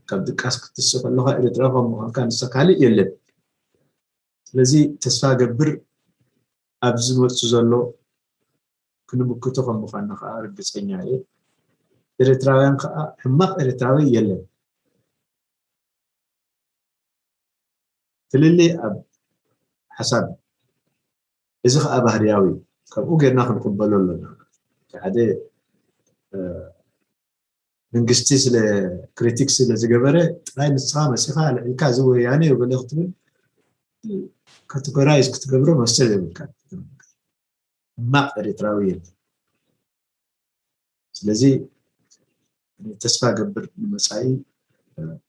ካብ ድቃስ ክትስእ ከለካ ኤርትራዊ ከም ምኳንካ ንስካ ካልእ የለን። ስለዚ ተስፋ ገብር ኣብዚ ዝመፁ ዘሎ ክንምክቶ ከም ምኳንና ከዓ ርግፀኛ እየ። ኤርትራውያን ከዓ ሕማቅ ኤርትራዊ የለን። ፍልልይ ኣብ ሓሳብ እዚ ከዓ ባህርያዊ እዩ። ከምኡ ጌርና ክንቅበሎ ኣለና። ሓደ መንግስቲ ስለ ክሪቲክ ስለ ዝገበረ ጥራይ ንስኻ መፂኻ ልዕልካ እዚ ወያነ እዩ ገለ ክትብል ካቴጎራይዝ ክትገብሮ መሰል የብልካ። ሕማቅ ኤርትራዊ የለን። ስለዚ ተስፋ ገብር ንመፃኢ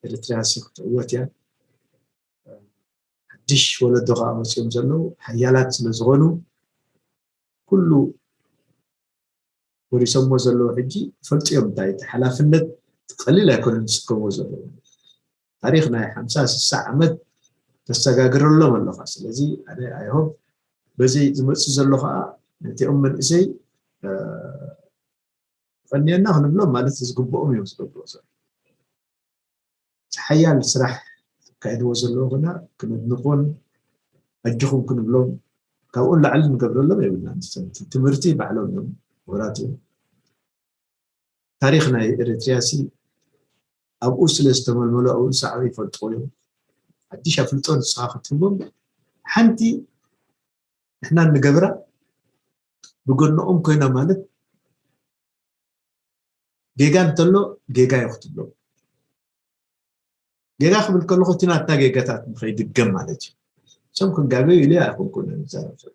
ኤርትራ ሲ ክትዕወት እያ። ሓድሽ ወለዶ ከዓ መፅኦም ዘለዉ ሓያላት ስለ ዝኾኑ ኩሉ ወሪሶሞ ዘለዉ ሕጂ ፈልጡ እዮም። እንታይ እቲ ሓላፍነት ቀሊል ኣይኮነን ዝስከምዎ ዘለዉ። ታሪኽ ናይ ሓምሳ ስሳ ዓመት ተሰጋግረሎም ኣለኻ። ስለዚ ኣነ ኣይሆብ በዚ ዝመፅእ ዘሎ ከዓ ነቲኦም መንእሰይ ቀንየና ክንብሎም ማለት ዝግብኦም እዮም ዝገብርዎ ዘሎ። ሓያል ስራሕ ካይድዎ ዘለዉ ግና ክነድንቆን ኣጅኹም ክንብሎም ካብኡን ላዕሊ ንገብረሎም የብልና። ትምህርቲ ባዕሎም እዮም ምሁራት እዮም። ታሪኽ ናይ ኤርትርያ ሲ ኣብኡ ስለ ዝተመልመሉ ኣብኡ ሳዕቢ ይፈልጥዎ እዮም። ሓድሽ ኣፍልጦ ንስኻ ክትህቦም ሓንቲ ንሕና ንገብራ ብጎንኦም ኮይና ማለት ጌጋ እንተሎ ጌጋ እዩ ክትብሎ። ጌጋ ክብል ከለኹ እቲ ናትና ጌጋታት ንኸይድገም ማለት እዩ። እሶም ክንጋገዩ ኢለ ኣይኮንኩን ዝዛረብ ዘሎ።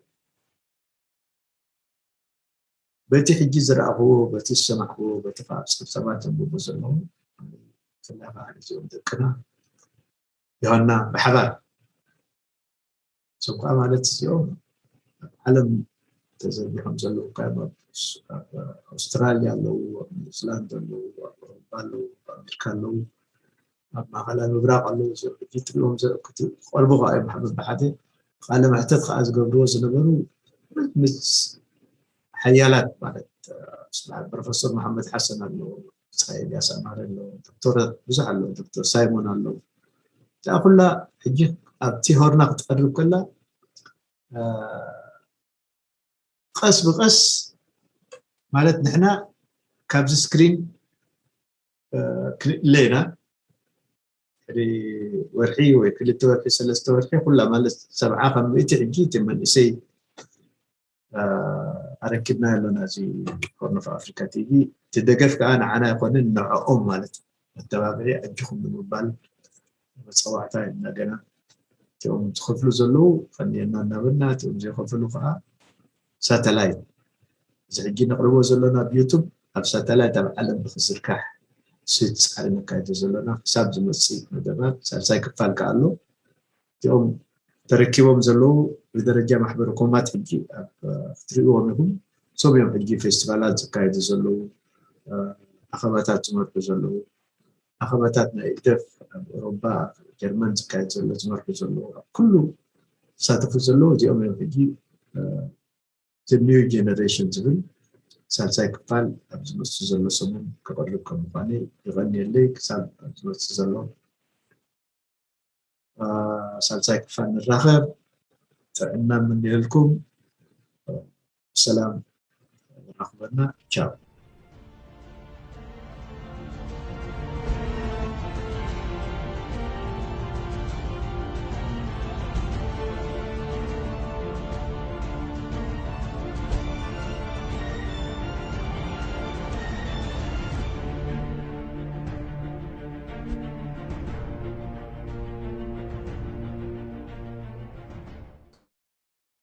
በቲ ሕጂ ዝረኣኽዎ፣ በቲ ዝሰማዕክዎ፣ በቲ ከዓ ኣብ ፀብፀባት ዘንብቦ ዘለኹ ብፍላይ ከዓ እዚኦም ደቅና ዮሃና ብሓባር እዞም ከዓ ማለት እዚኦም ኣብ ዓለም ተዘርጊሖም ዘለዉ ካብ ኣብ ኣውስትራልያ ኣለዉ፣ ኣብ ኒውዚላንድ ኣለዉ፣ ኣብ ኣውሮፓ ኣለዉ፣ ኣብ ኣሜሪካ ኣለዉ፣ ኣብ ማእኸላይ ምብራቕ ኣለዉ። እዚኦም ሕጂ ትሪኦም ክትቀርቡ ከዓ እዮም ብሓደ ቃለ መሕተት ከዓ ዝገብርዎ ዝነበሩ ምስ ሓያላት ማለት ምስ በዓል ፕሮፌሰር መሓመድ ሓሰን ኣለዉ፣ ብፃይ ኢልያስ ኣማረ ኣለዉ፣ ዶክተራት ብዙሕ ኣለዉ፣ ዶክተር ሳይሞን ኣለዉ። እዚኣ ኩላ ሕጂ ኣብቲ ሆርና ክትቀርብ ከላ ቀስ ብቀስ ማለት ንሕና ካብዚ ስክሪን ክንእለ ኢና። ሕዲ ወርሒ ወይ ክልተ ወርሒ ሰለስተ ወርሒ ኩላ ማለት ሰብዓ ካብ ሚእቲ ሕጂ እቲ መንእሰይ ኣረኪብና ኣለና። እዚ ሆርን ኦፍ ኣፍሪካ ቲቪ እቲ ደገፍ ከዓ ንዓና ኣይኮንን ንዕኦም ማለት እዩ። መተባብዒ ኣጅኹም ንምባል መፀዋዕታ ኢና ገና እቲኦም ዝኸፍሉ ዘለዉ ከንየና እናበልና እቲኦም ዘይኸፍሉ ከዓ ሳተላይት እዚ ሕጂ ነቕርቦ ዘለና ብዩቱብ ኣብ ሳተላይት ኣብ ዓለም ብክዝርካሕ ስት ፃዕሪ ነካይዶ ዘለና ክሳብ ዝመፅእ መደባት ሳልሳይ ክፋል ከዓ ኣሎ። እቲኦም ተረኪቦም ዘለዉ ብደረጃ ማሕበረ ኮማት ሕጂ ኣብ ክትሪእዎም ኢኹም። እሶም እዮም ሕጂ ፌስቲቫላት ዝካየዱ ዘለዉ፣ ኣኸባታት ዝመርሑ ዘለዉ፣ ኣኸባታት ናይ ኢልደፍ ኣብ ኤሮባ ጀርመን ዝካየድ ዘሎ ዝመርሑ ዘለዉ ኣብ ኩሉ ዝሳተፉ ዘለዉ እዚኦም እዮም። ሕጂ ኒው ጀነሬሽን ዝብል ሳልሳይ ክፋል ኣብ ዝመፅእ ዘሎ ሰሙን ክቐርብ ከም ምዃነ ይቐንየለይ። ክሳብ ኣብ ዝመፅእ ዘሎ ሳልሳይ ክፋል ንራኸብ። ጥዕና ምንየልኩም። ብሰላም ንራኽበና። ቻው።